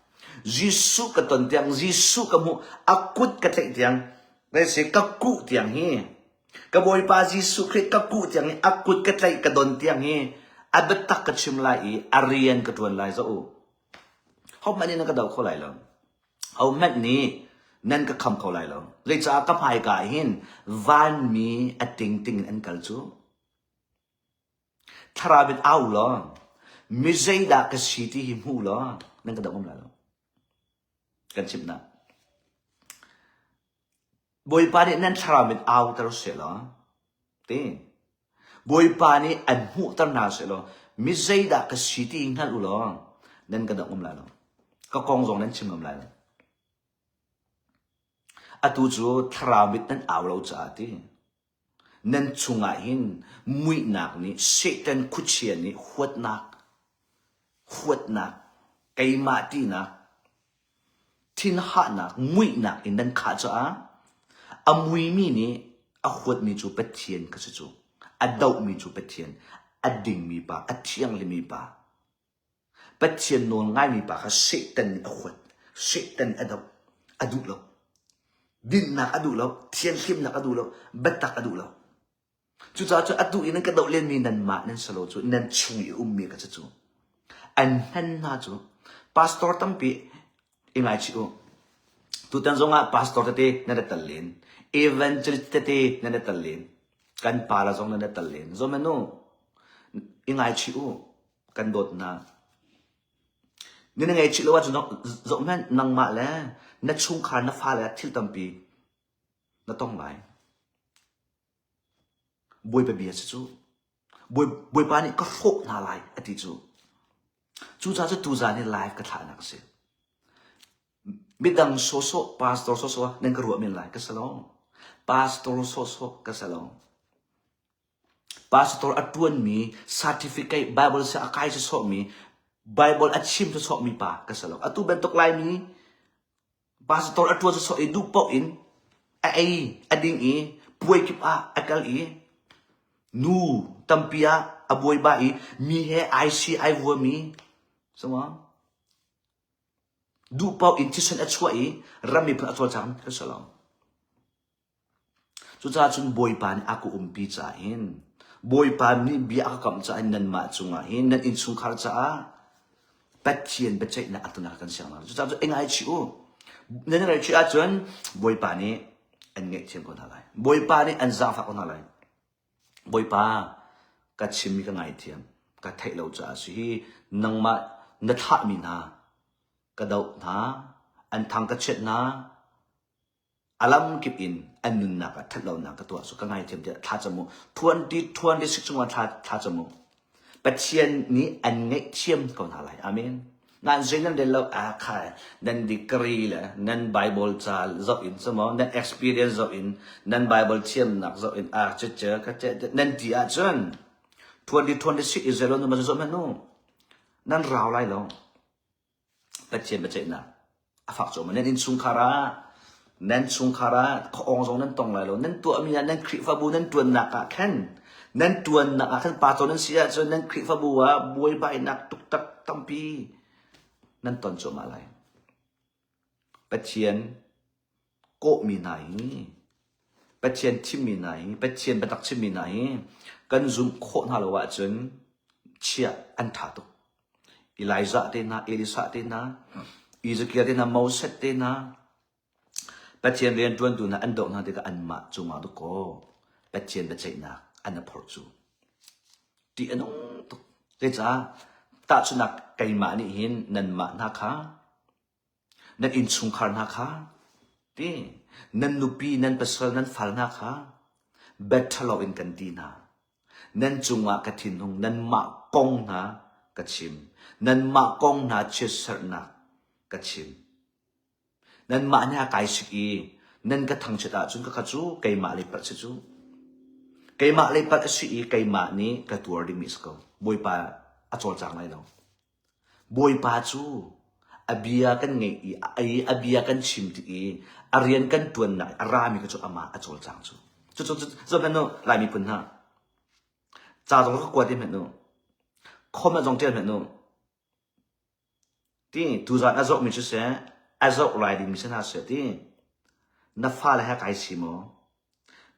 Jesuh ka ton tiang, Jesuh ka hmuh, a kut ka tlaih tiang, se ka kuh tiang hi, ka Bawipa Jesuh Khrih ka kuh tiang hi, a kut ka tlaih ka don tiang hi, a biatak ka chim lai i a rian ka ṭuan lai zoh u. Hohmanh nih nan ka do kho lai lo. Hohmanh nih nan ka kham kho lai lo. Zeicah ka hmaika hin vanmi a tingting in an kal cu. Thlarau in au law, mi zeidah ka si ti hi hmu law, nan ka doh ngam lai lo. Kan chimh hna. Bawipa nih nan thlarau in auter seh law, ti. Bawipa nih an hmuhter hna seh law, mi zeidah ka si ti hi hngal u law, nan ka doh ngam lai lo. Ka kong zong nan chim ngam lai lo. Atu cu thlarau mit nan au lo caah ti. Nan chungah hin muihnak nih Satan khuachia nih huatnak, huatnak, keimah tinak. Thinhahnak, muihnak in nan khah caah a muimi nih a huatmi cu Pathian ka si cu. A dohmi cu Pathian, a dingmi pa, a thianglimi pa. Pathian nawl ngaimi pa kha Satan nih a huat. Satan a doh. A duh lo. Dinnak a duh lo. Thianhlimnak a duh lo. Biatak a duh lo. Cucaah cun atu i nan ka doh lenmi nanmah nan si lo cu nan chung i ummi ka si cu. An hman hna cu pastor tampi i ngaichih u. Tutan zongah pastor tete nan i tel len. Evangelist tete nan i tel len. Kan pala zong nan i tel len. Zohhmanh u. I ngaichih u. Kan dawt hna. Na ngaihchih lo ahcun zohhmanh nangmah le na chungkhar na fale thil tampi na tong lai. Bawipa bia si cu. Bawipa nih ka hrawh hna lai a ti cu. Cucaah cu tuzaan hi live ka thlahnak a si. Midang sawsawh, pastor sawsawh nan ka ruah men lai ka si lo. Pastor sawsawh ka si lo. Pastor a ṭuanmi certificate Bible si a kai sawsawhmi Bible a chim sawsawhmi pa ka si lo. Atu bantuk Laimi Pastor a ṭuan sawsawh i duh paoh in a ei, a ding i puai kip ah a kal i nu tampi ah a buaiba i mi he ai si ai vuami sama duh paoh in thisen a chuah i ram miphun a cawlcang kan si lo. Cucaah cun Bawipa nih a ka umpi caah hin Bawipa nih bia a ka kamh caah hin nanmah cungah hin nan innchungkhar caah Pathian biaceihnak a tunak kan siang hna. Cucaah cun i ngaichih u. Nan i ngaihchih ahcun Bawipa nih an ngaihthiam ko hna lai. Bawipa nih an zaangfah ko hna lai. Bawipa, ka chimmi ka ngaithiam. Ka theih lo caah si hi nangmah na thlahmi hna ka doh hna, an thang ka chiat hna, A lamkip in an nunnak ah ṭhatlonak ka tuah cu ka ngaithiam tiah thla cam u. 2026 chungah thla, thla cam u. Pathian nih an ngaihthiam ko hna lai. Amen. Nan zei nan rel lo ah kha nan degree le nan Bible ca zoh in samaw nan experience zoh in nan Bible thiamnak zoh in ah che che ka che nan ti ahcun 2026 Israel nu ma zoh hmanh u. Nan rau lai lo. Pathian biaceihnak a fak cuahmah. Nan innchungkhar ah nan chungkhar ah khuaawng zong nan tong lai lo. Nan tuahmi ah nan Khrihfabu nan ṭuannak ah khan nan ṭuannak ah khan pastor nan si ahcun nan Khrihfabu ah buaibainak tuktak tampi nan ton cuahmah lai. Pathian kawhmi hna hi Pathian thimmi hna hi Pathian biatak chimmi hna hi kan zumh khawh hna lo ahcun chiah an ṭha tuk. Elijah te hna, Elisha te hna, Ezekiel te hna, Moses te hna, Pathian rianṭuantu hna an doh hna tikah anmah cungah dawkaw Pathian biaceihnak an i phorh cu ṭih a nung tuk. Zeicah tahchunhnak keimah nih hin nanmah hna kha Nan innchungkhar hna kha ti nan nupi nan pasal nan fal hna kha bed ṭhalo in kan ti hna. Nan cungah ka thinhung nanmah kong hna ka chim. Nanmah kong hna chiatserhnak ka chim. Nanmah nih a kai sik i nan ka thangchiat ahcun ka kha cu keimah lei palh si cu. Keimah lei palh a si i keimah nih ka tuar dingmi a si ko. Bawipa a cawlcang lai lo. Bawipa cu a bia kan ngeih i a bia kan chim tik i a rian kan ṭuannak a rami kha cu amah a cawlcang cu. Cucu zohhmanh u Lai miphun hna. Ca zong ka kua te hmanh u. Comment zong ṭial hmanh u. Ti tuzaan a zohmi siseh, a zoh lai dingmi si hna seh ti. Na fale he kai si maw?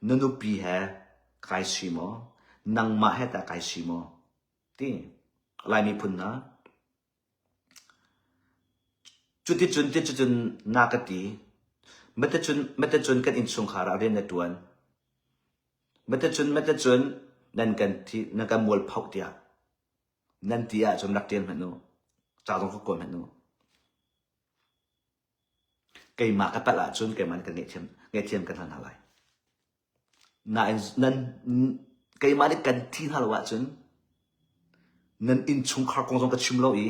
Na nupi he kai si maw? Nangmah he tah kai si maw? Ti Lai miphun hna cuticun ticun na ka ti matacun matacun kan innchungkhar ah rian na ṭuan matacun matacun nan kan thi nan kan mualphoh tiah nan ti ahcun rak ṭial hmanh u ca zong ka kawl hmanh u keimah ka palh ahcun keimah nih ka ngaihthiam ngaihthiam kan hal hna lai Nain nan keimah nih kan thi hna lo ahcun nan innchungkhar kong zong ka chim lo i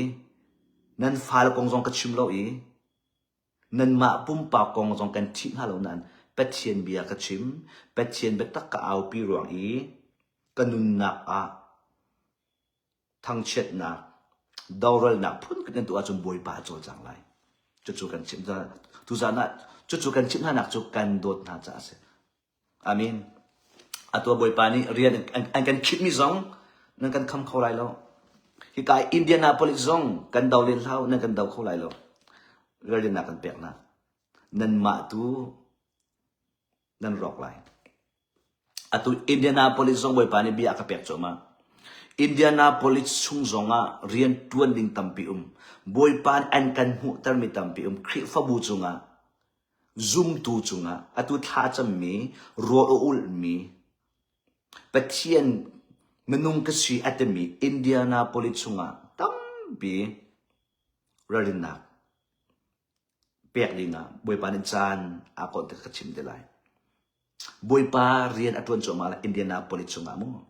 nan fale kong zong ka chim lo i nanmah pumpak kong zong kan thih hna lo nain Pathian bia ka chim, Pathian biatak ka aupi ruang i ka nunnak ah thangchiatnak, doralnak phun kan tuah ahcun Bawipa a cawlcang lai. Cucu kan chimh tuzan ah cucu kan chimh hnanak cu kan dawt hna caah a si. Amen. Atu ah Bawipa nih rian an kan khitmi zong nan kan kham kho lai lo. Hika Indianapolis zong kan do len hlau nan kan do kho lai lo. Ralrinnak kan pek hna. Nanmah tu nan rawk lai. Atu Indianapolis zong Bawipa nih bia a ka pek cuahmah. Indianapolis chung zongah rian ṭuan ding tampi um. Bawipa nih an kan hmuhtermi tampi um. Khrihfabu cungah, zumtu cungah, atu thlacammi, rawl a ulhmi, Pathian minung ka si a timi Indianapolis chungah tampi ralrinnak pek dingah Bawipa nih caan aa kawh tik ka chim te lai. Bawipa rian a ṭuan cuahmah lai Indianapolis chungah mu.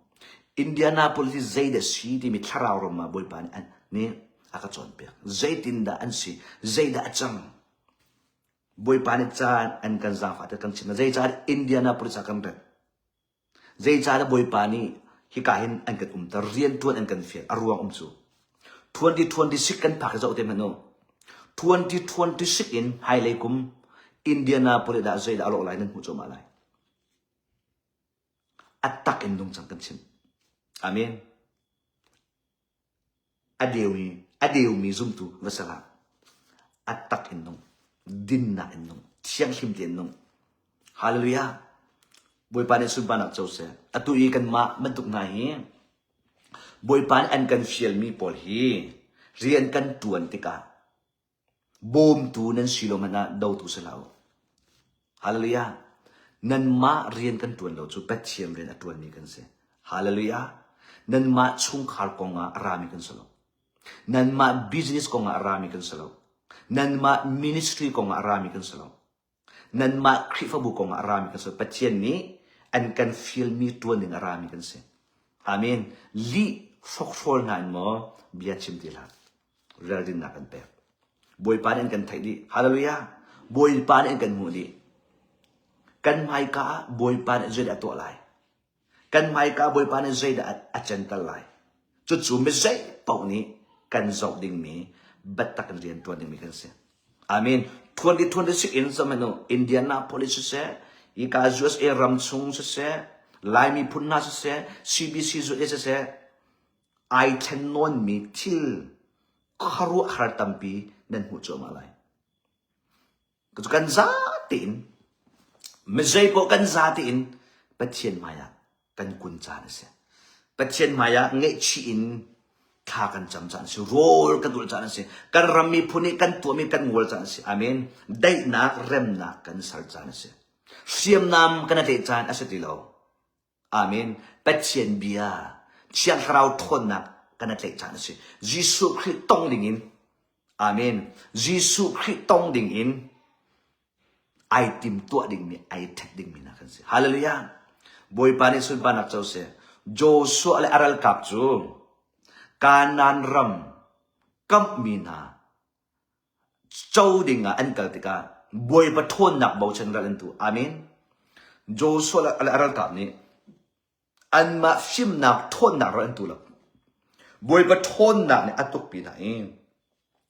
Indianapolis hi zeidah si timi thlarau ram ah Bawipa nih nih a ka cawnpiak. Zeitindah an si? Zeidah a cang? Bawipa nih caan an kan zaangfah te kan chim. Zeicah Indianapolis ah kan rat? Zeicahdah Bawipa nih hika hin an kan umter, rianṭuan an kan fial, a ruang um cu. 2026 kan phak hi zoh te hmanh u. 2026 in hmailei kum Indianapolis dah zeidah a lawh lai nan hmuh cuahmah lai. A tak in nungcang kan chim. Amen. A deumi, a deumi zumtu va si hlah. A tak in nung, dinnak in nung, thianghlim tein nung. Hallelujah. Bawipa nih sunparnak co seh. Atu i kanmah bantuk hna hi Bawipa nih an kan fialmi pawl hi rian kan ṭuan tikah Bawmtu nan si lo hmanh ah dotu si hlah u. Hallelujah. Nanmah rian kan ṭuan lo cu Pathian rian a ṭuanmi kan si. Hallelujah. Nanmah chungkhar kong ah a rami kan si lo. Nanmah business kong ah a rami kan si lo. Nanmah ministry kong ah a rami kan si lo. Nanmah Khrihfabu kong ah a rami kan si. Pathian nih an kan fialmi ṭuan ding a rami kan si. Amen. Lih hrokhrawl hna in maw bia chim ti hlah. Ralrinnak kan pek. Bawipa nih an kan theih dih. Hallelujah. Bawipa nih an kan hmuh dih. Kan hmaika ah Bawipa nih zeidah a tuah lai? Kan hmaika Bawipa nih zeidah a canter lai? Cucu mizei paoh nih kan zoh dingmi, biatak in rian ṭuan dingmi kan si. Amen. 2026 in zoh hmanh u, Indianapolis siseh, hika USA ram chung siseh, Lai miphun hna siseh, CBC USA siseh, ai thlen nawnmi thil khuaruahhar tampi nan hmuh cuahmah lai. Kan za tein mizei paoh kan za tein Pathian hmaiah kan kun caan a si. Pathian hmaiah ngaihchih in thla kan cam caan a si. Rawl kan ulh caan a si. Kan ram miphun nih kan tuahmi kan ngol caan a si. Amen. Daihnak, remnak kan ser caan a si. Hriamnam kan i tlaih caan a si ti lo. Amen. Pathian bia, Thiang Thlarau ṭhawnnak kan i tlaih caan a si. Jesuh Khrih tong ding in, Amen. Jesuh Khrih tong ding in ai tim tuah dingmi, ai ṭhet dingmi hna kan si. Hallelujah. Bawipa nih sunparnak co seh. Joshua le a ralkap cu Kanaan ram kamhmi hna co ding ah an kal tikah Bawipa ṭhawnnak bochan ral an tu. Amen. Joshua le a ralkap nih anmah fimnak ṭhawnnak ral an tu lo. Bawipa ṭhawnnak nih a tukpi hna i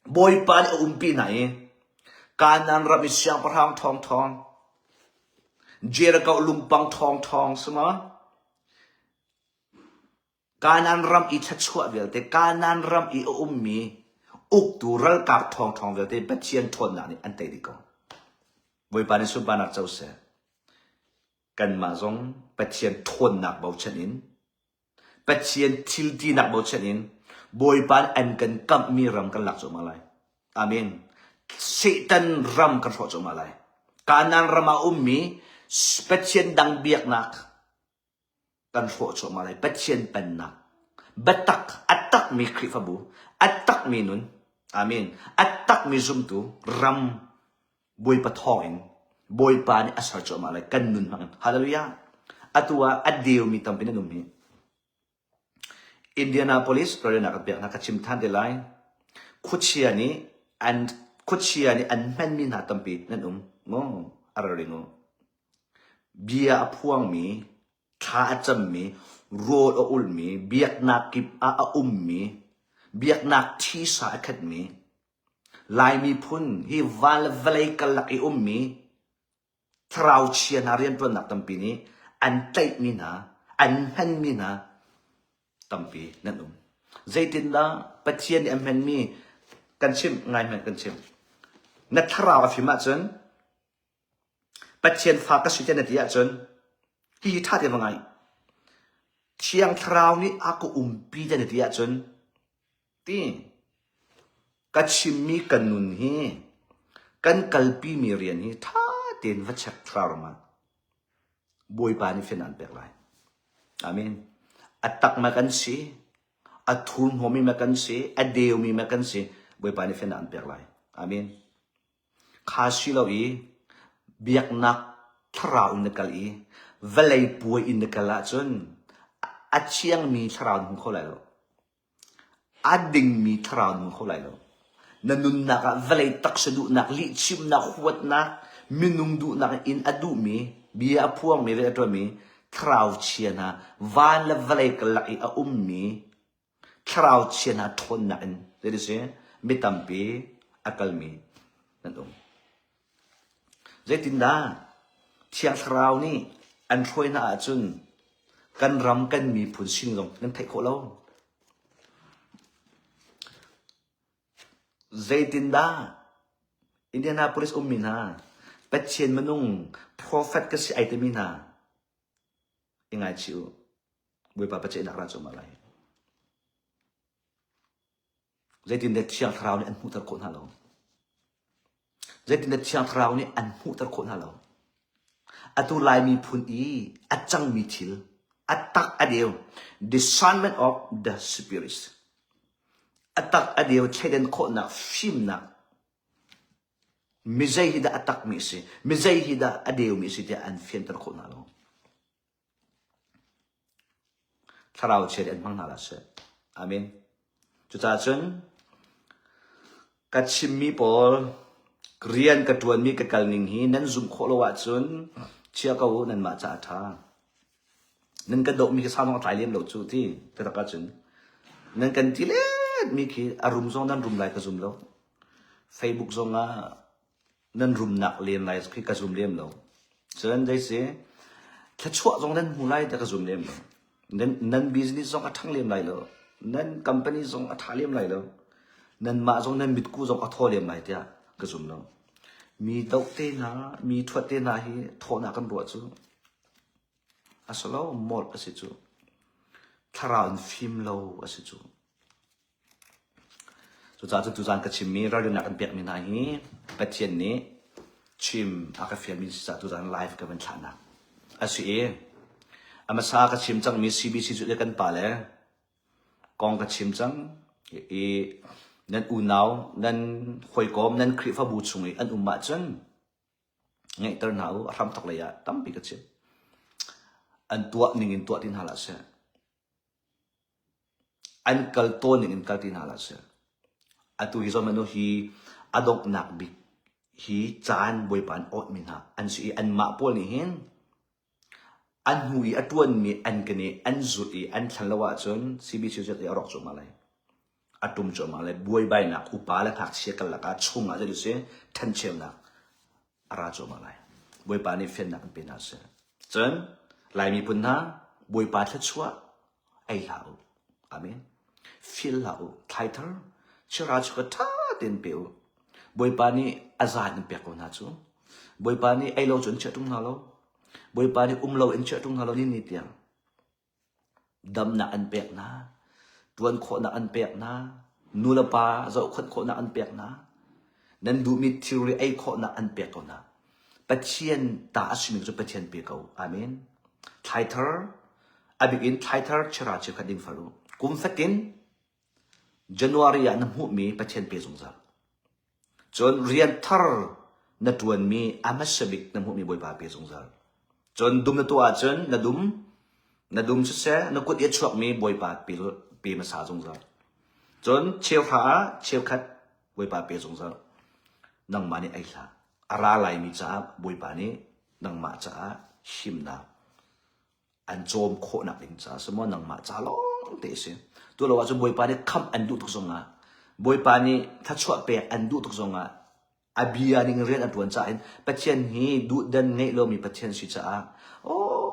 Bawipa nih a umpi hna i Kanaan ram i siangpahrang ṭhawngṭhawng Jericho lungpang ṭhawngṭhawng si maw? Kanaan ram i thluachuah vialte, Kanaan ram i a ummi uktu ralkap ṭhawngṭhawng vialte Pathian ṭhawnnak nih an tei dih ko. Bawipa nih sunparnak co seh. Kanmah zong Pathian ṭhawnnak bochan in, Pathian thil tinak bochan in Bawipa nih an kan kamhmi ram kan lak cuahmah lai. Amen. Satan ram kan hrawh cuahmah lai. Kanaan ram ah ummi Pathian dang biaknak kan hrawh cuahmah lai. Pathian pennak, biatak, a takmi Khrihfabu, a takmi nun, amen, a takmi zumtu ram Bawipa thawng in Bawipa nih a ser cuahmah lai kan nun hmang in. Hallelujah. Atu ah a deumi tampi nan um hi. Indianapolis ralrinnak kan pek hna ka chim than te lai. Khuachia nih an khuachia nih an hmanmi hna tampi nan um. Mu a ralring u. Bia a phuangmi, thla a cammi, rawl a ulmi, biaknak kip ah a ummi, biaknak thisa a khatmi, Lai miphun hi van le vawlei karlak i ummi thlarau chia hna rianṭuannak tampi nih an tlaihmi hna, an hmanmi hna tampi nan um. Zeitindah Pathian nih a hmanmi kan chimh ngai hmanh kan chimh. Na thlarau a fim ahcun Pathian fa ka si te na ti ahcun hihi ṭha te va ngai. Thiang Thlarau nih a ka umpi te na ti ahcun ti ka chimmi ka nun hi kan kalpimi rian hi ṭha tein va check thlarau ram ah Bawipa nih fian an pek lai. Amen. A tak ma kan si, a thurhnawmi ma kan si, a deumi ma kan si, Bawipa nih fian an pek lai. Amen. Kha si lo i biaknak thlarau in na kal i vawlei puai in na kal ahcun a thiangmi thlarau na hmu kho lai lo. A dingmi thlarau na hmu kho lai lo. Na nunnak ah vawlei taksa duhnak, lihchimnak, huatnak, minung duhnak in a duhmi, bia a phuangmi, rian a ṭuanmi thlarau chia hna, van le vawlei karlak i a ummi Thlarau chia hna ṭhawnnak in zei si mi tampi a kalmi nan um. Zeitindah Thiang Thlarau nih an hruai hna ahcun kan ram kan miphun sin zong kan theih khawh lo. Zeitindah Indianapolis ummi hna Pathian minung prophet ka si ai timi hna i ngaichih u. Bawipa paceihnak ra cuahmah lai. Zeitindah Thiang Thlarau nih an hmuhter khawh hna lo? Zeitindah Thiang Thlarau nih an hmuhter khawh hna lo? Atu Lai miphun i a cangmi thil, a tak a deu, discernment of the spirits. A tak a deu thleidan khawhnak fimnak mizei hi dah a takmi a si, mizei hi dah a deumi a si tiah an fianter khawh hna lo. Thlarau chia nih an hmang hna hlah seh. Amen. Cucaah cun ka chimmi pawl rian ka ṭuanmi ka kalning hi nan zumh khawh lo ahcun chia ko u nanmah caah a ṭha. Nan kan dohmi khi sau zong a tlai lem lo cu ti taktak ahcun nan kan ti letmi khi a rum zong nan rum lai ka zum lo. Facebook zongah nan rumnak lem lai khi ka zum lem lo. Cun zei si thluachuah zong nan hmu lai ti ka zum lem lo. Nan, nan business zong a ṭhang lem lai lo. Nan company zong a ṭha lem lai lo. Nanmah zong nan mitku zong a thaw lem lai tiah ka zum lo. Mi doh te hna, mi ṭhuat te hna hi thawhnak kan ruah cu a si lo, molh a si cu. Thlarau in fim lo a si cu. Cucaah cu tuzaan ka chimmi ralrinnak kan pekmi hna hi Pathian nih chim a ka fialmi si caah tuzaan live ka van thlahnak a si i a hmasa ka chim cangmi CBC cu kan pa le kong ka chim cang i nan unau nan hawikom nan Khrihfabu chung i an um ahcun ngeihter hna u a hramthok lei ah tampi ka chim an tuah ning in tuah ti hna hlah seh An kal tawn ning in kal ti hna hlah seh. Atu hi zohhmanh u, hi a donghnak bik hi caan Bawipa an awtmi hna an si i anmah pawl nih hin an hnu i a ṭuanmi an kene an zulh i an thlen lo ahcun CBC cu a rawk cuahmah lai. A ṭum cuahmah lai. Buaibainak upa le ngakchia karlak ah chungah zei si ṭhencheunak a ra cuahmah lai. Bawipa nih fiannak an pe hna seh. Cun Lai miphun hna Bawipa thluachuah ei hlah u. Amen. Fil hlah u. Thlaithar chira chu ka ṭha tein pe u. Bawipa nih a zan in pek ko hna cu. Bawipa nih ei lo cu in chiah ṭung hna lo. Bawipa nih um lo in chiah ṭung hna lo ni ni tiang. Damnak an pek hna, ṭuan khawhnak an pek hna, nulepa zohkhenh khawhnak an pek hna, nan duhmi thilri ei khawhnak an pek ko hna. Pathian ta a simi cu Pathian pe ko. Amen. Thlaithar, a bik in thlaithar chira cheukhat ding fal u. Kum fatin January ah na hmuhmi Pathian pe zungzal. Cun rian thar na ṭuanmi a hmasa bik na hmuhmi Bawipa pe zungzal. Cun dum na tuah ahcun na dum, na dum siseh na kut i a chuakmi Bawipa pe, pe hmasa zungzal. Cun cheuhra ah cheukhat Bawipa pe zungzal. Nangmah nih ei hlah. A ra laimi caah Bawipa nih nangmah caah himnak an cawm khawhnak ding caah si maw nangmah ca lawng te si. Tu lo ahcun Bawipa nih khamh an duh tuk zongah. Bawipa nih thluachuah pek an duh tuk zongah a bia ning rian a ṭuan caah hin Pathian hi duhdan ngeih lomi Pathian si caah aw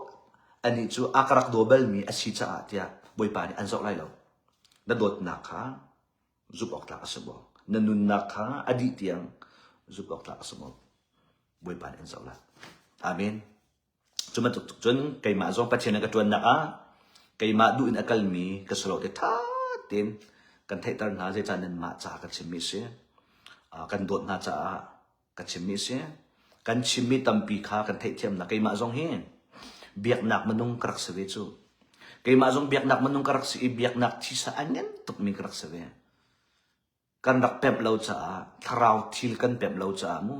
anih cu a ka rak daw balmi a si caah tiah Bawipa nih an zoh lai lo. Na dawtnak kha zumh awk tlak a si maw? Na nunnak kha a dih tiang zumh awk tlak a si maw? Bawipa nih an zoh lai. Amen. Cu bantuk cun keimah zong Pathian a ka ṭuannak ah keimah duh in a kalmi ka si lo ti ṭha tein kan theihter hna zeicah nanmah ca ka chimmi a si. Kan dawt hna caah ka chimmi a si. Kan chimmi tampi kha kan theihthiamnak keimah zong hi biaknak minung ka rak si ve cu. Keimah zong biaknak minung ka rak si i biaknak thisa a ngan tukmi ka rak si ve. Kan rak pemh lo caah, thlarau thil kan pemh lo caah mu,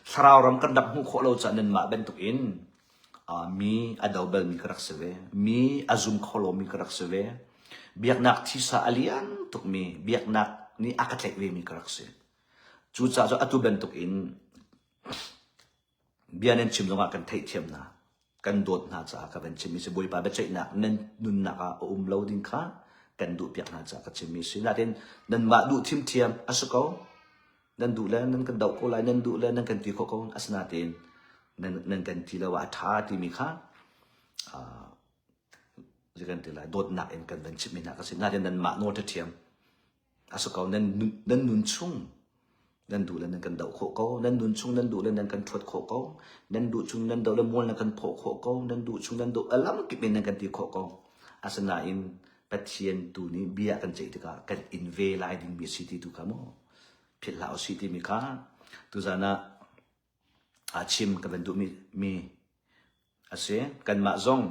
thlarau ram kan rak hmuh khawh lo caah nanmah bantuk in mi a do balmi ka rak si ve. Mi a zum kho lomi ka rak si ve. Biaknak thisa a lian tukmi, biaknak nih a ka tlaih vemi ka rak si. Cucaah cu atu bantuk in bia nan chim zongah kan theihthiam hna, kan dawt hna caah ka van chimmi si. Bawipa biaceihnak nan nunnak ah a um lo ding kha kan duhpiak hna caah ka chimmi si. Natin nanmah duh thimthiam a si ko. Nan duh le nan kan doh ko lai, nan duh le nan kan ti khawh ko. Asinain nan, nan kan ti lo ah a ṭha timi kha uh, kan ti lai dawtnak in kan van chimmi hna ka si. Natin nanmah nawl ṭhathiam A si ko, nan, nan nun chung nan duh le nan kan doh khawh ko, nan nun chung nan duh le nan kan ṭhuat khawh ko, nan duh chung nan doh le mual nan kan phawh khawh ko, nan duh chung nan duh a lam kip in nan kan ti khawh ko. Asinain Pathian tu nih bia kan ceih tikah kan in ve lai dingmi a si ti tu kha maw philh hlah usih timi kha tuzan ah a chim ka van duhmi mi a si. Kanmah zong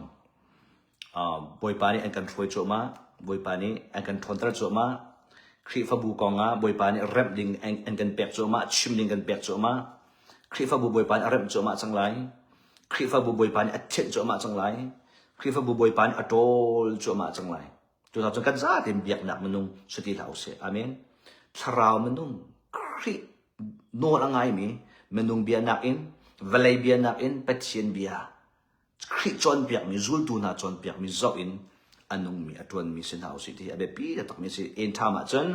Bawipa nih an kan hruai cuahmah, Bawipa nih an kan ṭhawnter cuahmah. Khrihfabu kong ah Bawipa nih remh ding an kan pek cuahmah, chim ding kan pek cuahmah. Khrihfabu Bawipa nih a remh cuahmah cang lai. Khrihfabu Bawipa nih a thianh cuahmah cang lai. Khrihfabu Bawipa nih a ṭawl cuahmah cang lai. Cucaah cun kan zatein biaknak minung si ti hlah usih. Amen. Thlarau minung Khrih nawl a ngaimi minung bia nakin vawlei bia nakin Pathian bia Khrih cawnpiakmi zultu hna cawnpiakmi zoh in a nungmi a ṭuanmi si hna usih ti hi a biapi taktakmi a si. En ṭham ahcun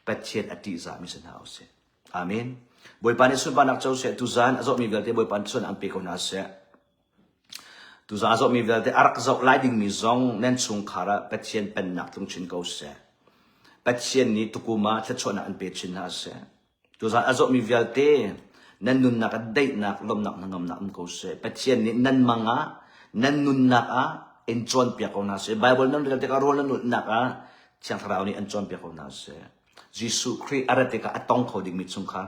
Pathian a ṭihzahmi si hna usih. Amen. Bawipa nih sunparnak co seh. Tuzaan a zohmi vialte Bawipa nih suan an pe ko hna seh. Tuzaan a zohmi vialte a rak zoh lai dingmi zong nan chungkhar ah Pathian pennak tlung chin ko seh. Pathian nih tukum ah thluachuahnak an pe chin hna seh. Tuzaan a zohmi vialte nan nunnak ah daihnak, lawmhnak, hnangamnak um ko seh. Pathian nih nan mang ah, nan nunnak ah in cawnpiak ko hna seh. Bible nan rel tikah rawl nan ulhnak ah Thiang Thlarau nih an cawnpiak ko hna seh. Jesuh Khrih a rat tikah a tong kho dingmi chungkhar.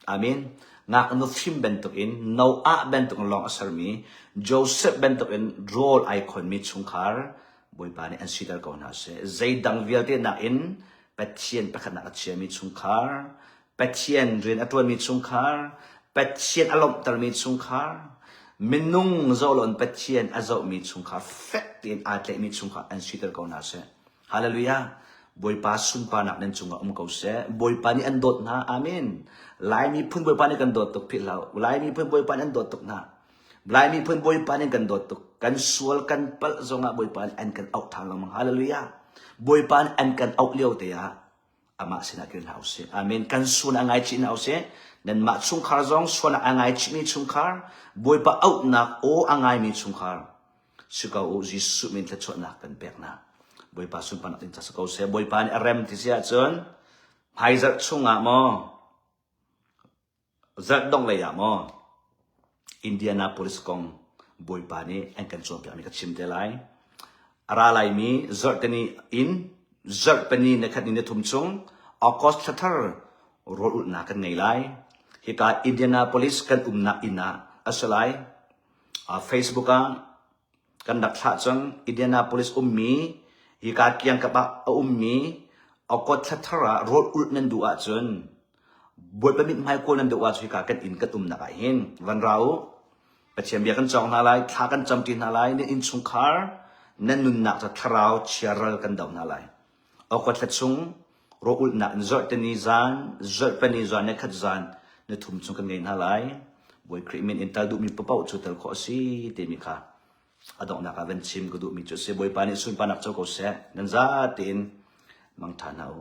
Amen. Ngaknu fim bantukin Noah bantukin lawng a sermi Joseph bantukin rawl ai khonmi chungkhar Bawipa nih an siter ko hna seh. Zeidang vialte nakin Pathian pakhatnak a chiami chungkhar, Pathian rian a ṭuanmi chungkhar, Pathian a lawmhtermi chungkhar, minung zoh loin Pathian a zohmi chungkhar, fek tein aa tlaihmi chungkhar an siter ko hna seh. Hallelujah. Bawipa sunparnak nan cungah um ko seh. Bawipa nih an dawt hna. Amen. Lai miphun Bawipa nih kan dawt tuk philh hlah. Lai miphun Bawipa nih an dawt tuk hna. Lai miphun Bawipa nih kan dawt tuk. Kan sual kan palh zongah Bawipa nih an kan auh ṭhan lengmang. Hallelujah. Bawipa nih an kan auh lio te ah amah sinah kir hna usih. Amen. Kan sual a ngaichih hna usih. Nanmah chungkhar zong sual a ngaichihmi chungkhar, Bawipa auhnak aw a ngaimi chungkhar si ko u. Jesuh min thluachuahnak kan pek hna. Bawipa sunparnak ding ca si ko seh. Bawipa nih a rem ti si ahcun hmaizarh chungah maw Zarh dongh lei ah maw Indianapolis kong Bawipa nih an kan cawnpiakmi ka chim te lai. A ra laimi zarhteni in zarhpini ni khat ni ni thum chung August thla thar rawl ulhnak kan ngei lai. Hika Indianapolis kan umnak inn ah a si lai. Facebook ah Kan rak thlah cang. Indianapolis ummi, hika kiangkap ah a ummi, August thla thar ah rawl ulh nan duh ahcun, Bawipa mithmai kawl nan duh ahcun hika kan inn kan umnak ah hin van ra u. Pathian bia kan cawng hna lai, thla kan camṭi hna lai, nan innchungkhar, nan nunnak cu thlarau chia ral kan doh hna lai. August thla chung rawl ulhnak in zarhteni zan, zarhpani zan, nikhat zan, ni thum chung kan ngei hna lai. Bawi Khrih min in tal duhmi paoh cu tel khawh a si timi kha a donghnak ah van chim ka duhmi cu a si. Bawipa nih sunparnak co ko seh. Nan za tein mangṭha hna u.